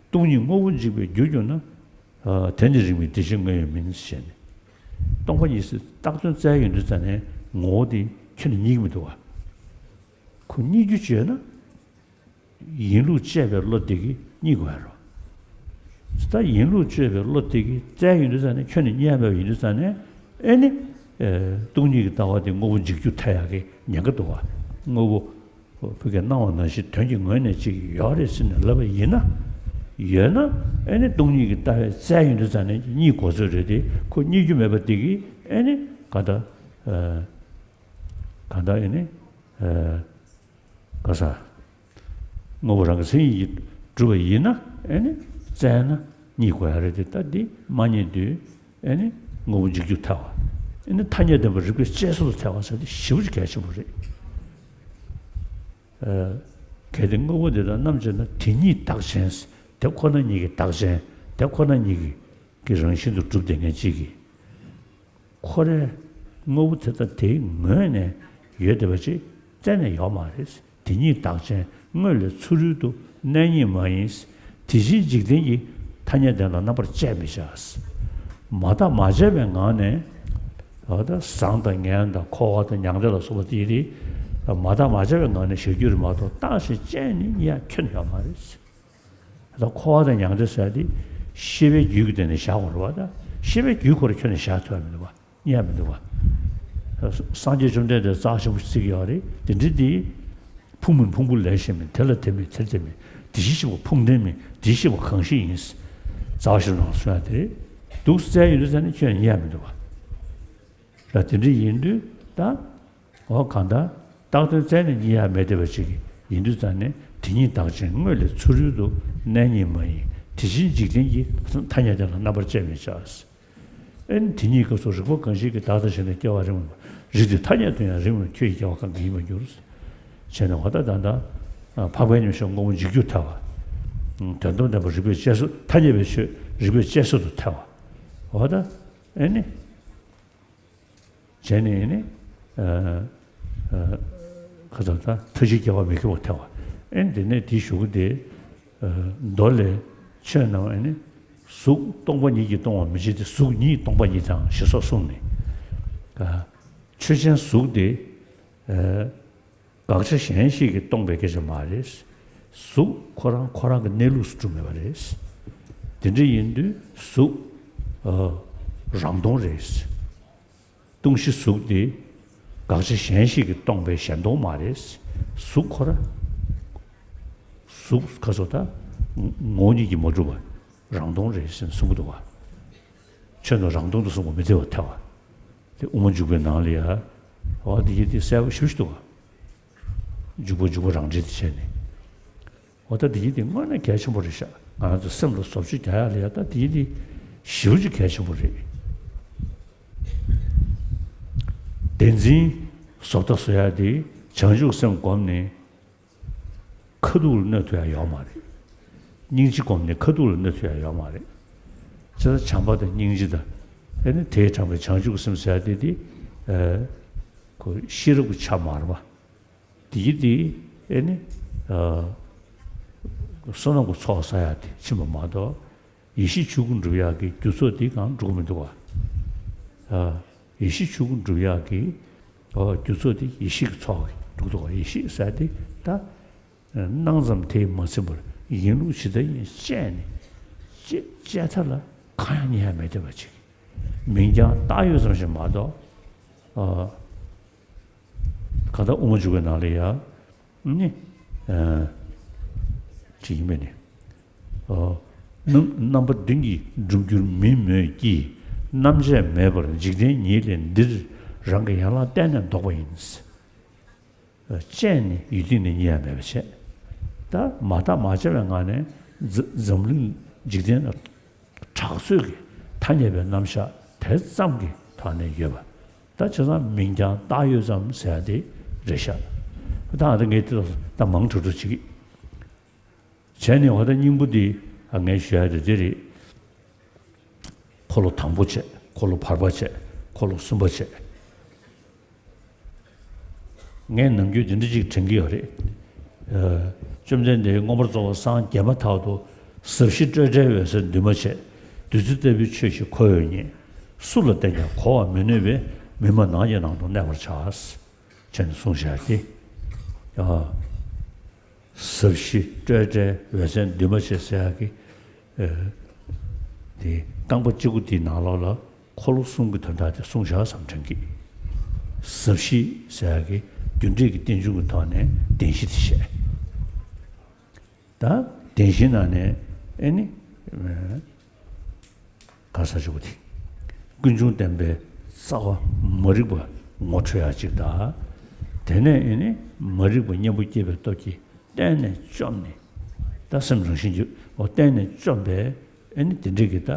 སྟོང་ཉིད་དངོས་པོ་འཇིག་པས་འགྱུར་གྱུར་ན། ཨ་དེ་ནི་རིགས་མིན་བདེ་གཤེགས་དངོས་ཡོད་མིན། ཞེས་ནས། སྟོང་པ་ཉིད་ཟེར་བཏགས་དོན་བཙལ་ཡོང་དུས་ཙ་ནས་ངོ་བོ་དེ་ཁྱོན་ནས་རྙེད་ཀྱི་མི་འདུག་བ། ཁོ་རྙེད་རྒྱུ་བྱས་ན། ཡིན་ལུགས་དཔྱད་པའི་བློ་དེ་གིས་རྙེད་དགོས་ཡ་རོ། ད་ཡིན་ལུགས་དཔྱད་པའི་བློ་དེ་གིས་བཙལ་ཡོང་དུས་ཙ་ནས་ཁྱོན་ནས་རྙེད་པ་ཡིན་དུས་ཙ་ནས་ཨེ་ནི། ཨེ་སྟོང་ཉིད་ཀྱི་ལྟ་བ་དེ་དངོས་པོ་འཇིག་རྒྱུ་ཐལ་ཡག་གི་ཉེན་ཁ་འདུག་བ། དངོས་པོ། བུ་གའི་སྣང་བ་ནང་བཞིན་དོན་གྱི་ངོས་ནས་ཅིག་ཡོད་རེད་ཟེར་ནས་ལབ་པ་ཡིན་ན། ཡོད་ན་ཨེ་ནི་སྟོང་ཉིད་ཀྱི་ལྟ་བས་བཙལ་ཡོང་དུས་ཙ་ནས་རྙེད་དགོས་ཚོད་རེད་དེ། ཁོ་རྙེད་རྒྱུ་མེད་པ་དེ་གིས་ཨེ་ནི་ག་ད། ཨེ་ག་ད་ཨེ་ནི། ཨེ། ག་ས། དངོས་པོ་རང་གི་མཚན་ཉིད་ཀྱིས་གྲུབ་པ་ཡིན་ན་ཨེ་ནི་བཙལ་ན་རྙེད་དགོས་ཡ་རེད་དེ། ད་འདི་མ་རྙེད་དུས་ཨེ་ནི་དངོས་པོ་འཇིག་རྒྱུ་ཐལ་བ། ཨེ་ནི་ཐ་སྙད་བདེན་པ་རིགས་པས་དཔྱད་བཟོད་དུ་ཐལ་བ་ཟེར་དེ་ཞེ་པོ་ཅིག་གལ་ཆེན་པོ་རེད། ཨ་གལ་ཏེ་དངོས་པོ་འདི་དག་རྣམ་དཔྱད་ན། དེ་ཉིད་བདག་ཅན། དེ་ཁོ་ན་ཉིད་ཀྱི་བདག་ཅན། དེ་ཁོ་ན་ཉིད་ཀྱི་ཀྱི་རང་བཞིན་དུ་གྲུབ་བསྡད་མཁན་གཅིག་གིས། ཁོ་རའི་དངོས་པོ་དེ་དང་དེའི་ངོས་ནས་ཡོད་བསྡད་པ་ཅིག་གཏན་ནས་ཡོད་མ་རེད། དེ་ཉིད་བདག་ཅན། དངོས་ལས་ཚུ་རོལ་དུ། གནས་རྙེད་མ་ཡིན། དེ་བཞིན་འཇིག་རྟེན་གྱི། ཐ་སྙད་དོན་ལ་རྣམ་པར་དཔྱད་མི་བྱ། མ་བརྟགས་མ་དཔྱད་པའི་ངང་ནས། འོ་ད་བཟང་དང་ངན་དང་འཁོར་བ་དང་མྱང་འདས་ལ་སོགས་པ་དེ་རིགས་མ་བརྟགས་མ་དཔྱད་པའི་ངང་ནས་བཞག་རྒྱུ་རེད་མ་གཏོགས། བརྟགས་ཤིང་དཔྱད་ནས་རྙེད་ཡ་ཁྱོན་ཡོད་མ་རེད། ད་འཁོར་བ་དང་མྱང་འདས་ཟེར་དེ་ཤེས་པའི་རྒྱུད་ཀྱི་སྟེང་ནས་བཞག་དགོས་རེད་བ། ད་ཤེས་པའི་རྒྱུད་ཁོ་རང་ཁྱོན་ནས་བཞག་ཐུབ་ཡ་མི་འདུག་བ། རྙེད་ཡ་མི་འདུག་བ། སངས་རྒྱས་བཅོམ་ལྡན་འདས་རྩ་ཆེན་པོ་ཞིག་ཡོད་རེད། དེ་འདྲ་དེ་ཕུང་མིན་ཕུང་པོ་ལས་གཞན་མིན། དེ་ལ་དེ་མེད་འདིར་དེ་མེད། དེ་བཞིན་གཤེགས་པ་ཕུང་ལྡན་མིན། དེ་བཞིན་གཤེགས་པ་གང་ཞིག་ཡིན། རྩ་བ་ཤེས་རབ་ནང་གསུངས་ཡ་དེ་རེད། འདུག་བཙལ་ཡོང་དུས་ཙ་ནས་ཁྱོན་ཡོང་ཡ་མི་འདུག་བ། ད་དེ་འདྲ་ཡིན་དུས་ད། འོ་གང་ལྟར་བཏགས་དོན་བཙལ་ནས་རྙེད་ཡ་མེད་བསྡད་པ་ཅིག་ཡིན་དུས་ཙ་ནས། དེ་ཉིད་བདག་ཅན། དངོས་ལས་ཚུ་རོལ་དུ། གནས་རྙེད་མ་ཡིན། དེ་བཞིན་འཇིག་རྟེན་གྱི། ཐ་སྙད་དོན་ལ་རྣམ་པར་དཔྱད་མི་བྱ། ཨེ་ནི་དེ་ཉིད་སྐབས་སུ་རིག་པ་གང་ཞིག་གིས། བདག་ལྟ་ཞིག་ནས་སྐྱེ་བ་རིགས་མིན་པ། རིགས་དེས་ཐ་སྙད་དོན་ཡང་རིགས་མིན་པ། ཁྱོད་ཀྱི་སྐྱེ་བ་གང་གིས་ཡིན་པར་འགྱུར། བྱས་ནས་འོ་ད་ད་ལྟ་འཕགས་པའི་ཉམས་བཞེས་དངོས་པོ་འཇིག་རྒྱུར་ཐལ་བ། དོན་དམ་བདེན་པ་རིགས་པས་དཔྱད་བཟོད། ཐ་སྙད་པའི་ཆོས་རིགས་པས་དཔྱད་བཟོད་དུ་ཐལ་བ། འོ་ད་ཨེ་ནི། བྱས་ནས་ནི། ཨ་ཨ་ཁ་ཚ་ད་མཐའ་བཞིའི་སྐྱེ་བ་མི་ཁེགས་པར་ཐལ་བ། ཨེ་འདི་ནས་དེའི་གཞུག་གུ་དེ། ཨ་མདོ་ལས། ཆོས་རྣམས་ཨེ་ནི། གཟུགས་སྟོང་པ་ཉིད་ཀྱིས་སྟོང་བར་མི་བྱེད་དེ། གཟུགས་ཉིད་སྟོང་པ་ཉིད་དང་ཞེས་སོགས་གསུངས་ནས། ཨ་ཆོས་ཅན་གཟུགས་དེ། ཨ་དགག་བྱ་གཞན་ཞིག་གིས་སྟོང་པའི་སྐད་ཆ་མ་རེད། གཟུགས་ཁོ་རང་ཁོ་རང་གི་གནས་ལུགས་སུ་གྲུབ་མེད་པ་རེད། དེ་འདྲ་ཡིན་དུས་གཟུགས་ཨ་རང་སྟོང་རེད། སྟོང་གཞི་གཟུགས་དེ་དགག་བྱ་གཞན་ཞིག་གིས་སྟོང་པའི་གཞན་སྟོང་མ་རེད། གཟུགས་ཁོ་རང་། གཟུགས་ཁ་སོ་ད་ངོ་བོ་ཉིད་ཀྱིས་མ་གྲུབ་པ་རང་སྟོང་རེད་ཟེར་གསུང་གི་འདུག་བ། ཆོས་རྣམས་རང་སྟོང་དུ་གསུངས་པ་མི་བདེ་བར་ཐལ་བ། དེ་དབུ་མ་འཇུག་པའི་ནང་ལ་ཡ། འོ་དེ་ཡི་དེ་གསལ་པོ་ཞེ་པོ་ཅིག་འདུག་བ། འཇུག་པ་འཇུག་པ་རང་འགྲེལ་དེ་བྱས་ནས། འོ་ད་དེ་ཡི་དེ་དངོས་གནས་གལ་ཆེན་པོ་རེད་ཤག་ང་ཚོ་སེམས་ལ་བཟོ་བཅོས་རྒྱག་ཡ་ལ་ཡ། ད་དེ་ཡི་དེ་ཞེ་པོ་ཅིག་གལ་ཆེན་པོ་རེད། བདེན་འཛིན་བཟོ་ལྟ་བཟོ་ཡ་དེ་བྱང་ཆུབ་སེམས་བསྒོམས་ནས། ཁ་ཐུག་ལ་གནོད་ཐུབ་ཡ་ཡོད་མ་རེད། སྙིང་རྗེ་སྒོམ་ནས་ཁ་ཐུག་ལ་གནོད་ཐུབ་ཡ་ཡོད་མ་རེད། བྱས་ཙང་བྱམས་པ་དང་སྙིང་རྗེ་དང་། ཨེ་ནི་དེས་དྲངས་པའི་བྱང་ཆུབ་ཀྱི་སེམས་ཟེར་ཡ་དེ་དེ། ཨ། ཁོ་ཤེས་རབ་ཀྱི་ཆ་མ་རེད་པ། དེ་གི་དེ། ཨེ་ནི། ཨ། བསོད་ནམས་ཀྱི་ཚོགས་བསགས་ཡ་དེ་ཕྱིན་པ་མ་གཏོགས། ཡེ་ཤེས་ཆོས་སྐུ་འགྲུབ་ཡག་གི་རྒྱུ་ཚོགས་དེ་གང་འགྲུབ་ཀྱི་མི་འདུག་བ། ཨ། ཡེ་ཤེས་ཆོས་སྐུ་འགྲུབ་ཡག་གི། ཨ། རྒྱུ་ཚོགས་དེ་ཡེ་ཤེས་ཀྱི་ཚོགས་ཀྱིས་འགྲུབ་འདུག་བ། ཡེ་ཤེས་ཟེར་དེ་ད། སྣང་ཙམ་དེས་མ་ཚིམ་པར་ཡིན་ལུགས་ཇི་ལྟར་ཡིན་དཔྱད་ནས། དཔྱད་དཔྱད་མཐའ་ལ་གང་ཡང་རྙེད་ཡག་མེད་བསྡད་པ་ཅིག་མིང་རྐྱང་བཏགས་ཡོད་ཙམ་ཞིག་མ་གཏོགས། ཨ། གང་ལྟར་དབུ་མ་འཇུག་པའི་ནང་ལ་ཡང་། ནི། ཨ། ཅིག་ཡིན་པས་ནི། ཨ། རྣམ་རྣམ་པ་བདུན་གྱིས་འགྲུབ་འགྱུར་མིན་མོད་ཀྱི། རྣམ་དཔྱད་མེད་པར་འཇིག་རྟེན་ཉིད་ལས་འདིར། རང་གིས་ཡན་ལག་གཏན་ནས་ལྡོག་པ་ཡིན། ཨ། དཔྱད་ནས་ཡུལ་སྟེང་ནས་རྙེད་ཡག་མེད་པ་བྱས། ད་མ་བརྟགས་མ་དཔྱད་པའི་ངང་ནས་འཛམ་འཛམ་གླིང་འཇིག་རྟེན་ལ་གྲགས་ཚོད་ཀྱི་ཐ་སྙད་པའི་རྣམ་གཞག་དེ་ཙམ་གྱི་ཐོག་ནས་ཡོད་པ། ད་བྱས་ཙང་མིང་རྐྱང་བཏགས་ཡོད་ཙམ་ཟེར་ཡ་དེ་རེད་ཤག་ད་ཨ་ད་ངས་དེ་ད་མང་དྲགས་དྲགས་བྱེད་ཀྱི། བྱས་ནས་འོ་ད་སྙིང་པོ་འདི་ཨ་ངས་ཞུ་ཡ་དེ་འདི་རེད། འཁོར་ལོ་དང་པོ་བྱས། འཁོར་ལོ་བར་པ་བྱས། འཁོར་ལོ་གསུམ་པ་བྱས། ངས་ནམ་རྒྱུན་འདི་འདྲ་ཅིག་དྲན་གྱི་ཡོད་རེད། ཨ། བཅོམ་ལྡན་འདས་མངོན་པར་རྫོགས་པར་སངས་རྒྱས་མ་ཐག་ཏུ། ཟབ་ཞི་སྤྲོས་བྲལ་འོད་གསལ་འདུས་མ་བྱས། བདུད་རྩི་ལྟ་བུའི་ཆོས་ཀྱིས་འཁོར་བའི་གཉེན། སུ་ལ་བསྟན་ཀྱང་གོ་བར་མི་ནུས་པས། མི་སྨྲ་ནགས་ཀྱི་ནང་དུ་གནས་པར་བྱ། བྱས་ནས་གསུངས་བཞག་སྟེ། ཨ། ཟབ་ཞི་སྤྲོས་བྲལ་འོད་གསལ་འདུས་མ་བྱས་ཟེར་ཡག་གི། ཨ། དེ་རྐང་པ་གཅིག་པུ་དེའི་ནང་ལོགས་ལ་འཁོར་ལོ་གསུམ་གྱི་དོན་དག་དེ་གསུངས་བཞག་བསམ་དྲན་གྱི། ཟབ་ཞི་ཟེར་ཡག་གི་རྒྱུ་འབྲས་ཀྱི་རྟེན་འབྱུང་གི་ཐོག་ནས་བདེན་བཞི་དེ་བཤད། ད་བདེན་བཞིའི་ནང་ནས་ཨེ་ནི། ཨ། ག་ས་ཆུ་བོ་དེ། ཀུན་འབྱུང་བདེན་པའི་རྩ་བ་མ་རིག་པ་ངོ་འཕྲོད་ཡག་ཅིག་དང་། དེ་ནས་ཨེ་ནི་མ་རིག་པ་གཉེན་པོ་སྐྱེས་པའི་སྟོབས་ཀྱིས་གཏན་ནས་བཅོམ་ནས། ད་སེམས་རང་བཞིན་གྱིས་འོ་གཏན་ནས་བཅོམ་པའི་ཨེ་ནི་དེ་འདྲ་གི་ད་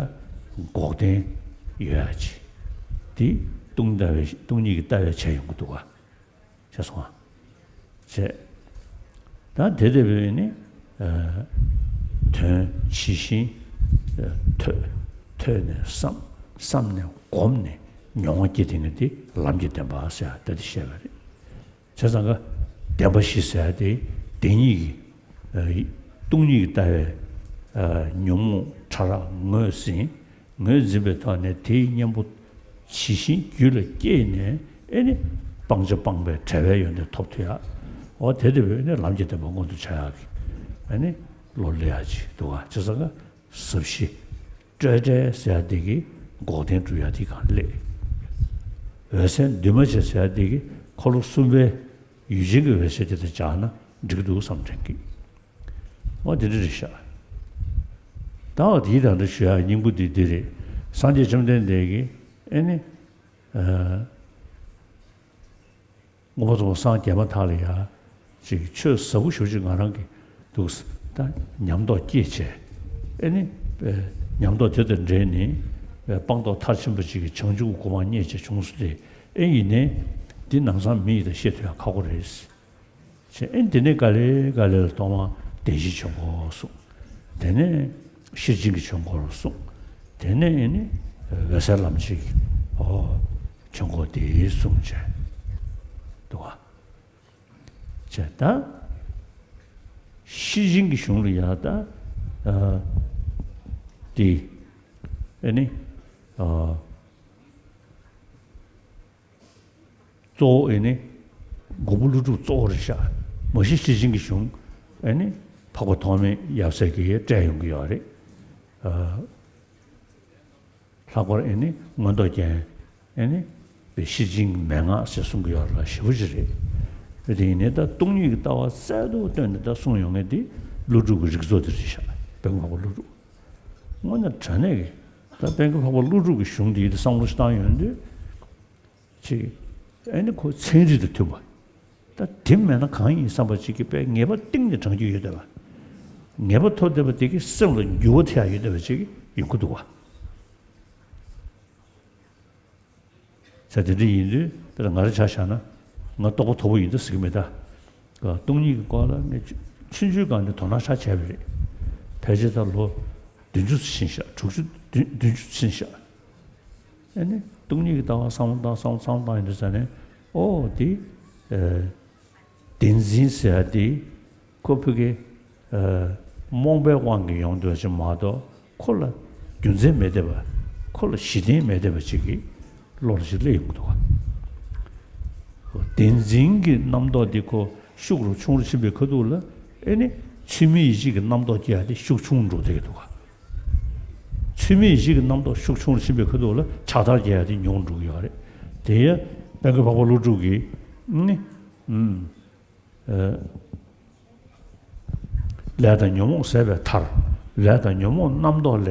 འགོག་བདེན་ཡོད་ཡག་ཅིག་དེ་སྟོང་ལྟ་བའི་སྟོང་ཉིད་ཀྱི་ལྟ་བས་བྱས་ཡོང་གི་འདུག་བ། ཤེས་སོང་ང་། བྱས། ད་དེ་ལྟ་བུའི་ནི། ཨ། དོན་ཇི་བཞིན། ཨ། ཐོས། ཐོས་ནས་བསམ། བསམ་ནས་སྒོམ་ནས་མྱོང་བ་སྐྱེ་དེ་ནི་དེ་ལམ་གྱི་བདེན་པ་ཟེར་ཡ་ད་དེ་བཤད་པ་རེད། བྱས་ཙང་ཀ་བདེན་པ་བཞི་ཟེར་ཡ་དེ་བདེན་གཉིས་ཀྱི། ཨ། སྟོང་ཉིད་ཀྱི་ལྟ་བའི། ཨ། ཉོན་མོངས་ཕྲ་རགས་ངོས་ཟིན། ངོས་འཛིན་པའི་ཐོག་ནས་དེའི་གཉེན་པོ་ཇི་བཞིན་རྒྱུད་ལ་སྐྱེས་ནས་ཨེ་ནི་སྤང་བྱ་སྤངས་པའི་བྲལ་བའི་ཡོན་ཏན་ཐོབ་ཐུབ་ཡག་འོ་དེ་དེ་བས་ནི་ལམ་གྱི་བདེན་པ་མངོན་དུ་བྱ་ཡག་གི་ཨེ་ནི་བློ་སླེབས་ཡག་ཅིག་འདུག་ག་བྱས་ཙང་ཀ་ཟབ་ཞི་སྤྲོས་བྲལ་ཟེར་ཡག་དེ་གི་འགོག་བདེན་སྒྲུབ་ཡག་དེ་གང་སླེབས། འོད་གསལ་འདུས་མ་བྱས་ཟེར་ཡག་དེ་གི་འཁོར་ལོ་གསུམ་པའི་ཡུལ་ཅན་གྱི་འོད་གསལ་དེ་དང་སྦྱར་ན་འགྲིག་གི་འདུག་བསམ་དྲན་གི། འོ་དེ་འདྲ་རེད་ཤག་ད་འོ་དེའི་དང་འདྲ་ཞུ་ཡག་སྙིང་པོ་འདི་འདི་རེད། སངས་རྒྱས་བཅོམ་ལྡན་འདས་ཀྱིས་ཨེ་ནི། ཨ། མངོན་པར་རྫོགས་པར་སངས་རྒྱས་མ་ཐག་ལ་ཡ། ཅིག་ཆོས་ཟབ་པོ་ཞེ་པོ་ཅིག་ང་རང་གིས་འདུག་ད་ཉམས་རྟོགས་སྐྱེས་བྱས། ཨེ་ནི། ཨེ། ཉམས་རྟོགས་དེ་དང་འབྲེལ་ནས། ཨེ། སྤངས་རྟོགས་མཐར་ཕྱིན་པ་ཅིག་གི་བྱང་ཆུབ་ཀྱི་གོ་འཕང་རྙེད་བྱས་བྱུང་སོང་སྟེ། ཨེ་ཡིན་ནའི། འདི་ནང་ཚང་མི་ཡིས་ད་ཤེས་ཐུབ་ཡག་ཁག་པོ་རེད། བྱས། ཨེ་འདི་ནས་ག་ལེ་ག་ལེ་ལ་ཐོག་མ་བདེན་བཞིའི་ཆོས་འཁོར་གསུངས། དེ་ནས་ཤེར་ཕྱིན་གྱི་ཆོས་འཁོར་གསུངས། དེ་ནས་ཨེ་ནི་འོད་གསལ་ལམ་བྱེད་ཀྱི་ཨོ་ཆོས་འཁོར་དེ་གསུངས་བྱས་འདུག་ག་བྱས། ད་ཤེར་ཕྱིན་གྱི་གཞུང་ལ་ཡང་ད་ཨ་དེ་ཨེ་ནི་ཨ། གཙོ་བོ་ཨེ་ནི། མགོན་པོ་ཀླུ་སྒྲུབ་གཙོ་བོ་རེད་ཤག་མ་གཞི་ཤེར་ཕྱིན་གྱི་གཞུང་ཨེ་ནི། འཕགས་པ་ཐོགས་མེད་ཡབ་སྲས་ཀྱིས་བཀྲལ་ཡོང་གི་ཡོད་རེད། ཨ། ལྷག་པར་ཨེ་ནི་མངོན་རྟོགས་རྒྱན་ཨེ་ནི། པའི་ཤེར་ཕྱིན་མན་ངག་ཞེས་གསུང་གི་ཡོད་རེད་ལ་ཞེ་པོ་ཅིག་རེད། དེ་ཡིན་ནའི་ད་སྟོང་ཉིད་ཀྱི་ལྟ་བ་གསལ་དུ་བཏོན་ནས་ད་གསུང་ཡོང་མཁན་དེ་ཀླུ་སྒྲུབ་ཀྱི་རིགས་ཚོགས་དེ་རེད་ཤག་དཔལ་མགོན་འཕགས་པ་ཀླུ་སྒྲུབ། དངོས་གནས་དྲང་གནས་ཀྱི་ད་དཔལ་མགོན་འཕགས་པ་ཀླུ་སྒྲུབ་ཀྱི་གཞུང་འདི་ཡིད་དུ་བསམ་བློ་ཞིག་བཏང་ཡོང་དུས། ཅིག་ཨེ་ནི་ཁོ་ཚན་རིག་དང་མཐུན་པ། ད་དེ་མེད་ན་གང་ཡིན་བསམ་པ་ཅིག་གིས་དཔེ་ངེས་པ་གཏིང་ནས་དྲངས་རྒྱུ་ཡོད་བསྡད་པ། ངེས་པ་ཐོབ་བསྡད་པ་དེ་གིས་སེམས་ལ་འགྱུར་བ་ཐེབས་ཡག་ཡོད་བསྡད་པ་ཅིག་ཡོང་གི་འདུག་བ། ས་དེ་འདྲ་ཡིན་དུས་དཔེར་ན་ང་རང་ཆ་བཞག་ན། ང་རྟོགས་པ་མཐོ་པོ་ཡིན་ད་ཟེར་གི་མེད་ད། སྟོང་ཉིད་ཀྱི་སྐོར་ལ་ངས་ཆུང་ཆུང་སྒང་ནས་དོ་སྣང་ཧྲ་བྱས་པ་རེད། ཕལ་ཆེར་ད་ལོ་བདུན་ཅུ་ཕྱིན་ཤག་དྲུག་ཅུ་བདུན་བདུན་ཅུ་ཕྱིན་ཤག་ཨ་ནི་སྟོང་ཉིད་ཀྱི་ལྟ་བ་བསམ་བློ་བཏང་བསམ་བློ་བཏང་ཡོང་དུས་ཙ་ནས་ཨོ་དེ་ཨ། བདེན་འཛིན་ཟེར་ཡ་དེ་ཁོ་ཕ་གི་ཨ། རྨོངས་པའི་དབང་གིས་ཡོང་འདོད་ཅིག་མ་གཏོགས་ཁོ་ལ་རྒྱུ་མཚན་མེད་བསྡད་པ། ཁོ་ལ་གཞི་རྟེན་མེད་བསྡད་པ་ཅིག་གི་བློ་ལ་ཅིག་སླེབས་ཡོང་གི་འདུག་ག་བདེན་འཛིན་གྱི་རྣམ་རྟོག་འདི་ཁོ་ཤུགས་རུ་ཆུང་རུ་ཕྱིན་པའི་ཁ་ཐུག་ལ་ཨེ་ནི་ཚུལ་མིན་ཡིད་བྱེད་ཀྱི་རྣམ་རྟོག་སྐྱེ་ཡ་དེ་ཤུགས་ཆུང་རུ་འགྲོ་བསྡད་ཀྱི་འདུག་ག་ཚུལ་མིན་ཡིད་བྱེད་ཀྱི་རྣམ་རྟོག་ཤུགས་ཆུང་རུ་ཕྱིན་པའི་ཁ་ཐུག་ལ་ཆགས་སྡང་སྐྱེ་ཡ་དེ་ཉུང་རུ་འགྲོ་གི་ཡོད་རེད། དེ་ཡང་དཔལ་མགོན་འཕགས་པ་ཀླུ་སྒྲུབ་ཀྱིས་ཨེ་ནི་ཨུམ། ལས་དང་ཉོན་མོངས་ཟད་པའི་མཐར། ལས་དང་ཉོན་མོངས་རྣམ་རྟོག་ལས།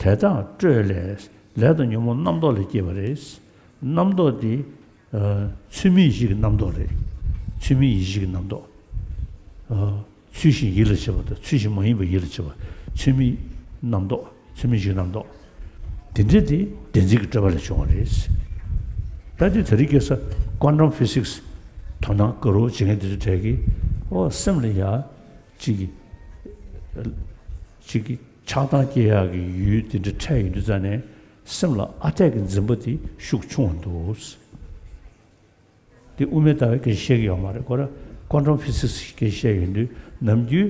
དེ་དག་སྤྲོས་ལས། ལས་དང་ཉོན་མོངས་རྣམ་རྟོག་ལས་སྐྱེས་པ་རེད། རྣམ་རྟོག་འདི་ཚུལ་མིན་ཡིད་བྱེད་ཀྱི་རྣམ་རྟོག་རེད། ཚུལ་མིན་ཡིད་བྱེད་ཀྱི་རྣམ་རྟོག་ཚུལ་བཞིན་ཡིད་ལ་བྱེད་པ་དང་ཚུལ་བཞིན་མ་ཡིན་པ་ཡིད་ལ་བྱེད་པ། ཚུལ་མིན་རྣམ་རྟོག་ཚུལ་མིན་ཡིད་རྣམ་རྟོག་དེ་འདྲ་དེ་བདེན་འཛིན་གྱི་སྤྲོས་པ་ལས་བྱུང་བ་རེད། ད་དེ་དེ་རིང་ཁ་སང་quantum physics དོ་སྣང་དགའ་རབ་བྱེད་མཁན་དེ་ཚོ་གྲས་ཀྱིས་ཨོ་སེམས་ལ་ཡ་གཅིག་གི་གཅིག་གི་ཆགས་སྡང་སྐྱེ་ཡག་གི་ཡུལ་དེ་འདྲ་འཕྲད་ཡོང་དུས་ཙ་ནས་སེམས་ལ་ཨ་འཐས་ཀྱི་འཛིན་པ་དེ་ཤུགས་ཆུང་བ་འདུག་དེ་དབུ་མའི་ལྟ་བའི་སྐད་ཆ་བཤད་ཀྱི་ཡོད་མ་རེད། ཁོ་ར་quantum physics གི་སྐད་ཆ་བཤད་ཡོང་དུས་ནམ་རྒྱུན་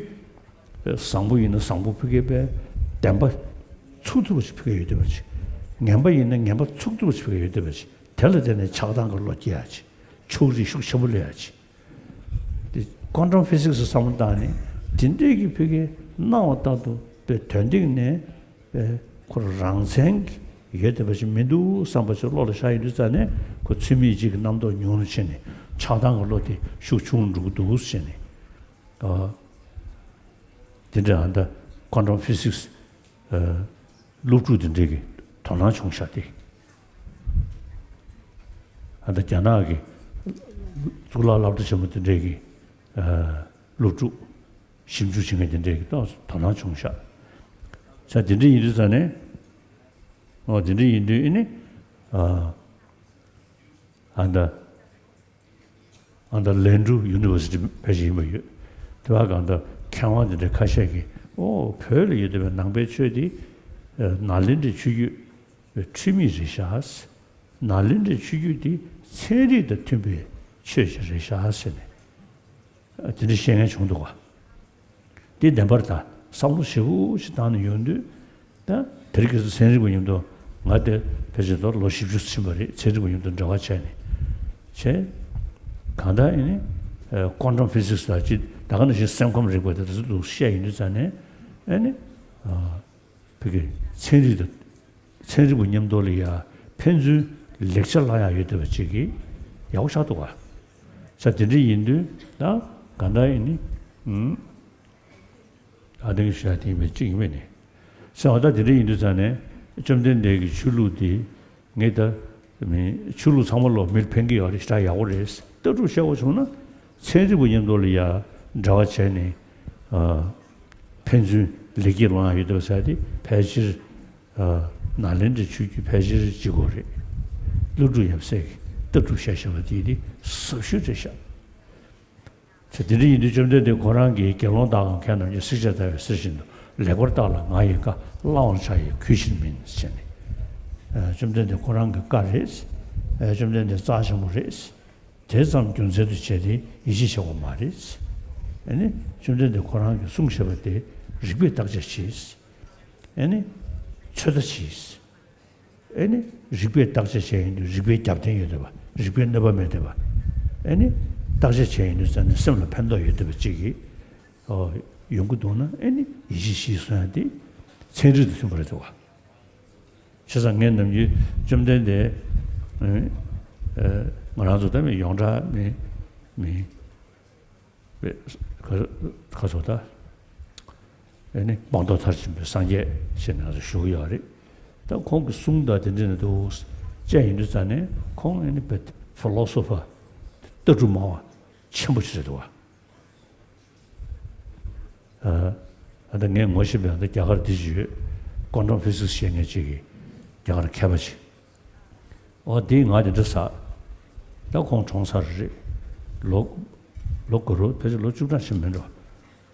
བཟང་པོ་ཡིན་ན་བཟང་པོ་ཕ་གིའི་བདེན་པ་ཚུགས་ཐུབ་པ་ཞིག་ཕ་གིར་ཡོད་བསྡད་པ་ཅིག་ངན་པ་ཡིན་ན་ངན་པ་ཚུགས་ཐུབ་པ་ཞིག་ཕ་གིར་ཡོད་བསྡད་པ་ཅིག་དེ་ལ་བརྟེན་ནས་ཆགས་སྡང་གི་བློ་སྐྱེ་ཡག་ཅིག་ཕྱོགས་རིས་ཤུགས་ཆེན་པོ་སླེབས་ཡག་ཅིག་དེ་quantum physics བསམ་བློ་བཏང་ནས་དེ་འདྲའི་གི་ཕ་གིའི་སྣང་བ་ལྟར་དུ་དཔེ་དོན་སྟེང་ནས་པས་ཁོ་རང་མཚན་གྱི་ཡོད་བསྡད་པ་ཞིག་མི་འདུག་བསམ་པ་ཞིག་བློ་ལ་ཤར་ཡོང་དུས་ཙ་ནས་ཁོ་ཚུལ་མིན་ཡིད་བྱེད་ཀྱི་རྣམ་རྟོག་ཉུང་རུ་ཕྱིན་ནས་ཆགས་སྡང་གི་བློ་དེ་ཤུགས་ཆུང་རུ་འགྲོ་གི་འདུག་ཟེར་ནས། ཨ། དེ་འདྲ་ཨ་ད་quantum physics ཨ། སློབ་ཕྲུག་དེ་འདྲས་ཀྱི་དོ་སྣང་བྱུང་ཤག་སྟེ། ཨ་ད་རྒྱ་ནག་གི་གཙུག་ལག་སློབ་གྲྭ་ཆེན་མོ་དེ་འདྲས་ཀྱི་ཨ། སློབ་ཕྲུག་ཞིབ་འཇུག་བྱེད་མཁན་དེ་འདྲས་ཀྱི་ཏོག་ཙམ་དོ་སྣང་བྱུང་ཤག་ས་དེ་འདྲ་ཡིན་དུས་ཙ་ནས། ཨོ་དེ་འདྲ་ཡིན་དུས་ཨེ་ནི། ཨ་ཨ་ད་ཨ་ད་ལན་ཀྲུའུ་ཡུ་ནི་ཝར་སི་ཊི་ཕལ་ཆེར་ཡིན་པ་ཡོད། དེ་བ་གང་ད་མཁས་དབང་དེ་འདྲ་ཁ་ཤས་ཀྱིས་ཨོ་བོད་ལ་ཡོད་བསྡད་པའི་ནང་པའི་ཆོས་དེ་ནཱ་ལེནྡྲའི་ཆོས་བརྒྱུད་འཁྲུལ་མེད་རེད་ཤག་ནཱ་ལེནྡྲའི་ཆོས་བརྒྱུད་དེ་ཚན་རིག་དང་མཐུན་པའི་ཆོས་ཤིག་རེད་ཤག་ཟེར་ནས། དེ་འདྲ་བཤད་མཁན་བྱུང་འདུག་ག་དེ་བདེན་པར་ད་བསམ་བློ་ཞེ་པོ་ཞིག་བཏང་ནས་ཡོང་དུས་ད་དེ་རིང་ཁ་སང་ཚན་རིག་པ་མཉམ་དུ་ང་དེ་ཕལ་ཆེར་ད་ལོ་བཞི་བཅུ་ཕྱིན་པ་རེད། ཚན་རིག་པ་མཉམ་དུ་འབྲེལ་བ་བྱས་ནས་བྱས། གང་ལྟར་ཨེ་ནི་quantum physics ལ་ཅི་ད་ག་ནང་བཞིན་སེམས་ཁམས་རིག་པ་དེ་ད་ཚོ་འདུག་བཤད་ཡོང་དུས་ཙ་ནས་ཨེ་ནི། ཕ་གི་ཚན་རིག་དང་ཚན་རིག་པ་མཉམ་དུ་ལ་ཡ་ཕན་ཚུན་ལེགས་ཆ་བླང་ཡག་ཡོད་བསྡད་པ་ཅིག་གི་ཡག་པོ་ཆགས་འདུག་ག་ས་དེ་འདྲ་ཡིན་དུས་ད་ག་འདྲ་ཡིན་ནི། ཨ་དེ་གི་ཤ་དེ་ཡིན་པའི་གཅིག་ཡིན་པས་ནི། ས་བ་ད་དེ་འདྲ་ཡིན་དུས་ཙ་ནས་བཅོམ་ལྡན་འདས་ཀྱི་ཆོས་ལུགས་དེ་ངས་ད་མི་ཆོས་ལུགས་ཚང་མ་ལོ་མིར་ཕན་གི་ཡོད་རེད། ཞེ་དྲག་ཡག་པོ་རེད། ལྟ་གྲུབ་བཤད་པ་བྱུང་ན་ཚན་རིག་པ་མཉམ་དུ་ལ་ཡ་འབྲེལ་བ་བྱས་ནས་ཨ། ཕན་ཚུན་ལེགས་སྐྱེས་ལོང་ཡག་ཡོད་འདུག་ཟེར་ཏེ་ཕལ་ཆེར་ནཱ་ལེནྡྲའི་ཆོས་བརྒྱུད་ཕལ་ཆེར་གཅིག་པོ་རེད། ཀླུ་སྒྲུབ་ཡབ་སྲས་ཀྱིས་ལྟ་གྲུབ་བཤད་བཞག་པ་དེ་དེ་ཟབ་ཤོས་རེད་ཤག་ཚེ་དེ་འདྲ་ཡིན་དུས་བཅོམ་ལྡན་འདས་ཁོ་རང་གིས་དགེ་སློང་དག་གམ་མཁས་རྣམས་ཀྱིས་བསྲེགས་བཅད་བརྡར་བའི་གསེར་བཞིན་དུ་ལེགས་པར་བརྟགས་ལ་ང་ཡི་བཀའ་བླང་བར་བྱ་ཡི་གུས་ཕྱིར་མིན་ཟེར་ནས། བཅོམ་ལྡན་འདས་ཁོ་རང་གི་བཀའ་རེད། བཅོམ་ལྡན་འདས་རྩ་ཆེན་པོ་རེད། དེ་ཙམ་རྒྱུ་མཚན་དུ་བྱས་ཏེ་ཡིད་ཆེས་བྱེད་དགོས་མ་རེད། ཨ་ནི་བཅོམ་ལྡན་འདས་ཁོ་རང་གིས་གསུངས་བཞག་པ་དེ་རིགས་པས་བརྟག་དཔྱད་བྱས། ཨ་ནི་ཚོད་ལྟ་བྱས། ཨ་ནི་རིགས་པས་བརྟག་དཔྱད་བྱས་ཡིན་དུས་རིགས་པའི་རྒྱབ་རྟེན་ཡོད་བསྡད་པ། རིགས་པའི་གནོད་པ་མེད་བསྡད་པ། ཨ་ནི་བརྟག་དཔྱད་བྱས་ཡིན་དུས་ཙང་ནས་སེམས་ལ་ཕན་ཐོགས་ཡོད་བསྡད་པ་ཅིག་གིས་ཨོ་ཡོང་གི་འདུག་ན་ཨ་ནི་ཡིད་ཆེས་བྱས་གསུང་ཡ་དེ་ཚན་རིག་དང་མཐུན་པ་རེད་འདུག་ག་བྱས་ཙང་ངས་ནམ་རྒྱུན་བཅོམ་ལྡན་འདས་ཨ་ང་རང་ཚོ་ད་མི་ཡོངས་གྲགས་མི་མི་ཁ་ཁ་ཚོ་ད་ཨེ་ནི་སྤངས་རྟོགས་མཐར་ཕྱིན་པའི་སངས་རྒྱས་ཞེས་ང་ཚོ་ཞུ་གི་ཡོད་རེད། ད་ཁོང་གི་གསུང་དང་དེ་འདྲ་ནི་འདུག་བཅས་ཡིན་དུས་ཙང་ནས་ཁོང་ཨེ་ནི་བེད་ཕི་ལོ་སོ་ཕར་ལྟ་གྲུབ་སྨྲ་བ་ཆེན་པོ་ཞིག་རེད་འདུག་བ། ཨ་ད་ངས་ངོ་ཤེས་པའི་ཨ་ད་རྒྱ་གར་འདི་ཞིག་ཡོད། ཀོན་ཊམ་ཕི་ཟིག་སི་བཤད་མཁན་ཅིག་གིས་རྒྱ་གར་མཁས་པ་ཅིག་ཨོ་དེས་ང་དེ་འདྲ་ཟ། ད་ཁོང་གྲོངས་ཚར་རེད། ལོ་ལོ་དགུ་རུ་ཕལ་ཆེར་ལོ་བཅུ་གྲངས་ཕྱིན་མིན་འགྲོ།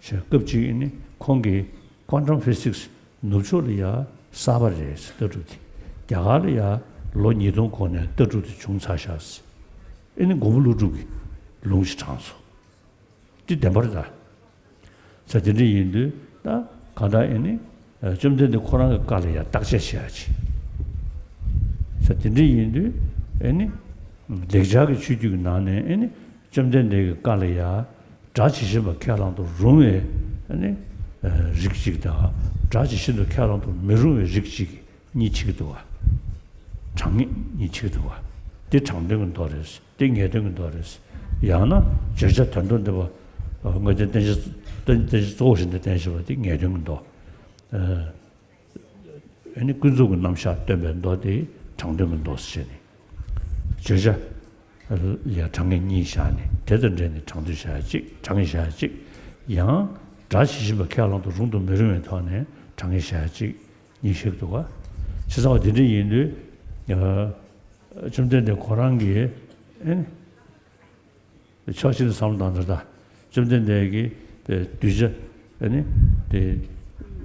ཞེས་སྐབས་གཅིག་ཨེ་ནི་ཁོང་གིས་ Quantum physics ནུབ་ཕྱོགས་ལ་ཡ་གསར་པ་རེད་ཟེར། ལྟ་གྲུབ་དེ། རྒྱ་གར་ལ་ཡ་ལོ་ཉིས་སྟོང་གོང་ནས་ལྟ་གྲུབ་དེ་བྱུང་ཚར་ཤག་ཟེར། ཨེ་ནི་མགོན་པོ་ཀླུ་སྒྲུབ་ཀྱི་ལུང་ཞིག་དྲངས་སོང་། དེ་བདེན་པ་རེད་ད། ས་དེ་འདྲ་ཡིན་དུས་ད་གང་ལྟར་ཨེ་ནི་བཅོམ་ལྡན་འདས་ཁོ་རང་གི་བཀའ་ལ་ཡ་བརྟག་དཔྱད་བྱེད་ཡ་ཅིག་ས་དེ་འདྲ་ཡིན་དུས་ཨེ་ནི་ལེགས་སྦྱར་གྱི་ཆོས་བརྒྱུད་ཀྱི་ནང་ནས་ཨེ་ནི་བཅོམ་ལྡན་འདས་ཀྱི་བཀའ་ལ་ཡ་སྒྲ་ཇི་བཞིན་པ་ཁས་བླང་དུ་རུང་བའི་ཨེ་ནི་རིགས་གཅིག་དང་། སྒྲ་ཇི་བཞིན་དུ་ཁས་བླང་དུ་མི་རུང་བའི་རིགས་གཅིག་གཉིས་ཕྱེ་གི་འདུག་བ། གྲངས་ངེས་གཉིས་ཕྱེ་གི་འདུག་བ། དེ་དྲང་དོན་གྱི་མདོ་རེད། དེ་ངེས་དོན་གྱི་མདོ་རེད། ཡང་ན་བརྗོད་བྱ་དོན་དམ་བདེན་པ། དངོས་བསྟན་བསྟན་བྱ། བསྟན་བསྟན་བྱ་གཙོ་བོ་བཞིན་དུ་བསྟན་བཞིན་པ་དེ་ངེས་དོན་གྱི་མདོ། ཨ་ནི་ཀུན་རྫོབ་ཀྱི་རྣམ་གཞག་སྟོན་པའི་མདོ་དེ་དྲང་དོན་གྱི་མདོ་ཟེར་བྱས་ནས། བརྗོད་བྱ་ཡ་གྲངས་ངེས་གཉིས་བཞག་ནས། དེ་དང་འབྲེལ་ནས་དྲང་དོན་བཞག་ཡ་གཅིག་གྲངས་ངེས་བཞག་ཡ་གཅིག་ཡང་སྒྲ་ཇི་བཞིན་པ་ཁས་བླང་དུ་རུང་དང་མི་རུང་བའི་ཐོག་ནས་དྲངས་ཡ་བཞག་ཡ་གཅིག་གཉིས་ཤིག་འདུག་ག་བྱས་ཙང་བ་དེ་འདྲ་ཡིན་དུས། ཨ། བཅོམ་ལྡན་འདས་ཁོ་རང་གིས་ཨེ་ནི་ཕྱོགས་གཅིག་ནས་བསམ་བློ་བཏང་ན་ད། བཅོམ་ལྡན་འདས་ཀྱིས་པའི་གདུལ་བྱ་ཨེ་ནི་དེ་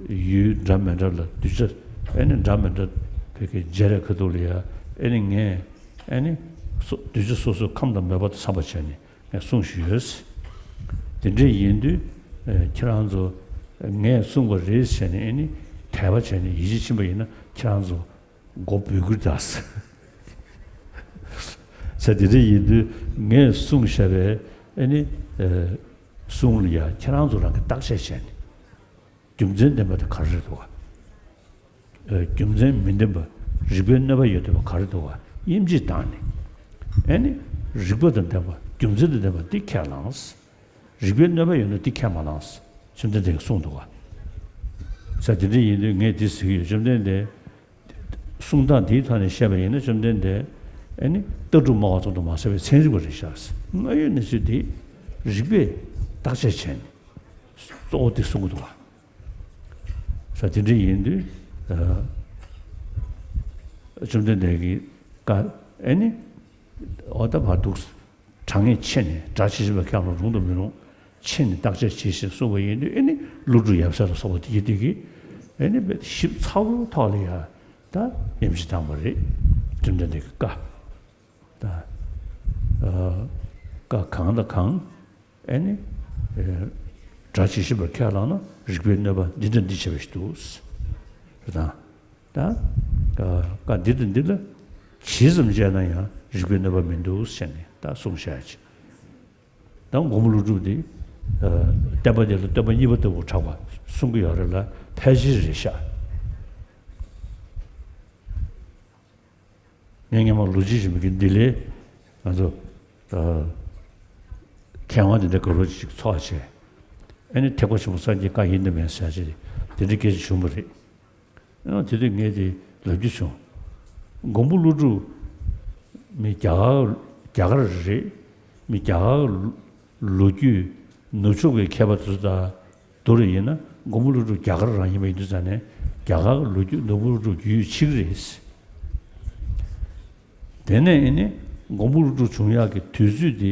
ཡུལ་འདྲ་མི་འདྲ་ལ་གདུལ་བྱ་ཨེ་ནི་འདྲ་མི་འདྲ་བོད་ཀྱི་མཇལ་བའི་ཁ་ཐུག་ལ་ཡ་ཨེ་ནི་ངས་ཨེ་ནི་སོ་གདུལ་བྱ་སོ་སོའི་ཁམས་དང་མོས་པ་དང་འཚམས་པ་བྱས་ནས་ངས་གསུང་ཞུས་ཡོད། དེ་འདྲ་ཡིན་དུས་ཨེ་ཁྱེད་རང་ཚོ་ངས་གསུངས་པ་རེད་ཟེར་ནས་ཨེ་ནི་དད་པ་བྱས་ནས་ཡིད་ཆེས་ཕྱིན་པ་ཡིན་ན་ཁྱེད་རང་ཚོ་མགོ་འབུད་ཀྱི་རེད་ད་ཟེར། ས་དེ་འདྲ་ཡིན་དུས་ངས་གསུངས་བཞག་པའི་ཨེ་ནི་ཨེ་གསུང་ལ་ཡ་ཁྱེད་རང་ཚོ་རང་གིས་བརྟག་དཔྱད་བྱས་ནས། རྒྱུ་མཚན་ལྡན་པ་དེ་ག་རེ་རེད་འདུག་ག་ཨེ་རྒྱུ་མཚན་མི་ལྡན་པ། རིགས་པས་གནོད་པ་ཡོད་བསྡད་པ་ག་རེ་འདུག་ག་དབྱེ་འབྱེད་བཏང་ནས། ཨེ་ནི་རིགས་པ་དང་ལྡན་པ། རྒྱུ་མཚན་དང་ལྡན་པ་འདི་ཁས་བླངས། རིགས་པས་གནོད་པ་ཡོད་ན་འདི་ཁས་མ་བླངས། བཅོམ་ལྡན་འདས་ཀྱིས་གསུངས་འདུག་ག་ས་དེ་འདྲ་ཡིན་དུས་ངས་འདི་ཟེར་གྱི་ཡོད། བཅོམ་ལྡན་འདས་གསུང་སྟངས་འདིའི་ཐོག་ནས་བཤད་པ་ཡིན་ན་བཅོམ་ལྡན་འདས་ཨེ་ནི་ལྟ་གྲུབ་སྨྲ་བ་ཙམ་དུ་མ་ཟད་པའི་ཚན་རིག་པ་རེད་ཤག་སྔ་ཡོད་གནས་ཚུལ་འདི་རིགས་པས་བརྟག་དཔྱད་བྱས་ནས་གཙོ་བོ་འདི་གསུང་གི་འདུག་ག་ས་དེ་འདྲ་ཡིན་དུས་ཨ་བཅོམ་ལྡན་འདས་ཀྱིས་བཀའ་ཨེ་ནི་འོ་ད་བར་འདུག་གྲངས་ངེས་ཕྱེ་ནས། སྒྲ་ཇི་བཞིན་པ་ཁས་བླང་དུ་རུང་དང་མི་རུང་ཕྱེ་ནས་བརྟག་དཔྱད་བྱེད་ཞེས་གསུངས་པ་ཡིན་དུས་ཨེ་ནི་ཀླུ་སྒྲུབ་ཡབ་སྲས་ལ་སོགས་པ་དེ་ཡི་དེ་གིས་ཨེ་ནི་ཞིབ་ཚགས་པོའི་ཐོག་ལ་ཡ་ད་ཡིད་ཆེས་བཏང་བ་རེད། བཅོམ་ལྡན་འདས་ཀྱི་བཀའ་ད་ཨ་བཀའ་གང་དང་གང་ཨེ་ནི་ཨེ་སྒྲ་ཇི་བཞིན་པར་ཁས་བླངས་ན་རིགས་པས་གནོད་པ་འདི་དང་འདི་བྱེད་པ་ཞིག་འདུག་ཟེར་དང་། ད་བཀའ་འདི་དང་འདི་ལ་ཇི་ཙམ་བྱས་ན་ཡང་རིགས་པས་གནོད་པ་མི་འདུག་ཟེར་ནས་ད་གསུངས་བཞག་ཅིག་ད་མགོན་པོ་ཀླུ་སྒྲུབ་འདི་ཨ་བསྟན་པ་འདི་ལ་བསྟོད་པ་གཉིས་པ་ལྟ་བུ་གྲགས་པ་གསུང་གི་ཡོད་རེད་ལ་ཕལ་ཆེར་རེད་ཤག་ངས་སྔོན་མ་ལོ་རྒྱུས་ཞིག་མི་གི་འདི་ལས་ང་ཚོ་ཨ་མཁས་དབང་དེ་འདྲ་ག་རོ་ཅིག་ཚོགས་བྱས། ཨ་ནི་ཐེག་པ་ཆེན་པོ་སངས་རྒྱས་བཀའ་ཡིན་དང་མིན་ཟེར་ཅིག་དེ་འདྲ་སྐད་ཆ་བྱུང་བ་རེད། ཨ་དེ་དུས་ངས་དེ་ལབ་རྒྱུ་བྱུང་། མགོན་པོ་ཀླུ་སྒྲུབ་མི་རྒྱ་གར་རྒྱ་གར་རེད། མི་རྒྱ་གར་ལོ་རྒྱུས་ནུབ་ཕྱོགས་ཀྱི་མཁས་པ་དེ་ཚོ་དང་བསྡུར་ཡིན་ན་མགོན་པོ་ཀླུ་སྒྲུབ་རྒྱ་གར་རང་ཡིན་པ་ཡིན་དུས་ཙང་ནས་རྒྱ་གར་ལོ་རྒྱུས་མགོན་པོ་ཀླུ་སྒྲུབ་རྒྱུས་ཡོད་ཕྱི་གི་རེད། དེ་ནས་ཨེ་ནི་མགོན་པོ་ཀླུ་སྒྲུབ་བྱུང་ཡག་གི་དུས་ཚོད་དེ་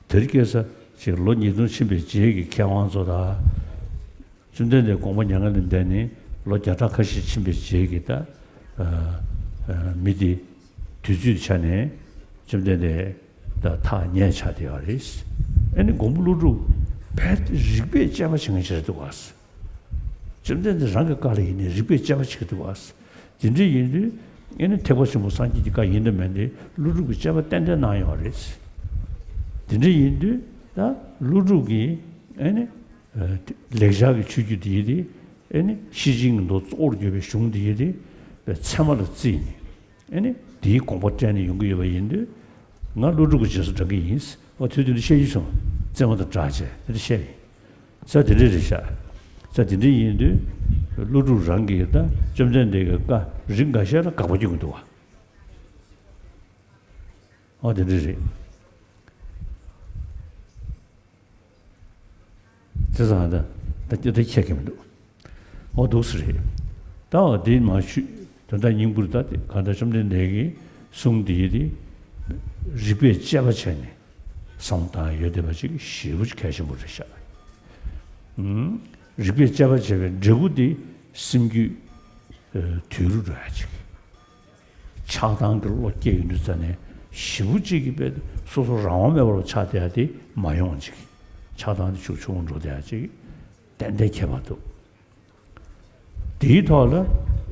དེ་རིང་ཁ་སང་ཅིག་ལོ་ཉིས་སྟོང་ཕྱིན་པའི་རྗེས་ཀྱི་མཁས་དབང་ཚོ་དང་། བཅོམ་ལྡན་འདས་དགོངས་པ་མྱ་ངན་ལས་འདས་ནས་ལོ་བརྒྱ་ཕྲག་ཁ་ཤས་ཕྱིན་པའི་རྗེས་ཀྱི་ད་ཨ་ཨ་མི་དེ་དུས་ཚོད་ཆ་ནས་བཅོམ་ལྡན་འདས་ད་ཐག་ཉེ་ཆགས་བསྡད་ཡོད་རེད། ཨེ་ནི་མགོན་པོ་ཀླུ་སྒྲུབ་རྦད་རིགས་པས་དཔྱད་པ་བྱེད་མཁན་ཞིག་རེད་འདུག་ག་བཅོམ་ལྡན་འདས་རང་གི་བཀའ་ལ་ཡིན་ནའི་རིགས་པས་དཔྱད་པ་བྱེད་ཀྱི་འདུག་ག་དེ་འདྲ་ཡིན་དུས་ཨེ་ནི་ཐེག་པ་ཆེན་པོ་སངས་རྒྱས་ཀྱི་བཀའ་ཡིན་དང་མིན་དེ་ཀླུ་སྒྲུབ་ཀྱིས་དཔྱད་པ་ཏན་ཏན་གནང་ཡོད་རེད། དེ་འདྲ་ཡིན་དུས་ད་ཀླུ་སྒྲུབ་ཀྱིས་ཨེ་ནི་ལེགས་སྦྱར་གྱི་ཆོས་བརྒྱུད་འདི་ཡི་དེ་ཨེ་ནི་ཤེར་ཕྱིན་གྱི་མདོ་གཙོ་བོར་གྱུར་པའི་གཞུང་འདི་ཡི་དེ་ཚད་མ་ལ་བརྩིས་ནས། ཨེ་ནི་དེའི་དགོངས་པ་སྤྲད་ནས་ཡོང་གི་ཡོད་པ་ཡིན་དུས། ང་ཀླུ་སྒྲུབ་ཀྱི་རྗེས་སུ་འབྲང་གི་ཡིན། ཨོ་དུས་དེ་འདྲ་བཤད་རྒྱུ་བྱུང་། རྩེད་མོ་དང་སྦྲགས་བྱས་དེ་འདྲ་བཤད་ཡིན། ས་དེ་འདྲ་རེད་ཤག་ས་དེ་འདྲ་ཡིན་དུས་ཀླུ་སྒྲུབ་རང་གིས་ད་བཅོམ་ལྡན་འདས་ཀྱི་བཀའ་རིགས་འགའ་ཤས་ལ་དགག་པ་རྒྱག་གི་འདུག་བ། ཨོ་དེ་འདྲ་རེད། དེ་ཙང་ད་ད་ད་ཁྱད་ཀྱི་མི་འདུག་ཨོ་འདུག་སེ་རེད། ད་འོ་དེ་མ་ཞུས། དོན་དག་སྙིང་པོར་ད་དེ་གང་ལྟར་བཅོམ་ལྡན་འདས་ཀྱི་གསུང་འདི་དེ་རིགས་པས་དཔྱད་པ་བྱས་ནས་བསམ་བློ་བཏང་ཡ་ཡོད་བསྡད་པ་ཅིག་ཞེ་པོ་ཅིག་གལ་ཆེན་པོ་རེད་ཤག་ཨུམ། རིག་པས་དཔྱད་པ་བྱས་པའི་འབྲས་བུ་དེ་སེམས་རྒྱུད་དུད་འགྲོ་འགྲོ་ཡ་ཅིག། ཆགས་སྡང་གི་བློ་སྐྱེ་ཡོང་དུས་ཙ་ནས་ཞེ་པོ་ཅིག་གི་དཔེ་སོ་སོ་རང་དབང་མེད་པར་ཆགས་བསྡད་ཡ་དེ་མ་ཡོང་བ་ཅིག། ཆགས་སྡང་དེ་ཤུགས་ཆུང་ངུ་འགྲོ་བསྡད་ཡ་ཅིག་ཏན་ཏན་ཁྱད་པར་འདུག། དེའི་ཐོག་ལ་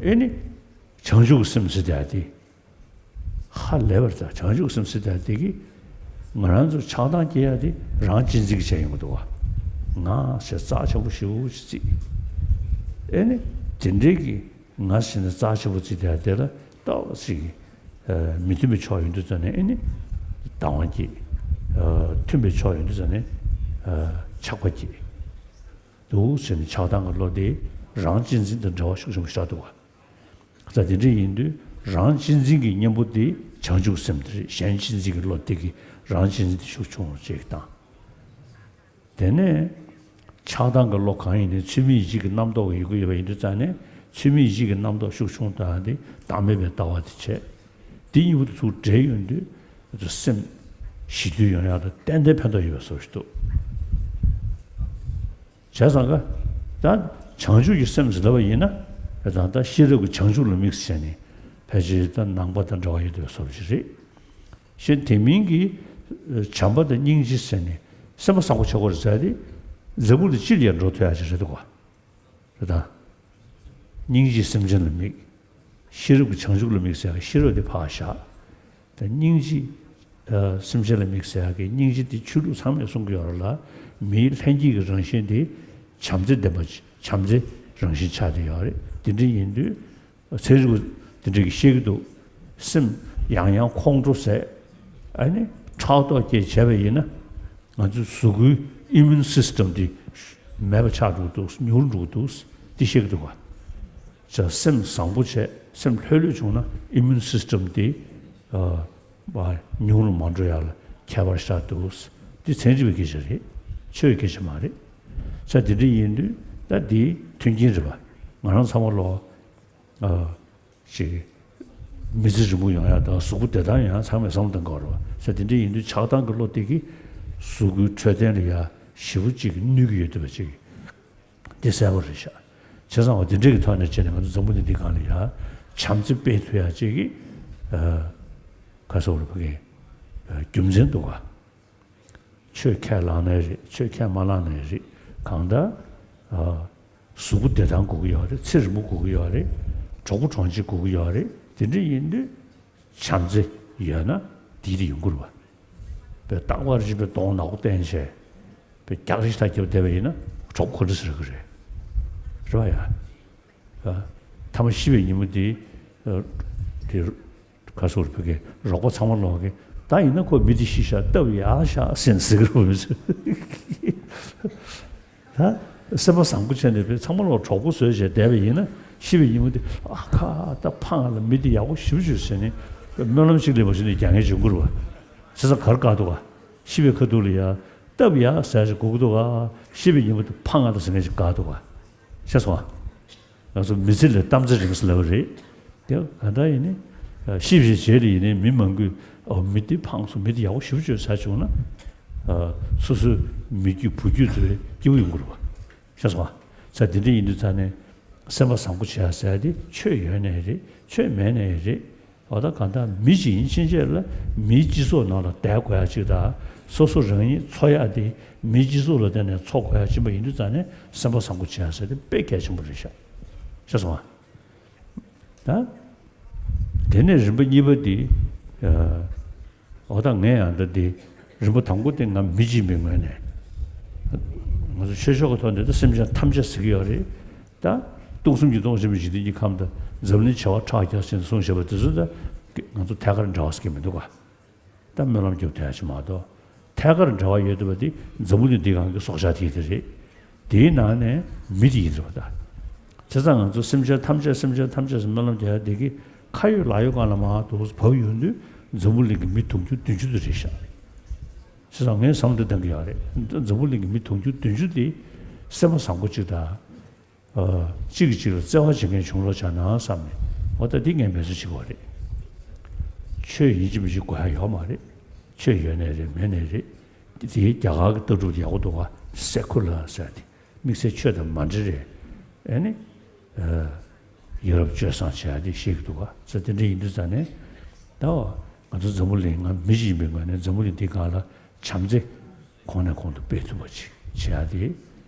ཨེ་ནི་བྱང་ཆུབ་ཀྱི་སེམས་ཟེར་བསྡད་ཡ་དེ། ཧ་ལས་པར་ད་བྱང་ཆུབ་སེམས་ཟེར་ད་དེ་གིས་ང་རང་ཚོ་ཆགས་སྡང་སྐྱེ་ཡ་དེ་རང་གཅེས་འཛིན་གྱི་བྱས་ཡོང་གི་འདུག་བ། ང་ཞེས་རྩ་ཆེན་པོ་ཞེ་པོ་ཅིག་བརྩིས། ཨེ་ནི་དེ་འདྲའི་གི་ང་ཞེས་ནས་རྩ་ཆེན་པོ་བརྩིས་ད་དེ་ལ་ཏོག་ཙམ་མི་མཐུན་པའི་ཕྱོགས་ཡོང་དུས་ཙམ་ནས་ཨེ་ནི་སྡང་བ་སྐྱེ། མཐུན་པའི་ཕྱོགས་ཡོང་དུས་ཙམ་ནས་ཆགས་པ་སྐྱེ། འདུག་ཟེར་ནས་ཆགས་སྡང་གི་བློ་དེ་རང་གཅེས་འཛིན་དང་འབྲེལ་བ་ཤུགས་ཆེན་པོ་ཞིག་འདུག་བ། ད་དེ་འདྲ་ཡིན་དུས་རང་གཅེས་འཛིན་གྱི་གཉེན་པོ་དེ་བྱང་ཆུབ་སེམས་དེ་རེད། གཞན་གཅེས་འཛིན་གྱི་བློ་དེ་གིས་རང་གཅེས་འཛིན་དེ་ཤུགས་ཆུང་བ་ཅིག་བཏང་། དེ་ནས་ཆགས་སྡང་གི་བློ་གང་ཡིན་ནའི་ཚུལ་མིན་ཡིད་བྱེད་ཀྱི་རྣམ་རྟོག་ཡོད་ཀྱི་ཡོད་པ་ཡིན་དུས་ཙང་ནས་ཚུལ་མིན་ཡིད་བྱེད་ཀྱི་རྣམ་རྟོག་ཤུགས་ཆུང་བཏང་སྟེ་བདག་མེད་པའི་ལྟ་བ་དེ་བྱས། དེ་གཉིས་པོ་དེ་ཚུར་འདྲེས་ཡོང་དུས་སེམས་ཞི་དུལ་ཡོང་ཡག་ལ་ཏན་ཏན་ཕན་ཐོགས་ཡོད་པའི་བཟོ་ཞིག་འདུག། བྱས་ཙང་ཀ། ད་བྱང་ཆུབ་ཀྱི་སེམས་ཟེར་ལབ་པ་ཡིན་ན། ད་ད་ཤེས་རབ་ཀྱི་བྱང་ཆུབ་ལ་དམིགས་བྱས་ནས་ཕལ་ཆེར་ད་ནང་པ་དང་འབྲེལ་བ་ཡོད་པའི་བཟོ་ཞིག་རེད། གཞན་དེ་མིན་གྱི་བྱམས་པ་དང་སྙིང་རྗེ་ཟེར་ནས་སེམས་པ་བཟང་པོ་ཆགས་དགོས་རེད་ཟེར་ཏེ། འཛམ་བུ་གླིང་སྤྱི་ལ་ཡང་འགྲོ་ཐུབ་ཡག་ཅིག་རེད་འདུག་ག། རེད་ད། སྙིང་རྗེས་སེམས་ཅན་ལ་དམིགས། ཤེས་རབ་ཀྱི་བྱང་ཆུབ་ལ་དམིགས་ཟེར་ཡག་ཤེས་རབ་དེ་ཕར་བཞག། ད་སྙིང་རྗེས་ཨ་སེམས་ཅན་ལ་དམིགས་ཟེར་ཡག་གི་སྙིང་རྗེ་དེ་ཆོས་ལུགས་ཚང་མས་གསུང་གི་ཡོད་རེད་ལ། མིའི་ལྷན་སྐྱེས་ཀྱི་རང་བཞིན་དེ་བྱམས་བརྩེ་ལྡན་པ་བྱམས་བརྩེ་རང་བཞིན་ཆགས་བསྡད་ཡོད་རེད། དེ་འདྲ་ཡིན་དུས་ཚན་རིག་པ་དེ་འདྲ་གིས་བཤད་ཀྱི་འདུག། སེམས་ཡང་ཡང་ཁོང་ཁྲོ་ཟས། ཨ་ནི་ཕྲག་དོག་སྐྱེས་བྱས་པ་ཡིན་ན། ང་ཚོའི་གཟུགས་པོའི་ཨི་མུན་སིས་ཊམ་དེ་མེད་པ་ཆགས་འགྲོ་གི་འདུག། ཉུང་རུ་འགྲོ་གི་འདུག། དེ་བཤད་ཀྱི་འདུག་ག། ཅག་སེམས་བཟང་པོ་བྱས་སེམས་ལྷོད་ལྷོད་བྱུང་ན་ཨི་མུན་སིས་ཊམ་དེ་ཨ་ཉུང་རུ་མ་འགྲོ་ཡག་ལ་ཁྱད་པར་ཤར་འདུག། དེ་ཚན་རིག་པའི་སྐད་ཆ་རེད། ཆོས་ཀྱི་སྐད་ཆ་མ་རེད། ཅག་དེ་འདྲ་ཡིན་དུས་ད་དེའི་མཐུན་རྐྱེན་རེད་པ། ང་རང་ཚང་མ་ལོ། ཨ། ཅིག། མི་ཚེ་རིང་པོ་ཡོང་ཡག་དང་གཟུགས་པོ་བདེ་ཐང་ཡོང་ཡག་ཚང་མས་བསམ་བློ་གཏོང་དགོས་རེད་པ། ཟེར་དེ་འདྲ་ཡིན་དུས་ཆགས་སྡང་གི་བློ་དེ་གིས་གཟུགས་པོའི་འཕྲོད་བསྟེན་ལ་ཡ་ཞེ་པོ་ཅིག་གནོད་ཀྱི་ཡོད་འདུག་པ་ཅིག། དེ་གསལ་པོ་རེད་ཤག། བྱས་ཙང་བ་དེ་འདྲ་གི་ཐོག་ནས་བྱས་ནས་ང་ཚོ་འཛམ་བུ་གླིང་འདི་སྒང་ལ་ཡ་བྱམས་བརྩེ་སྤེལ་ཐུབ་ཡག་ཅིག་གི་ཨ་ག་ཟེར་དགོས་རེད་པ་གི་ཨ་རྒྱུ་མཚན་འདུག་ག། ཆོས་ཁས་བླངས་ནའི་རེད། ཆོས་ཁས་མ་བླངས་ནའི་རེད། གང་ལྟར་ཨ་གཟུགས་པོ་བདེ་ཐང་དགོས་ཀྱི་ཡོད་རེད། ཚེ་རིང་པོ་དགོས་ཀྱི་ཡོད་རེད། གྲོགས་པོ་གྲོགས་མཆེད་དགོས་ཀྱི་ཡོད་རེད། དེ་འདྲ་ཡིན་དུས་བྱམས་བརྩེ་ཡོད་ན་དེ་དེ་ཡོང་གི་རེད་པ། པའི་རྟག་པར་རིམ་པས་གདོང་ནག་པོ་བསྟན་བྱས་པའི་རྒྱག་རེས་ཐག་བརྒྱབ་བསྡད་པ་ཡིན་ན་གྲོགས་པོ་ག་འདྲ་ཟེར་གི་རེད། རེད་པ་ཡ། ཨ། ཐ་མ་ཤི་བའི་ཉིན་མོ་དེ། ཨ། དེ། ག་ཟེར་དགོས་རེད་པ་གི་རོགས་པ་ཚང་མ་ལོག་གི། ད་ཡིན་ན་ཁོ་མི་དེ་ཤི་ཤག། སྟབས་ཡག་ཤག་ཟེར་ཟེར་གི་རེད་པ། ད་སེམས་པ་བཟང་པོ་བྱས་ནས་པའི་ཚང་མ་ལོག་གྲོགས་པོ་བཟོས་བྱས་བསྡད་པ་ཡིན་ན་ཤི་བའི་ཉིན་མོ་དེ་ཨ་ཁ་ད་ཕངས་ལ་མི་དེ་ཡག་པོ་ཞེ་པོ་ཅིག་ཟེར་ནས་སྨོན་ལམ་ཅིག་སླེབས་པ་ཞིག་ནས་རྒྱག་མཁན་ཅིག་ཡོང་གི་རེད་པ། བྱས་ཙང་ག་རེ་བཀག་འདུག་ག། ཤི་བའི་ཁ་ཐུག་ལ་ཡ་སྟབས་ཡག་ཟེར་ཞིག་དགོས་ཀྱི་འདུག་ག། ཤི་བའི་ཉིན་མོ་དེ་ཕངས་ང་ད་ཟེར་མཁན་ཅིག་བཀག་འདུག་ག། ཤེས་སོང་ཨ། ང་ཚོ་མི་ཚེ་ལ་གཏམ་ཚེ་རིང་ཟེར་ལབ་པ་རེད། དེ་ག་འདྲ་ཡིན་ནའི། ཤི་བའི་རྗེས་ལ་ཡིན་ནའི་མི་མང་པོས་ཨོ་མི་དེ་ཕངས་སོང་། མི་དེ་ཡག་པོ་ཞེ་པོ་ཅིག་ཟེར་བྱུང་ན། སོ་སོའི་མི་རྒྱུད་བུ་རྒྱུད་ཚོའི་སྐྱིད་པོ་ཡོང་གི་རེད་པ། ཤེས་སོང་ཨ། ས་དེ་འདྲ་ཡིན་དུས་ཙང་ནས་སེམས་པ་བཟང་པོ་བྱེད་ཡ་ཟེར་ཡ་དེ་ཆོས་ཡོད་ནའི་རེད། ཆོས་མེད་ནའི་རེད། འོ་ད་གང་ལྟར་མི་ཞིག་ཡིན་ཕྱིན་ཆད་ལ་མིའི་སྤྱི་ཚོགས་ནང་ལ་བསྡད་དགོས་ཡ་ཅིག་དང་། སོ་སོ་རང་ཉིད་འཚོ་ཡ་དེ་མིའི་སྤྱི་ཚོགས་ལ་བརྟེན་ནས་འཚོ་དགོས་ཡ་ཕྱིན་པ་ཡིན་དུས་ཙང་ནས་སེམས་པ་བཟང་པོ་བྱེད་ཡ་ཟེར་དེ་དཔེ་གལ་ཆེན་པོ་རེད་ཤག། ཤེས་སོང་ཨ། ད། དེ་ནས་རིམ་པ་གཉིས་པ་དེ། ཨ། འོ་ད་ངས་ཡང་ད་དེ་རིམ་པ་དང་པོ་དེ་ང་མི་གཅིག་པའི་ངོས་ནས། ང་ཚོ་ཆོས་ཕྱོགས་ཀྱི་ཐོག་ནས་ད་སེམས་ཅན་ཐམས་ཅད་ཟེར་གྱི་ཡོད་རེད། ད། སྟོང་གསུམ་གྱི་སྟོང་ཆེན་པོའི་འཇིག་རྟེན་གྱི་ཁམས་དང་འཛམ་གླིང་བྱེ་བ་ཕྲག་བརྒྱ་ཟེར་ནས་གསུངས་བཞག་པ་དེ་ཚོ་ད་ང་ཚོ་ཐད་ཀར་འབྲེལ་བ་ཟེར་གྱི་མི་འདུག་ག། ད་སྨོན་ལམ་རྒྱོབ་བསྡད་ཡ་ཅིག་མ་གཏོགས། ཐད་ཀར་འབྲེལ་བ་ཡོད་བསྡད་པ་དེ་འཛམ་བུ་གླིང་འདིའི་སྒང་གི་སྲོག་ཆགས་དེ་དེ་རེད། དེའི་ནང་ནས་མི་དེ་ཡིན་རེད་པ་ད། བྱས་ཙང་ང་ཚོ་སེམས་ཅན་ཐམས་ཅད་སེམས་ཅན་ཐམས་ཅད་ཟེར་སྨོན་ལམ་རྒྱག་ཡ་དེ་གི་ཁ་ཡོད་ལག་ཡོད་སྒང་ལ་མར་འདུག་བབས་ཡོང་དུས་འཛམ་བུ་གླིང་གི་མི་དུང་ཕྱུར་བདུན་ཅུ་དེ་རེད་ཤག། བྱས་ཙང་ངས་བསམ་བློ་འདི་གཏོང་གི་ཡོད་རེད། འཛམ་བུ་གླིང་གི་མི་དུང་ཕྱུར་བདུན་ཅུ་དེ་སེམས་པ་བཟང་པོ་ཅིག་དང་། ཨ། གཅིག་གིས་གཅིག་ལ་བརྩེ་བ་བྱེད་མཁན་བྱུང་རོགས་བྱ་ན་བསམ་ནས། འོ་ད་འདི་ངས་འབད་རྩོལ་བྱེད་དགོས་རེད། ཆོས་ཡིན་གཅིག་མིན་གཅིག་དགོས་ཡ་ཡོད་མ་རེད། ཆོས་ཡོད་ནའི་རེད་མེད་ནའི་རེད། དེ་རྒྱ་གར་གྱི་ལྟ་གྲུབ་དེ་ཡག་པོ་འདུག་ག། སེ་ཁུ་ལར་ཟེར་ཏེ། དམིགས་བསལ་ཆོས་དང་མ་འབྲེལ་རེད། ཨེ་ནི། ཡ་རབས་སྤྱོད་བཟང་བྱེད་ཡ་དེ་བཤད་ཀྱི་འདུག་ག་ས་དེ་འདྲ་ཡིན་དུས་ཙང་ནས། ད་བ། ང་ཚོ་འཛམ་བུ་གླིང་ང་མི་ཞིག་ཡིན་པའི་ངོས་ནས་འཛམ་བུ་གླིང་འདི་སྒང་ལ་བྱམས་བརྩེ་གོང་ནས་གོང་དུ་སྤེལ་ཐུབ་པ་ཅིག་བྱེད་ཡ་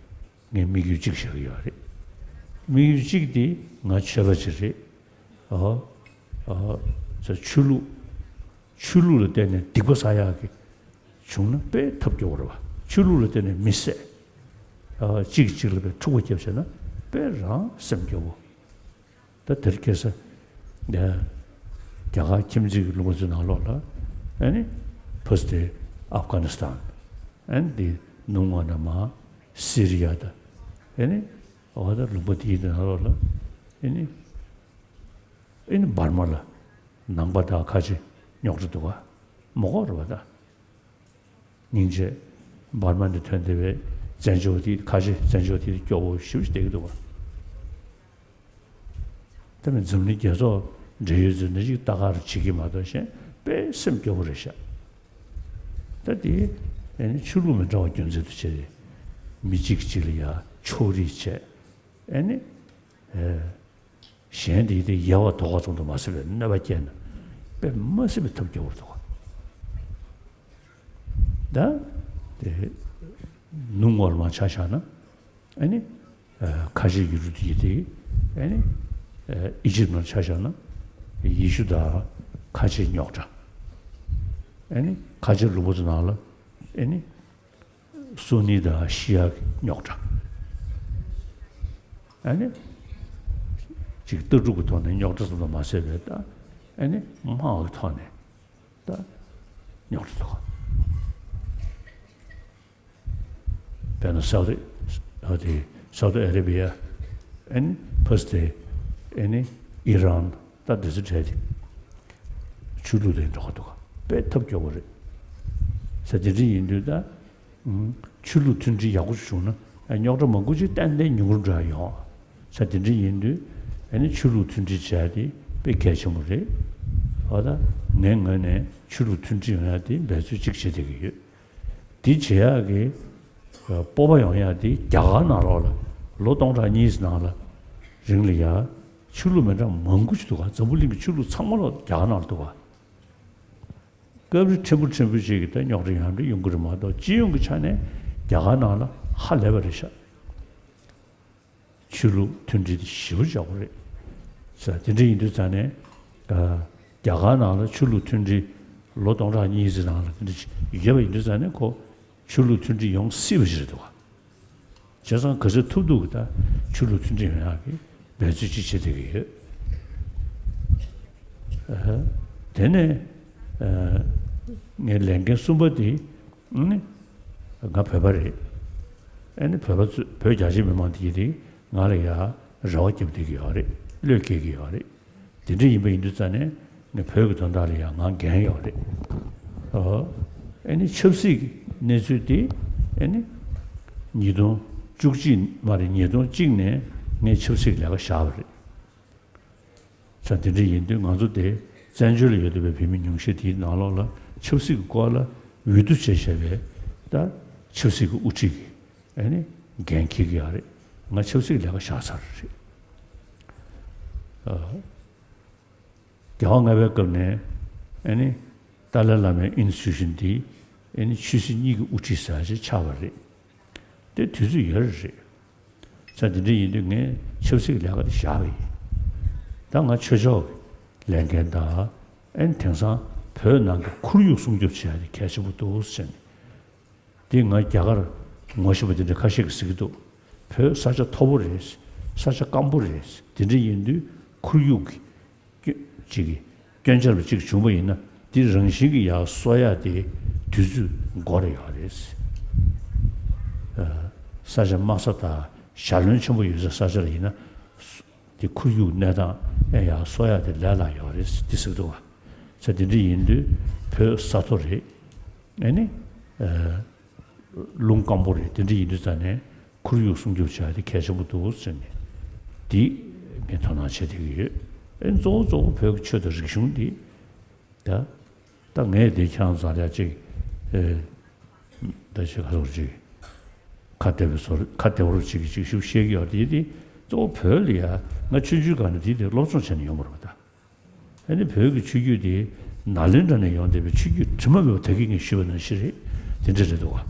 དེ། ངས་དམིགས་ཡུལ་གཅིག་བཞག་གི་ཡོད་རེད། དམིགས་ཡུལ་གཅིག་དེ་ང་ཆོས་པ་ཅིག་རེད། ཨོ། ཨོ། ཆོས་ལུགས། ཆོས་ལུགས་ལ་བརྟེན་ནས་སྡིག་པ་བསགས་ཡག་གི་བྱུང་ན་དཔེ་ཐབས་སྐྱོ་བོ་རེད་བ། ཆོས་ལུགས་ལ་བརྟེན་ནས་མི་བསད། ཨ། གཅིག་གིས་གཅིག་ལ་དཔེ་འཁྲུག་པ་བརྒྱབ་བྱས་ན་དཔེ་རང་སེམས་སྐྱོ་བོ། ད་དེར་ཁ་སང་། ཨ། རྒྱ་གར་ཁྱིམ་མཚེས་ཀྱི་ལུང་པ་ཚོའི་ནང་ལོགས་ལ། ཨ་ནི། ཕར་སི་ཐན། ཨབ་གྷ་ནི་སི་ཐན། ཨ་ནི་དེ་ནུབ་ངོས་ནས་མར་སི་རི་ཡ་དང་། ཨ་ནི། འོ་ད་ལུང་པ་དེའི་ནང་ལོགས་ལ། ཨ་ནི། ཨ་ནི་འབར་མ་ལ་ནང་པ་དང་ཁ་ཆེ་རྙོག་དྲ་འདུག་ག་མ་གོ་རེད་པ་ད། སྙིང་རྗེ། འབར་མ་ནས་ཐོན་བསྡད་པའི་བཙན་བྱོལ་དེ། ཁ་ཆེ་བཙན་བྱོལ་དེ་སྐྱོ་བོ་ཞེ་པོ་ཞིག་བསྡད་ཀྱི་འདུག་ག་དེ་མིན་འཛམ་གླིང་རྒྱལ་ཚོགས་འབྲེལ་ཡོད་ཚོས་འདི་ཅིག་ལྟ་ག་རེ་བྱེད་ཀྱི་མ་གཏོགས་གཞན་དཔེ་སེམས་སྐྱོ་བོ་རེད་ཤག་ད་དེ་ཨ་ནི་ཆོས་ལུགས་མི་འདྲ་བ་རྒྱུ་མཚན་དུ་བྱས་ཏེ། མི་གཅིག་གཅིག་ལ་ཡ་ཕྱོགས་རིས་བྱས། ཨ་ནི། ཨེ། གཞན་དེ་དེ་ཡལ་བ་དོགས་པ་ཙམ་དུ་མ་ཟད་པའི་གནོད་པ་སྐྱེལ་ན་དཔེ་མ་སྲིད་པའི་ཐབས་སྐྱོ་བོར་འདུག་ག་ད་དེ་ནུབ་ངོས་ལ་མར་ཆ་བཞག་ན། ཨ་ནི། ཨ། ཁ་ཆེ་ཡུལ་གྲུ་དེ་དེ། ཨ་ནི། ཨ། ཨི་ཇིབ་ནང་ཆ་བཞག་ན། ཡེ་ཤུ་དང་ཁ་ཆེ་རྙོག་དྲ། ཨ་ནི་ཁ་ཆེ་ལུང་པ་ཚོ་ནང་ལ། ཨ་ནི། སུ་ནི་དང་ཤི་ཡ་གི་རྙོག་དྲ། ཨ་ནི། ཅིག་ལྟ་གྲུབ་ཀྱི་ཐོག་ནས་རྙོག་དྲ་ཙམ་དུ་མ་ཟད་པའི་ད། ཨ་ནི་དམག་གི་ཐོག་ནས་ད་རྙོག་དྲ་འདུག་དཔེར་ན་སའུ་ཏི། ཨ། དེ་སའུ་ཏི་ཨ་རེ་བི་ཡ། ཨ་ནི་ཕར་སི་ཐན། ཨ་ནི་ཨི་རན། ད་འདི་ཚོ་གྲས་དེ་ཆོས་ལུགས་དེ་འགྲོ་གི་འདུག་དཔེ་ཐབས་སྐྱོ་བོ་རེད། ས་དེ་འདྲ་ཡིན་དུས་ད། ཨུམ། ཆོས་ལུགས་མཐུན་སྒྲིལ་ཡག་པོ་ཞིག་བྱུང་ན། ཨ། རྙོག་དྲ་མང་པོ་ཅིག་ཏན་ཏན་ཉུང་རུ་འགྲོ་ཡ་ཡོང་། ས་དེ་འདྲ་ཡིན་དུས། ཨ་ནི་ཆོས་ལུགས་མཐུན་སྒྲིལ་བྱས་ཏེ་དཔེ་གལ་ཆེན་པོ་རེད། འོ་ད་ངའི་ངོས་ནས་ཆོས་ལུགས་མཐུན་སྒྲིལ་ཡོང་ཡ་དེ་འབད་རྩོལ་གཅིག་བྱེད་བསྡད་ཀྱི་ཡོད། དེ་བྱེད་ཡག་གི་སྤོབས་པ་ཡོང་ཡག་དེ་རྒྱ་གར་ནང་ལོགས་ལ་ལོ་སྟོང་ཕྲག་གཉིས་ནང་ལ་རིང་ལ་ཡ་ཆོས་ལུགས་མི་འདྲ་མང་པོ་ཞིག་འདུག་ག་འཛམ་བུ་གླིང་གི་ཆོས་ལུགས་ཚང་མ་ལོག་རྒྱ་གར་ནང་ལ་འདུག་ག་སྐབས་རེ་ཕྲན་བུ་ཕྲན་བུ་ཅིག་གི་ད་རྙོག་དྲ་ཡང་འདྲ་ཡོང་གི་རེད་མ་གཏོགས་སྤྱི་ཡོངས་ཀྱི་ཆ་ནས་རྒྱ་གར་ནང་ལ་ཧ་ལས་པ་རེད་ཤག་ཆོས་ལུགས་མཐུན་སྒྲིལ་དེ་ཞེ་པོ་ཅིག་ཡག་པོ་རེད། ས་དེ་འདྲ་ཡིན་དུས་ཙང་ནས། ཨ། རྒྱ་གར་ནང་ལ་ཆོས་ལུགས་མཐུན་སྒྲིལ་ལོ་སྟོང་ཕྲག་གཉིས་ཙམ་ནང་ལ་དེ་འདྲ་ཅིག་ཡོད་པ་ཡིན་དུས་ཙང་ནས་ཁོ་ཆོས་ལུགས་མཐུན་སྒྲིལ་ཡོང་སྲིད་པ་ཞིག་རེད་འདུག་ག་བྱས་ཙང་ག་ཚོད་ཐུབ་ཐུབ་ཀྱིས་ད་ཆོས་ལུགས་མཐུན་སྒྲིལ་ཡོང་ཡག་གི་འབད་རྩོལ་ཅིག་བྱེད་བསྡད་ཀྱི་ཡོད། ཨ། དེ་ནས། ཨ། ངའི་ལས་འགན་གསུམ་པ་དེ། ཨ་ནི། ང་བོད་པ་རེད། ཨ་ནི་བོད་པ་ཚོ་བོད་རྒྱ་ཆེ་མི་མང་དེ་གིས་དེ་ང་ལ་ཡ་རེ་བ་བརྒྱབ་བསྡད་ཀྱི་ཡོད་རེད། བློས་འགེལ་གྱི་ཡོད་རེད། དེ་འདྲ་ཡིན་པ་ཡིན་དུས་ཙང་ནས་ངས་བོད་ཀྱི་དོན་དག་ལ་ཡང་ང་འགན་ཡོད་རེད། ཨོ། ཨ་ནི་ཆབ་སྲིད་ཀྱི་གནས་ཚུལ་དེ་ཨ་ནི་ཉིས་སྟོང་བཅུ་གཅིག་མ་རེད། ཉིས་སྟོང་གཅིག་ནས་ངས་ཆབ་སྲིད་ཀྱི་ལས་ཀ་བཞག་པ་རེད། ས་དེ་འདྲ་ཡིན་དུས་ང་ཚོ་དེ་བཙན་བྱོལ་ལ་ཡོད་བསྡད་པའི་བོད་མི་ཉུང་ཤས་དེའི་ནང་ལོགས་ལ་ཆབ་སྲིད་ཀྱི་སྐོར་ལ་འོས་བསྡུ་བྱས་བྱས་པའི་ད་ཆབ་སྲིད་ཀྱི་དབུ་ཁྲིད་ཀྱི་ཨ་ནི་འགན་འཁྱེར་གྱི་ཡོད་རེད། ང་ཆབ་སྲིད་ཀྱི་ལས་ཀ་བཞག་ཚར་རེད། ཨ། རྒྱལ་བ་ལྔ་པའི་སྐབས་ནས་ཨ་ནི་ཏཱ་ལའི་བླ་མའི་ཨིན་སི་ཊི་ཊུ་ཤན་འདི་ཨ་ནི་ཆོས་སྲིད་གཉིས་ཀྱི་དབུ་ཁྲིད་ཟེར་ཡ་ཞིག་ཆགས་པ་རེད། དེ་དུས་ཚོད་ཡོལ་རེད། ས་དེ་འདྲ་ཡིན་དུས་ངས་ཆབ་སྲིད་ཀྱི་ལས་ཀ་དེ་བཞག་པ་ཡིན། ད་ང་ཆོས་ཕྱོགས་ཀྱི་ལས་འགན་དང་ཨ་ནི་དེང་སང་བོད་ནང་གི་ཁོར་ཡུག་སྲུང་སྐྱོབ་བྱེད་ཡ་དེ་གལ་ཆེན་པོ་འདུག་ཟེར་ནས། དེ་ང་རྒྱ་གར་ངོ་ཤེས་པ་དེ་འདྲ་ཁ་ཤས་ཀྱིས་ཟེར་གྱི་འདུག་བོད་ས་ཆ་མཐོ་པོ་རེད། ས་ཆ་སྐམ་པོ་རེད། དེ་འདྲ་ཡིན་དུས་ཁོར་ཡུག་གི་སྐྱོན་ཅིག་གི་སྐྱོན་ཆ་རུ་ཅིག་བྱུང་བ་ཡིན་ན་དེ་རང་བཞིན་གྱིས་ཡར་གསོ་ཡ་དེ་དུས་ཚོད་འགོར་ཡོད་རེད། ཨ། ས་ཆ་དམའ་ས་དང་ཞལ་འདོན་ཆེན་པོ་ཡོད་ས་ས་ཆ་ལ་ཡིན་ན། དེ་ཁོར་ཡུག་གནས་སྟངས་ཨེ་ཡར་གསོ་ཡག་དེ་ལས་སླ་ཡོད་རེད་དེ་ཟེར་གྱི་འདུག་བ། ས་དེ་འདྲ་ཡིན་དུས་བོད་ས་མཐོ་རེད། ཨེ་ནི། ཨ། རླུང་སྐམ་པོ་རེད། དེ་འདྲ་ཡིན་དུས་ཙང་ནས་ཁོར་ཡུག་སྲུང་སྐྱོབ་བྱ་ཡག་དེ་གལ་ཆེན་པོ་འདུག་ཟེར་ནས་འདི་ངས་དོ་སྣང་བྱེད་བསྡད་ཀྱི་ཡོད། ཨེ་གཙོ་བོ་གཙོ་བོ་བོད་ཀྱི་ཆོས་དང་རིག་གཞུང་འདི། ད། ད་ངས་དེ་ཁྱེད་རང་ཚོ་ལ་ཅིག་ཨེ། ད་ཅིག་ག་ཚོད་ཅིག་ཁ་བདེ་བའི་བཟོ་ཁ་བདེ་བོར་བྱེད་ཀྱི་ཅིག་ཞུ་བཤད་ཀྱི་ཡོད་དེ། དེ་གཙོ་བོ་བོད་ལ་ཡ་ང་ཆུང་ཆུང་སྒང་ནས་དེ་དེ་སློབ་སྦྱོང་བྱས་ནས་ཡོང་བ་རེད་པ་ད། ཨ་ནི་བོད་ཀྱི་ཆོས་བརྒྱུད་དེ་ནཱ་ལེནྡྲ་ནས་ཡོང་བསྡད་པའི་ཆོས་བརྒྱུད་དྲི་མ་མེད་པ་ད་གིན་ངས་ཞུས་པ་ནང་བཞིན་རེད། དེ་འདྲ་རེད་འདུག་ག་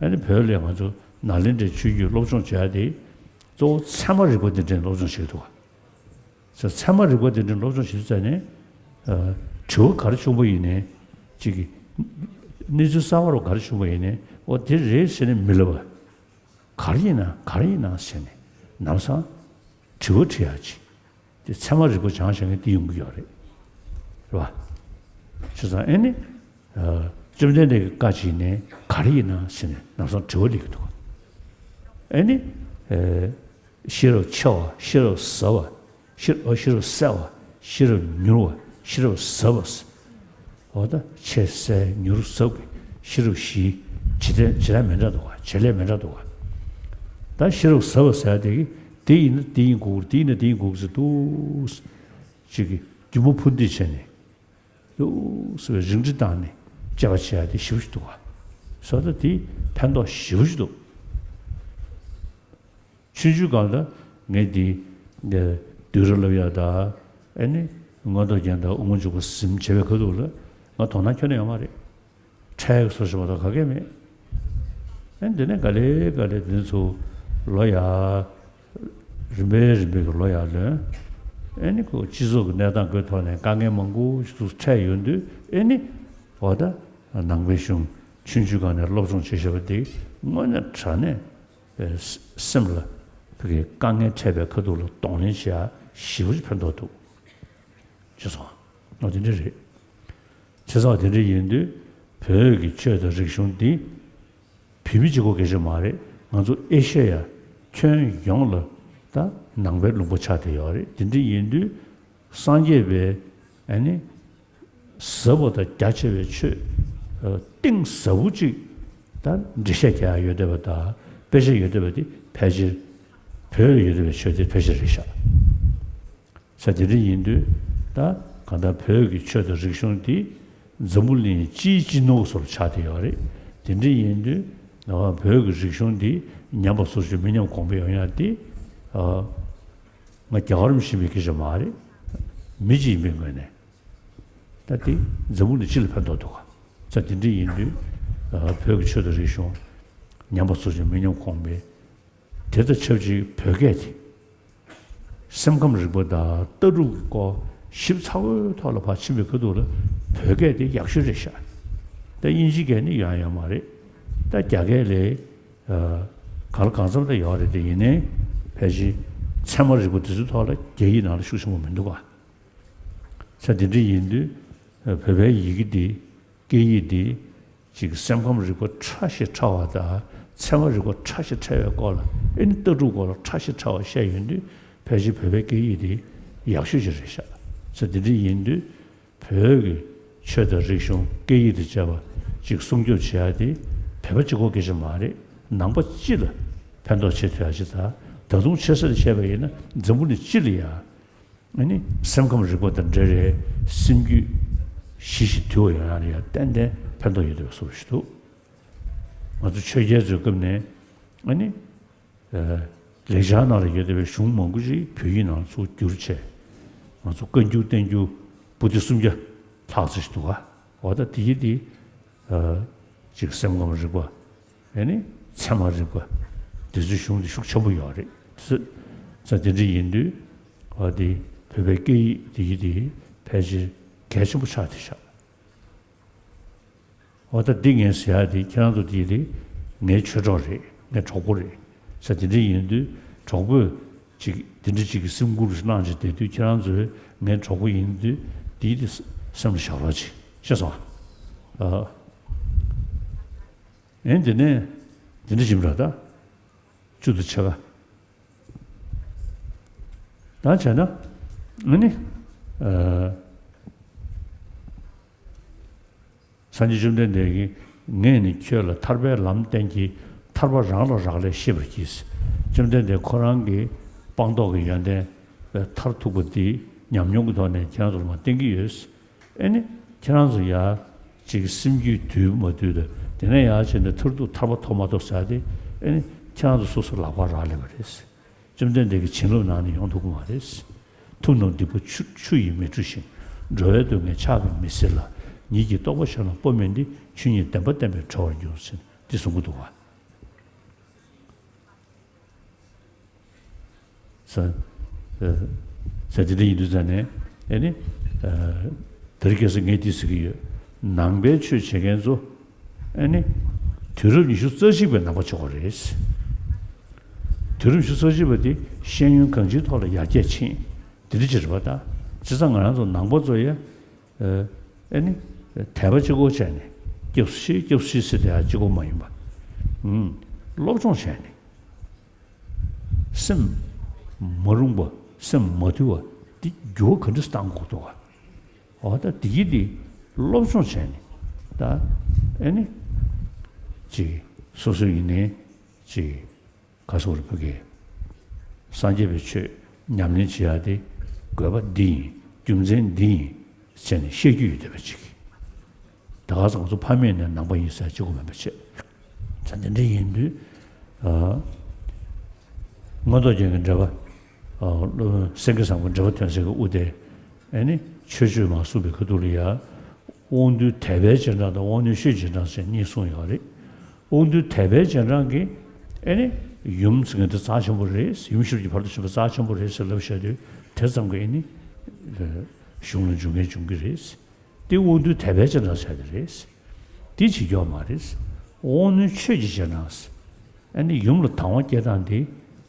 ཨ་ནི་བོད་ལ་ང་ཚོ་ནཱ་ལེནྡྲའི་ཆོས་བརྒྱུད་སློབ་སྦྱོང་བྱས་ཏེ་གཙོ་བོ་ཚད་མ་རིག་པ་དེ་འདྲ་སློབ་སྦྱོང་བྱེད་ཀྱི་འདུག་ག་ཚད་མ་རིག་པ་དེ་འདྲ་སློབ་སྦྱོང་བྱེད་དུས་ཙ་ནས་དྲི་བ་ག་རེ་བྱུང་བ་ཡིན་ནའི་ཅིག་གི་གནས་ཚུལ་གསར་པ་རུ་ག་རེ་བྱུང་བ་ཡིན་ནའི་འོ་དེ་རེད་ཟེར་ནས་མི་ལབ་པ། ག་རེ་ཡིན་ན་ག་རེ་ཡིན་ན་ཟེར་ནས་ལམ་སང་དྲི་བ་དྲི་ཡག་ཅིག་དེ་ཚད་མ་རིག་པ་སྦྱང་བྱ་མཁན་དེ་ཡོང་གི་ཡོད་རེད། རེད་པ། བྱས་ཙང་ཨེ་ནི། བཅོམ་ལྡན་འདས་ཀྱི་བཀའ་ཅིག་ནས་ག་རེ་ཡིན་ན་ཟེར་ནས་ལམ་སང་དྲི་བ་སླེབས་ཀྱི་འདུག་ཨེ་ནི། ཤེས་རབ་ཆེ་བ། ཤེས་རབ་ཟབ་པ། ཤེས་ཨ་ཤེས་རབ་གསལ་བ། ཤེས་རབ་མྱུར་བ། ཤེས་རབ་ཟབ་པ། འོ་ད་ཆེ་གསལ་མྱུར་ཟབ་ཀྱི་ཤེས་རབ་བཞི། བྱེད་ལས་བྱེད་ལས་མི་འདྲ་འདུག་ག་བྱེད་ལས་མི་འདྲ་འདུག་ག་ད་ཤེས་རབ་ཟབ་པ་ཟེར་ཡ་དེ་གི་དེ་ཡིན་ན་དེ་ཡིན་དགོས། དེ་ཡིན་ན་དེ་ཡིན་དགོས་ཟེར་འདུག་ཅིག་གི་རྒྱུ་མ་ཕུ་འདེད་བྱས་ནས་འདུག་ཟེར་བའི་རིགས་འགྲེ་བཏང་ནས་དཔྱད་པ་བྱེད་ཡ་དེ་ཞེ་པོ་ཞིག་འདུག་ག་ཟེར་ད་དེ་ཕན་ཐོགས་ཞེ་པོ་ཞིག་འདུག་ཆུང་ཆུང་སྒང་ལ་ངས་འདི་བསྡུས་གྲྭ་བསླབ་ཡག་དང་ཨ་ནི་མངོན་རྟོགས་རྒྱན་དང་དབུ་མ་འཇུག་པ་གཟིམ་བྱེད་པའི་ཁ་ཐུག་ལ་ང་དོ་སྣང་ཁྱོན་ནས་ཡོད་མ་རེད། འཕྲལ་བཟོ་ཞིག་མ་གཏོགས་ག་གེ་མེད། ཨ་ནི་འདི་ནས་ག་ལེ་ག་ལེ་འདི་ཚོ་ལོ་ཡ་རིམ་པས་རིམ་པས་ཀྱི་ལོ་ཡར་ལོན། ཨ་ནི་ཁོ་སྤྱི་ཚོགས་ཀྱི་གནས་སྟངས་ཀྱི་ཐོག་ནས་དཀའ་ངལ་མང་པོ་ཞིག་ཏུ་འཕྲད་ཡོང་དུས་ཨ་ནི་འོ་ད་ནང་པའི་གཞུང་ཆུང་ཆུང་སྒང་ནས་སློབ་སྦྱོང་བྱེད་བཞིན་པ་འདི་དངོས་གནས་དྲང་གནས་སེམས་ལ་ཕ་གི་དཀའ་ངལ་འཕྲད་པའི་ཁ་ཐུག་ལ་གདོང་ལེན་བྱེད་ཡ་ཞེ་པོ་ཅིག་ཕན་ཐོགས་འདུག་ཅེས་སོ། འོ་དེ་འདྲ་རེད། བྱས་ཙང་དེ་འདྲ་ཡིན་དུས་བོད་ཀྱི་ཆོས་དང་རིག་གཞུང་འདི་བོད་མི་གཅིག་པོ་སྐད་ཆ་མ་རེད། ང་ཚོ་ཨེ་ཤེ་ཡ་ཁྱོན་ཡོངས་ལ་ད་ནང་པའི་ལུང་པ་ཆགས་བསྡད་ཡོད་རེད། དེ་འདྲ་ཡིན་དུས་སངས་རྒྱས་པའི་ཨ་ནི་ཟབ་པ་དང་རྒྱ་ཆེ་བའི་ཆོས་གཏིང་ཟབ་པོ་གཅིག་ད་འགྲེལ་བཤད་རྒྱག་ཡ་ཡོད་བསྡད་པ་དང་དཔེ་ཆ་ཡོད་བསྡད་པ་དེ་ཕལ་ཆེར་བོད་ལ་ཡོད་བསྡད་པའི་ཆོས་དེ་ཕལ་ཆེར་རེད་ཤག་ས་དེ་འདྲ་ཡིན་དུས་ད་གང་ལྟར་བོད་ཀྱི་ཆོས་དང་རིག་གཞུང་འདི་འཛམ་བུ་གླིང་སྤྱིའི་སྤྱི་ནོར་བཟོ་འདྲ་ཆགས་བསྡད་ཡོད་རེད། དེ་འདྲ་ཡིན་དུས་ང་བོད་ཀྱི་རིག་གཞུང་འདི་ཉམས་པ་སོར་ཆུད་མི་ཉམས་གོང་འཕེལ་ཡོང་ཡ་འདི་ང་རྒྱ་གར་མི་ཤེས་པའི་སྐད་ཆ་མ་རེད། མི་གཅིག་ཡིན་པའི་ངོས་ནས་ད་འདི་འཛམ་བུ་གླིང་སྤྱི་ལ་ཕན་ཐོགས་འདུག་ག་ས་དེ་འདྲ་ཡིན་དུས་བོད་ཀྱི་ཆོས་དང་རིག་གཞུང་ཉམས་པ་སོར་ཆུད་མི་ཉམས་གོང་འཕེལ། དེ་དང་ཆབས་ཅིག་བོད་སྐད་དེ། སེམས་ཁམས་རིག་པ་དང་ལྟ་གྲུབ་ཀྱི་སྐོར་ཞིབ་ཚགས་པོའི་ཐོག་ལ་ཕར་ཕྱིན་པའི་ཁ་ཐུག་ལ་བོད་སྐད་དེ་ཡག་ཤོས་རེད་ཤག་ད་དབྱིན་ཇིའི་སྐད་ནི་ཡོང་ཡ་ཡོད་མ་རེད། ད་རྒྱ་སྐད་ལས་གང་ལ་གང་འཚམ་ད་ཡོད་རེད། དེ་ཡིན་ནའི་ཕལ་ཆེར་ཚད་མ་རིག་པ་དེ་ཚོའི་ཐོག་ལ་རྒྱ་ཡིག་ནང་ལ་ཤུགས་ཆེན་པོ་མི་འདུག་ག་ས་དེ་འདྲ་ཡིན་དུས་བོད་པའི་ཡི་གེ་འདི་སྐད་ཡིག་འདི་ཅིག་སེམས་ཁམས་རིག་པ་ཕྲ་ཞིང་ཕྲ་བ་དང་ཚད་མ་རིག་པ་ཕྲ་ཞིང་ཕྲ་བའི་སྐོར་ལ་ཨེ་ནི་ལྟ་གྲུབ་སྐོར་ལ་ཕྲ་ཞིང་ཕྲ་བ་བཤད་ཡོང་དུས་ཕལ་ཆེར་བོད་པའི་སྐད་ཡིག་འདི་ཡག་ཤོས་ཅིག་རེད་ཤག་ས་དེ་འདྲ་ཡིན་དུས་བོད་ཀྱི་ཆོས་དང་རིག་གཞུང་སྐད་ཡིག་དང་བཅས་པ་ཅིག་སྲུང་སྐྱོབ་བྱེད་ཡ་དེ་བོད་པ་གཅིག་པོ་སྐད་ཆ་མ་རེད། ནང་པ་སྤྱི་ལ་ཕན་ཐོགས་བྱེད་ཐུབ་ཡ་ཅིག་དང་ད་དུང་ཆེ་ས་ནས་བཤད་པ་ཡིན་ན་འཛམ་བུ་གླིང་སྤྱི་ལ་ཡ། ཨ་ནི་སེམས་ཁམས་རིག་པ་དང་འབྲེལ་བའི་སེམས་རྒྱུད་ཞི་ཞིང་དུལ་བ་ཡོང་ཡ་ལ་ཡང་ཏན་ཏན་ཕན་ཐོགས་ཡོད་བསྡད་པའི་བཟོ་ཞིག་འདུག་ང་ཚོ་ཆོས་རྒྱལ་ཚོའི་སྐབས་ནས་ཨ་ནི་ལེགས་སྦྱར་ནང་ལ་ཡོད་བསྡད་པའི་གཞུང་མང་པོ་ཞིག་བོད་ཡིག་ནང་ཚུར་བསྒྱུར་བྱས་ང་ཚོ་བཀའ་འགྱུར་བསྟན་འགྱུར་པོ་ཏི་སུམ་བརྒྱ་ལྷག་ཙམ་ཞིག་འདུག་ག་འོ་ད་དེ་ཡི་དེ། ཅིག་སེམས་ཁམས་རིག་པ། ཨེ་ནི་ཚད་མ་རིག་པ། དེ་ཚོའི་གཞུང་དེ་ཤུགས་ཆེན་པོ་ཡོད་རེད། ཙ་དེ་འདྲ་ཡིན་དུས་འོ་དེ་བོད་པའི་སྐད་ཡིག་དེ་ཡི་དེ་ཕལ་ཆེར་གལ་ཆེན་པོ་ཆགས་བསྡད་ཤག་འོ་ད་འདི་ངས་ཟེར་ཡ་དེ་ཁྱེད་རང་ཚོ་དེ་ཡི་དེ་ངའི་ཆོས་གྲོགས་རེད། ངའི་གྲོགས་པོ་རེད། ཙ་དེ་འདྲ་ཡིན་དུས་གྲོགས་པོས་ཅིག་དེ་འདྲ་ཅིག་གི་སེམས་ཁུར་ཞིག་གནང་བྱས་བསྡད་དུས་ཁྱེད་རང་ཚོས་ངའི་གྲོགས་པོ་ཡིན་དུས་དེ་ཡི་དེ་སེམས་ལ་བཞག་རོགས་ཅིག་ཤེས་སོང་ཨ། ཨེ་འདི་ནས་འདི་འདྲ་ཞིག་ར་ད། བཅུ་དང་ཕྱེད་ཀ་ད་བྱས་ན་ཨ་ནི་ཨ། སངས་རྒྱས་བཅོམ་ལྡན་འདས་ཀྱིས་ངས་ནི་ཁྱོད་ལ་ཐར་པའི་ལམ་བསྟན་གྱི། ཐར་པ་རང་ལ་རག་ལས་ཤེས་པར་གྱིས། བཅོམ་ལྡན་འདས་ཁོ་རང་གི་སྤངས་རྟོགས་ཀྱི་ཡོན་ཏན་པའི་མཐར་ཐུག་པ་འདི་ཉམས་མྱོང་གི་ཐོག་ནས་ཁྱེད་རང་ཚོ་ལ་མར་བསྟན་གྱི་ཡོད། ཨེ་ནི་ཁྱེད་རང་ཚོ་ཡ་ཅིག་སེམས་རྒྱུད་དུལ་མ་དུལ་དང་དེ་ནས་ཡ་བྱས་ནས་མཐར་ཐུག་ཐར་པ་ཐོབ་མ་ཐོབ་ཟེར་ཏེ་ ཨེ་ནི་ཁྱེད་རང་ཚོ་སོ་སོ་ལག་པ་རག་ལས་པ་རེད། བཅོམ་ལྡན་འདས་ཀྱི་བྱིན་རླབས་ནང་ནས་ཡོང་ཐུབ་ཀྱི་མ་རེད། ཐུབ་རྣམས་སྡིག་པ་ཆུ་ཆུ་ཡིས་མི་འཁྲུ་ཞིང་། འགྲོ་བའི་སྡུག་བསྔལ་ཕྱག་གིས་མི་སེལ་ལ། ཉིད་ཀྱི་རྟོགས་པ་གཞན་ལ་སྤོ་མིན་ཏེ། ཆོས་ཉིད་བདེན་པ་བསྟན་པས་གྲོལ་བར་འགྱུར་ཟེར་འདི་གསུང་གི་འདུག་བ། ས་ས་དེ་འདྲ་ཡིན་དུས་ཙང་ནས་ཨེ་ནི་དེ་རིང་ཁ་སང་ངས་འདི་ཟེར་གྱི་ཡོད། ནང་པའི་ཆོས་བྱེད་མཁན་ཚོ་ཨེ་ནི་དུས་རབས་ཉི་ཤུ་རྩ་གཅིག་པའི་ནང་པ་ཆགས་པ་རེད། དུས་རབས་ཉི་ཤུ་རྩ་གཅིག་པ་དེ་ཤེས་ཡོན་གང་ཅིའི་ཐོག་ལ་ཡར་རྒྱས་ཕྱིན་དེ་འདྲ་ཅིག་རེད་པ། ད་བྱས་ཙང་ང་རང་ཚོ་ནང་པ་ཚོ་ཡ་ཨེ་ནི་དད་པ་གཅིག་པོ་བྱས་ནས་སྐྱབས་སུ་མཆི་སྐྱབས་སུ་མཆི་ཟེར་དེ་ཡང་གཅིག་པོ་མ་ཡིན་པ། ཨུམ། སློབ་སྦྱོང་བྱས་ནས། སེམས་མ་རུངས་པ་སེམས་མ་དུལ་བ་འདི་འགྱུར་བ་ག་འདྲ་བཏང་དགོས་འདུག་ག་འོ་ད་འདི་གི་འདི་སློབ་སྦྱོང་བྱས་ནས་ད་ཨེ་ནི་ཅིག་སོ་སོ་ཡིན་ནའི་ཅིག་ག་སོགས་རེ་ཕ་གི་སངས་རྒྱས་པའི་ཆོས་ཉམས་ལེན་བྱེད་ཡ་དེ་དགོས་པ་འདི་ཡིན། རྒྱུ་མཚན་འདི་ཡིན་བྱས་ནས་བཤད་རྒྱུ་ཡོད་བསྡད་པ་ཅིག་ད་ག་ཚང་ཚོ་ཕ་མེས་ནས་ནང་པ་ཡིན་ཟེར་གཅིག་པོ་མིན་པ་བྱས། ད་འདི་འདྲ་ཡིན་དུས་ཨ་མངོན་རྟོགས་རྒྱན་གྱི་འགྲེལ་པ་ཨ་སེང་གེ་བཟང་པོ་འགྲེལ་པ་ཐོན་སའི་དབུ་དེ་ཨེ་ནི་ཆོས་སྤྱོད་མ་གསུངས་པའི་ཁ་ཐུག་ལ་ཡ་དབང་རྟུལ་དད་པའི་རྗེས་འབྲང་དང་དབང་རྣོན་ཆོས་ཀྱི་རྗེས་འབྲང་ཟེར་གཉིས་གསུངས་ཡོད་རེད། དབང་རྟུལ་དད་པའི་རྗེས་འབྲང་གིས་ཨེ་ནི་ཡུམ་ཟེར་མཁན་དེ་རྩ་ཆེན་པོ་རེད། ཡུམ་ཤེས་རབ་ཀྱི་ཕ་རོལ་ཏུ་ཕྱིན་པ་རྩ་ཆེན་པོ་རེད་ཟེར་ལབ་བཞག་དུས་དེ་ཙམ་གྱིས་ཨེ་ནི་གཞུང་ལ་འཇུག་མཁན་འབྱུང་གི་རེད། དེ་དབང་རྟུལ་དད་པའི་རྗེས་འབྲང་ཟེར་དེ་རེད། དེ་བྱེད་རྒྱུ་མ་རེད། དབང་རྣོན་ཆོས་ཀྱི་རྗེས་འབྲང་ཟེར། ཨ་ནི་ཡུམ་ལ་དང་བ་སྐྱེ་སྟངས་དེ་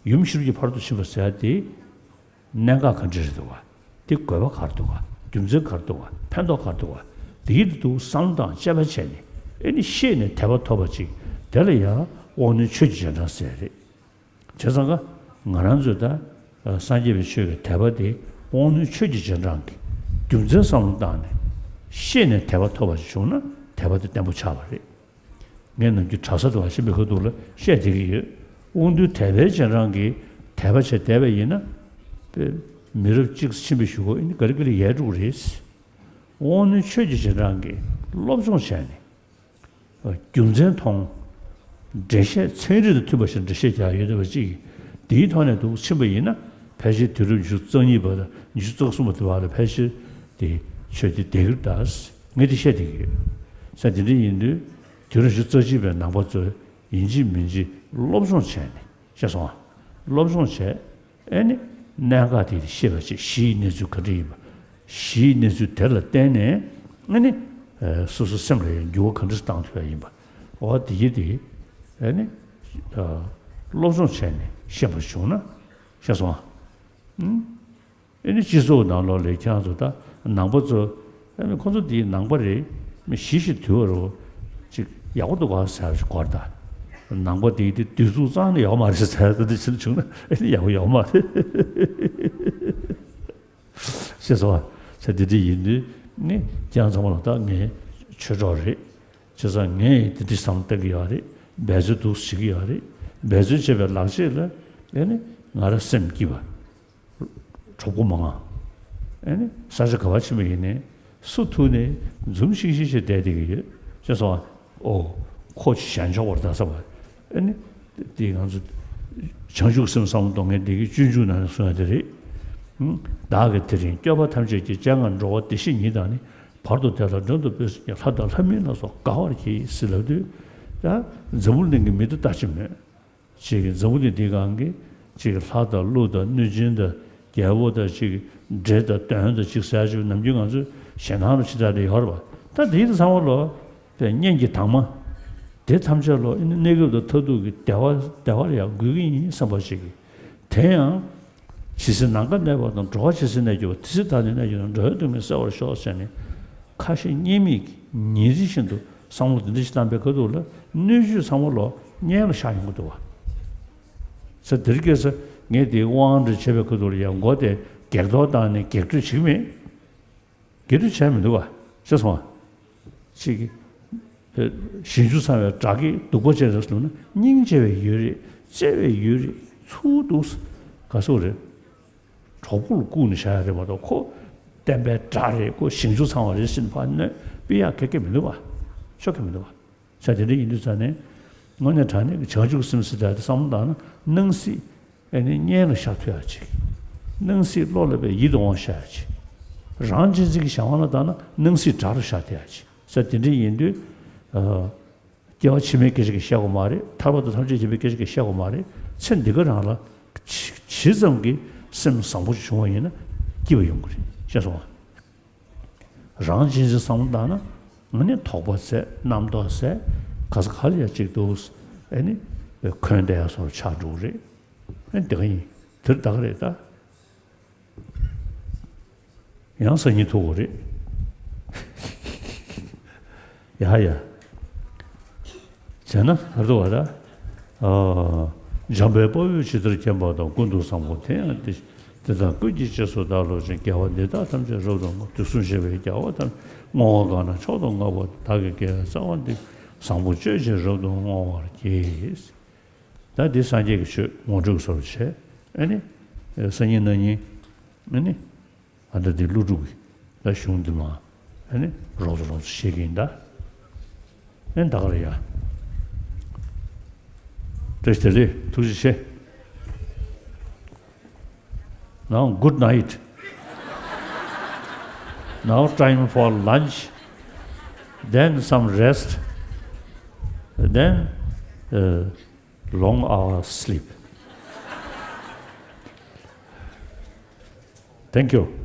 ཡུམ་ཤེས་རབ་ཀྱི་ཕ་རོལ་ཏུ་ཕྱིན་པ་ཟེར་དེ་གནད་འགག་ག་འདྲ་རེད་འདུག་ག་དེ་དགོས་པ་ག་རེ་འདུག་ག་རྒྱུ་མཚན་ག་རེ་འདུག་ག་ཕན་ཐོགས་ག་རེ་འདུག་ག་དེ་ཡིད་དུ་བསམ་བློ་དང་དཔྱད་པ་བྱས་ནས་ཨ་ནི་ཤེས་ནས་དད་པ་ཐོབ་པ་ཅིག་དེ་ལ་ཡང་དབང་རྣོན་ཆོས་ཀྱི་རྗེས་འབྲང་ཟེར་རེད། བྱས་ཙང་ཀ་ང་རང་ཚོས་ད་སངས་རྒྱས་པའི་ཆོས་ཀྱི་དད་པ་དེ་དབང་རྣོན་ཆོས་ཀྱི་རྗེས་འབྲང་གི་རྒྱུ་མཚན་བསམ་བློ་བཏང་ནས་ཤེས་ནས་དད་པ་ཐོབ་པ་ཞིག་བྱུང་ན་དད་པ་དེ་བརྟན་པོ་ཆགས་པ་རེད། ངས་ནམ་རྒྱུན་གྲྭ་ས་དུ་བ་ཤེས་པའི་ཁ་ཐུག་ལ་བཤད་བསྡད་ཀྱི་ཡོད། དབང་རྟུལ་དད་པའི་རྗེས་འབྲང་གིས་དད་པ་བྱས་བསྡད་པ་ཡིན་ན་དཔེ་མི་རབས་གཅིག་ཕྱིན་པའི་གཞུག་གུ་ཨ་ནི་ག་རེ་ག་རེ་ཡལ་འགྲོ་གི་རེད། དབང་རྣོན་ཆོས་ཀྱི་རྗེས་འབྲང་གིས་སློབ་སྦྱོང་བྱས་ནས། རྒྱུ་མཚན་མཐོང་། འགྲེལ་བཤད་ཚན་རིག་དང་མཐུན་པ་ཞིག་འགྲེལ་བཤད་རྒྱག་ཡོད་བསྡད་པ་ཅིག་འདིའི་ཐོག་ནས་འདུག་ཕྱིན་པ་ཡིན་ན་ཕལ་ཆེར་དུས་རབས་ཉི་ཤུ་རྩ་གཉིས་པ་དང་ཉི་ཤུ་རྩ་གསུམ་པ་དེ་བར་ལ་ཕལ་ཆེར་དེ་ཆོས་དེ་བསྡད་ཀྱི་རེད་ད། ངས་དེ་བཤད་བསྡད་ཀྱི་ཡོད། ས་དེ་འདྲ་ཡིན་དུས་དུས་རབས་ཉི་ཤུ་རྩ་གཅིག་པའི་ནང་པ་ཚོས་ཡིན་གཅིག་མིན་གཅིག་སློབ་སྦྱོང་བྱས་ནས་ཤེས་སོང་ཨ། སློབ་སྦྱོང་བྱས། ཨེ་ནི། གནད་འགག་དེ་དེ་ཤེས་པ་བྱས་གཞིའི་གནས་ཚུལ་ག་འདྲ་ཡིན་པ། གཞིའི་གནས་ཚུལ་དེ་ལ་བརྟེན་ནས་ཨེ་ནི། སོ་སོའི་སེམས་ལ་ཡང་འགྱུར་བ་ག་འདྲ་བཏང་ཐུབ་ཡ་ཡིན་པ། འོ་དེ་ཡི་དེ། ཨེ་ནི། སློབ་སྦྱོང་བྱས་ནས་ཤེས་པ་བྱུང་ན། ཤེས་སོང་ཨ། ཨེ་ནི་སྤྱི་ཚོགས་ནང་ལོགས་ལ་ཁྱེད་རང་ཚོ་ད་ནང་པ་ཚོ། ཨ་ནི་ཁོ་ཚོ་འདི་ནང་པ་རེད། མི་ཞི་ཞིང་དུལ་བ་རུ་ཅིག་ཡག་པོ་འདུག་ག་ཟེར་ཞིག་གོ་ར་ད། ནང་པ་འདི་འདི་དུས་ཚོད་གཙང་ནས་ཡག་པོ་མ་རེད་ཟེར་ད་འདི་ཕྱིར་བྱུང་ན་ཨ་ནི་ཡག་པོ་ཡག་པོ་མ་རེད། ཤེས་སོང་བ། ཟེར་འདི་འདྲ་ཡིན་དུས་ནི་ཁྱེད་རང་ཚང་མ་ལ་ད་ངའི་ཆོས་གྲོགས་རེད། བྱས་ཙང་ངས་འདི་འདྲ་བསམ་བློ་གཏོང་གི་ཡོད་རེད། འབད་རྩོལ་འདུག་བྱེད་ཀྱི་ཡོད་རེད། འབད་རྩོལ་བྱས་པའི་ལག་རྗེས་ལ་ཨ་ནི་ང་རང་སེམས་སྐྱིད་པ། གྲོགས་པོ་མང་ང་། ཨེ་ནི་ས་ཆ་ག་པར་ཕྱིན་པ་ཡིན་ནའི་སུ་ཐུག་ནས་འཛུམ་ཤིག་ཤིག་བྱས་བསྡད་བསྡད་ཀྱི་ཡོད། ཅེས་སོང་ཨ། ཨོ། ཁོ་ཞན་ཆོག་པར་གདའ་ས་བ། ཨེ་ནི། དེ་ང་ཚོ་བྱང་ཆུབ་སེམས་བསམ་བློ་གཏོང་མཁན་དེ་གི་སྤྱོད་འཇུག་ནང་ནས་གསུངས་ཡ་དེ་རེད། ཨུམ། བདག་གིས་དེ་རིང་སྐྱོབ་པ་ཐམས་ཅད་ཀྱི་སྤྱན་སྔར་འགྲོ་བ་བདེ་གཤེགས་ཉིད་དང་ནི། བར་དུ་དེ་ལ་མགྲོན་དུ་བོས་ཟིན་གྱི་ལྷ་དང་ལྷ་མིན་ལ་སོགས་དགའ་བར་གྱིས་ཟེར་ལབ་དུས། ཡ། འཛམ་བུ་གླིང་གི་མི་དེ་ལྟ་ཅི་སྨོས། ཅིག་གི་འཛམ་བུ་གླིང་འདིའི་སྒང་གི་ཅིག་གི་ལྷ་དང་ཀླུ་དང་གནོད་སྦྱིན་དང་རྒྱལ་པོ་དང་ཅིག་གི་འདྲེ་དང་གདོན་དང་ཅིག་ཟེར་ཅིག་ནམ་རྒྱུན་ང་ཚོས་ཞེ་སྡང་རུ་ཅི་ལྟར་རེ་ཡོད་རེད་པ། ད་དེའི་ཚང་མ་ལོ་པའི་གཉེན་གྱི་དྭངས་མ་དེ་ཐམས་ཅད་ལོ་ཨ་ནི་གནས་སྐབས་དང་མཐར་ཐུག་གི་བདེ་བ་བདེ་བ་ལ་ཡང་འགོད་ཀྱི་ཡིན་བསམ་པ་ཅིག་གི་དེ་ཡང་། ཇི་སྲིད་ནམ་མཁའ་གནས་པ་དང་། འགྲོ་བ་ཇི་སྲིད་གནས་གྱུར་པ། དེ་སྲིད་བདག་ནི་གནས་གྱུར་ན། འགྲོ་བའི་སྡུག་བསྔལ་སེལ་བར་ཤོག་ཟེར་ནས་ཁ་ཞེ་གཉིས་མེད་ཀྱི་ཉིན་རེ་བཞིན་དུ་བསམ་བློ་འདི་འདྲ་ཞིག་བཏང་པའི་ཁ་ཐུག་ལ་སྣོད་བཅུད་ཚང་མ་ལོ་མངལ་ལ་ཤར་ཡོང་གི་འདུག་བ། ས་དེར་སྐྱེས་ས་ངས་དེའི་དབང་འདྲ་བྱས་པའི་ཁ་ཐུག་ལ་ཡང་མགོ་དེ་བགེགས་གཏོར་བཏང་ནས་བགེགས་སྐྲོད་བྱེད་ཀྱི་མེད། བགེགས་སྐྲོད་བྱས་མི་འདུག་བ། ཤེས་སོང་བ། ཅིག་གི། ཞིང་བཅུ་ཚང་བའི་དགྲ་བགེགས་གདུག་པ་ཅན་རེད་ཟེར་ན་སྙིང་རྗེ་བའི་ཡུལ་རེད། བརྩེ་བའི་ཡུལ་རེད། ཚུལ་འདུག་ག་སོགས་རེད། གྲོགས་པོ་ལ་བཀུག་ནས་བཞག་ཡ་རེད་མ་གཏོགས་ཁོ་བསྟན་པའི་དགྲ་རེད། ཁོ་ཞིང་བཅུ་ཚང་བ་རེད་ཟེར་ནས་ཕར་གནོན་སྤེལ་ཡག་ག་གེ་མི་འདུག་བ། ཆོག་གི་མི་འདུག་བ། ས་དེ་འདྲ་ཡིན་དུས་ཙང་ནས། དངོས་གནས་དྲང་གནས་ཀྱི་བྱང་ཆུབ་སེམས་ཟེར་ཡ་དེ་བསམ་བློ་བཏང་ན་སྣང་སྲིད་ཨེ་ནི་གཉེན་ལ་ཤར་ཐུབ་ཡ་ཅིག། སྣང་སྲིད་བློ་ལ་བས་ཡིད་དུ་འོང་ཤར་ཡ་ཅིག། རང་གཅེས་འཛིན་གྱི་བྱ་བ་ལ་བཏང་ན་སྣང་སྲིད་དགྲ་རུ་ཤར་ཐུབ་ཡ་ཅིག་ཟེར། དེ་འདྲ་ཡིན་དུས། ཨ། སྐྱེ་བ་ཕྱི་མའི་སྐད་ཆ་གིས་བཤད་དགོས་མ་རེད། ཐར་པ་དང་ཐམས་ཅད་མཁྱེན་པའི་སྐད་ཆ་གིས་བཤད་དགོས་མ་རེད། ཚེ་འདི་ག་རང་ལ་ཇི་ཇི་ཙམ་གྱི་སེམས་བཟང་པོ་ཞིག་བྱུང་བ་ཡིན་ན་སྐྱིད་པ་ཡོང་གི་རེད། ཤེས་སོང་ང་། རང་གཅེས་འཛིན་བསམ་བློ་བཏང་ན་ང་ནི་དོགས་པ་ཟད། རྣམ་རྟོག་ཟད། ག་ས་ག་ལ་ཡ་གཅིག་འདུག། ཨེ་ནི་འཁོན་བསྡད་ཡ་བཟོ་འདྲ་ཆགས་འགྲོ་གི་རེད། ཨེ་འདི་ག་ཡིན། དེར་ད་ག་རེད་ད། ཡང་སང་ཉིན་ཐུག་དགོས་རེད། ཡ་ཡ། བྱས་ན་ཧར་དུ་བ་ད། ཨ། འཇམ་དཔལ་དཔའ་བོས་ཇི་ལྟར་མཁྱེན་པ་དང་། ཀུན་ཏུ་བཟང་པོ་དེ་ཡང་དེ། དེ་དག་ཀུན་གྱི་རྗེས་སུ་བདག་སློབ་ཅིང་། དགེ་བ་འདི་དག་ཐམས་ཅད་རབ་ཏུ་བསྔོ། དུས་གསུམ་གཤེགས་པའི་རྒྱལ་བ་ཐམས་ཅད། བསྔོ་བ་གང་རྣམས་མཆོག་ཏུ་བསྔགས་པ་དེས། བདག་གི་དགེ་བའི་རྩ་བ་འདི། བཟང་པོ་སྤྱོད་ཅིང་རབ་ཏུ་བསྔོ་བར་བགྱི། ད་འདི་སངས་རྒྱས་ཀྱི་ཆོས་ངོ་སྤྲོད་ཀྱི་བཟོ་འདྲ་བྱས། ཨེ་ནི། སང་ཉིན་གནངས་ཉིན། ཨེ་ནི། ཨ། ད་འདི་ཀླུ་སྒྲུབ་ཀྱི་ད་གཞུང་འདི་མ། ཨེ་ནི་རོབ་ཙམ་རོབ་ཙམ་བཤད་ཀྱི་ཡིན་ད། ཨེ་ད་ག་རེད་ཡ། བཀྲ་ཤིས་བདེ་ལེགས། ཐུགས་རྗེ་ཆེ། Now, good night. Now, time for lunch. Then, some rest. Then, uh, long hours sleep. Thank you.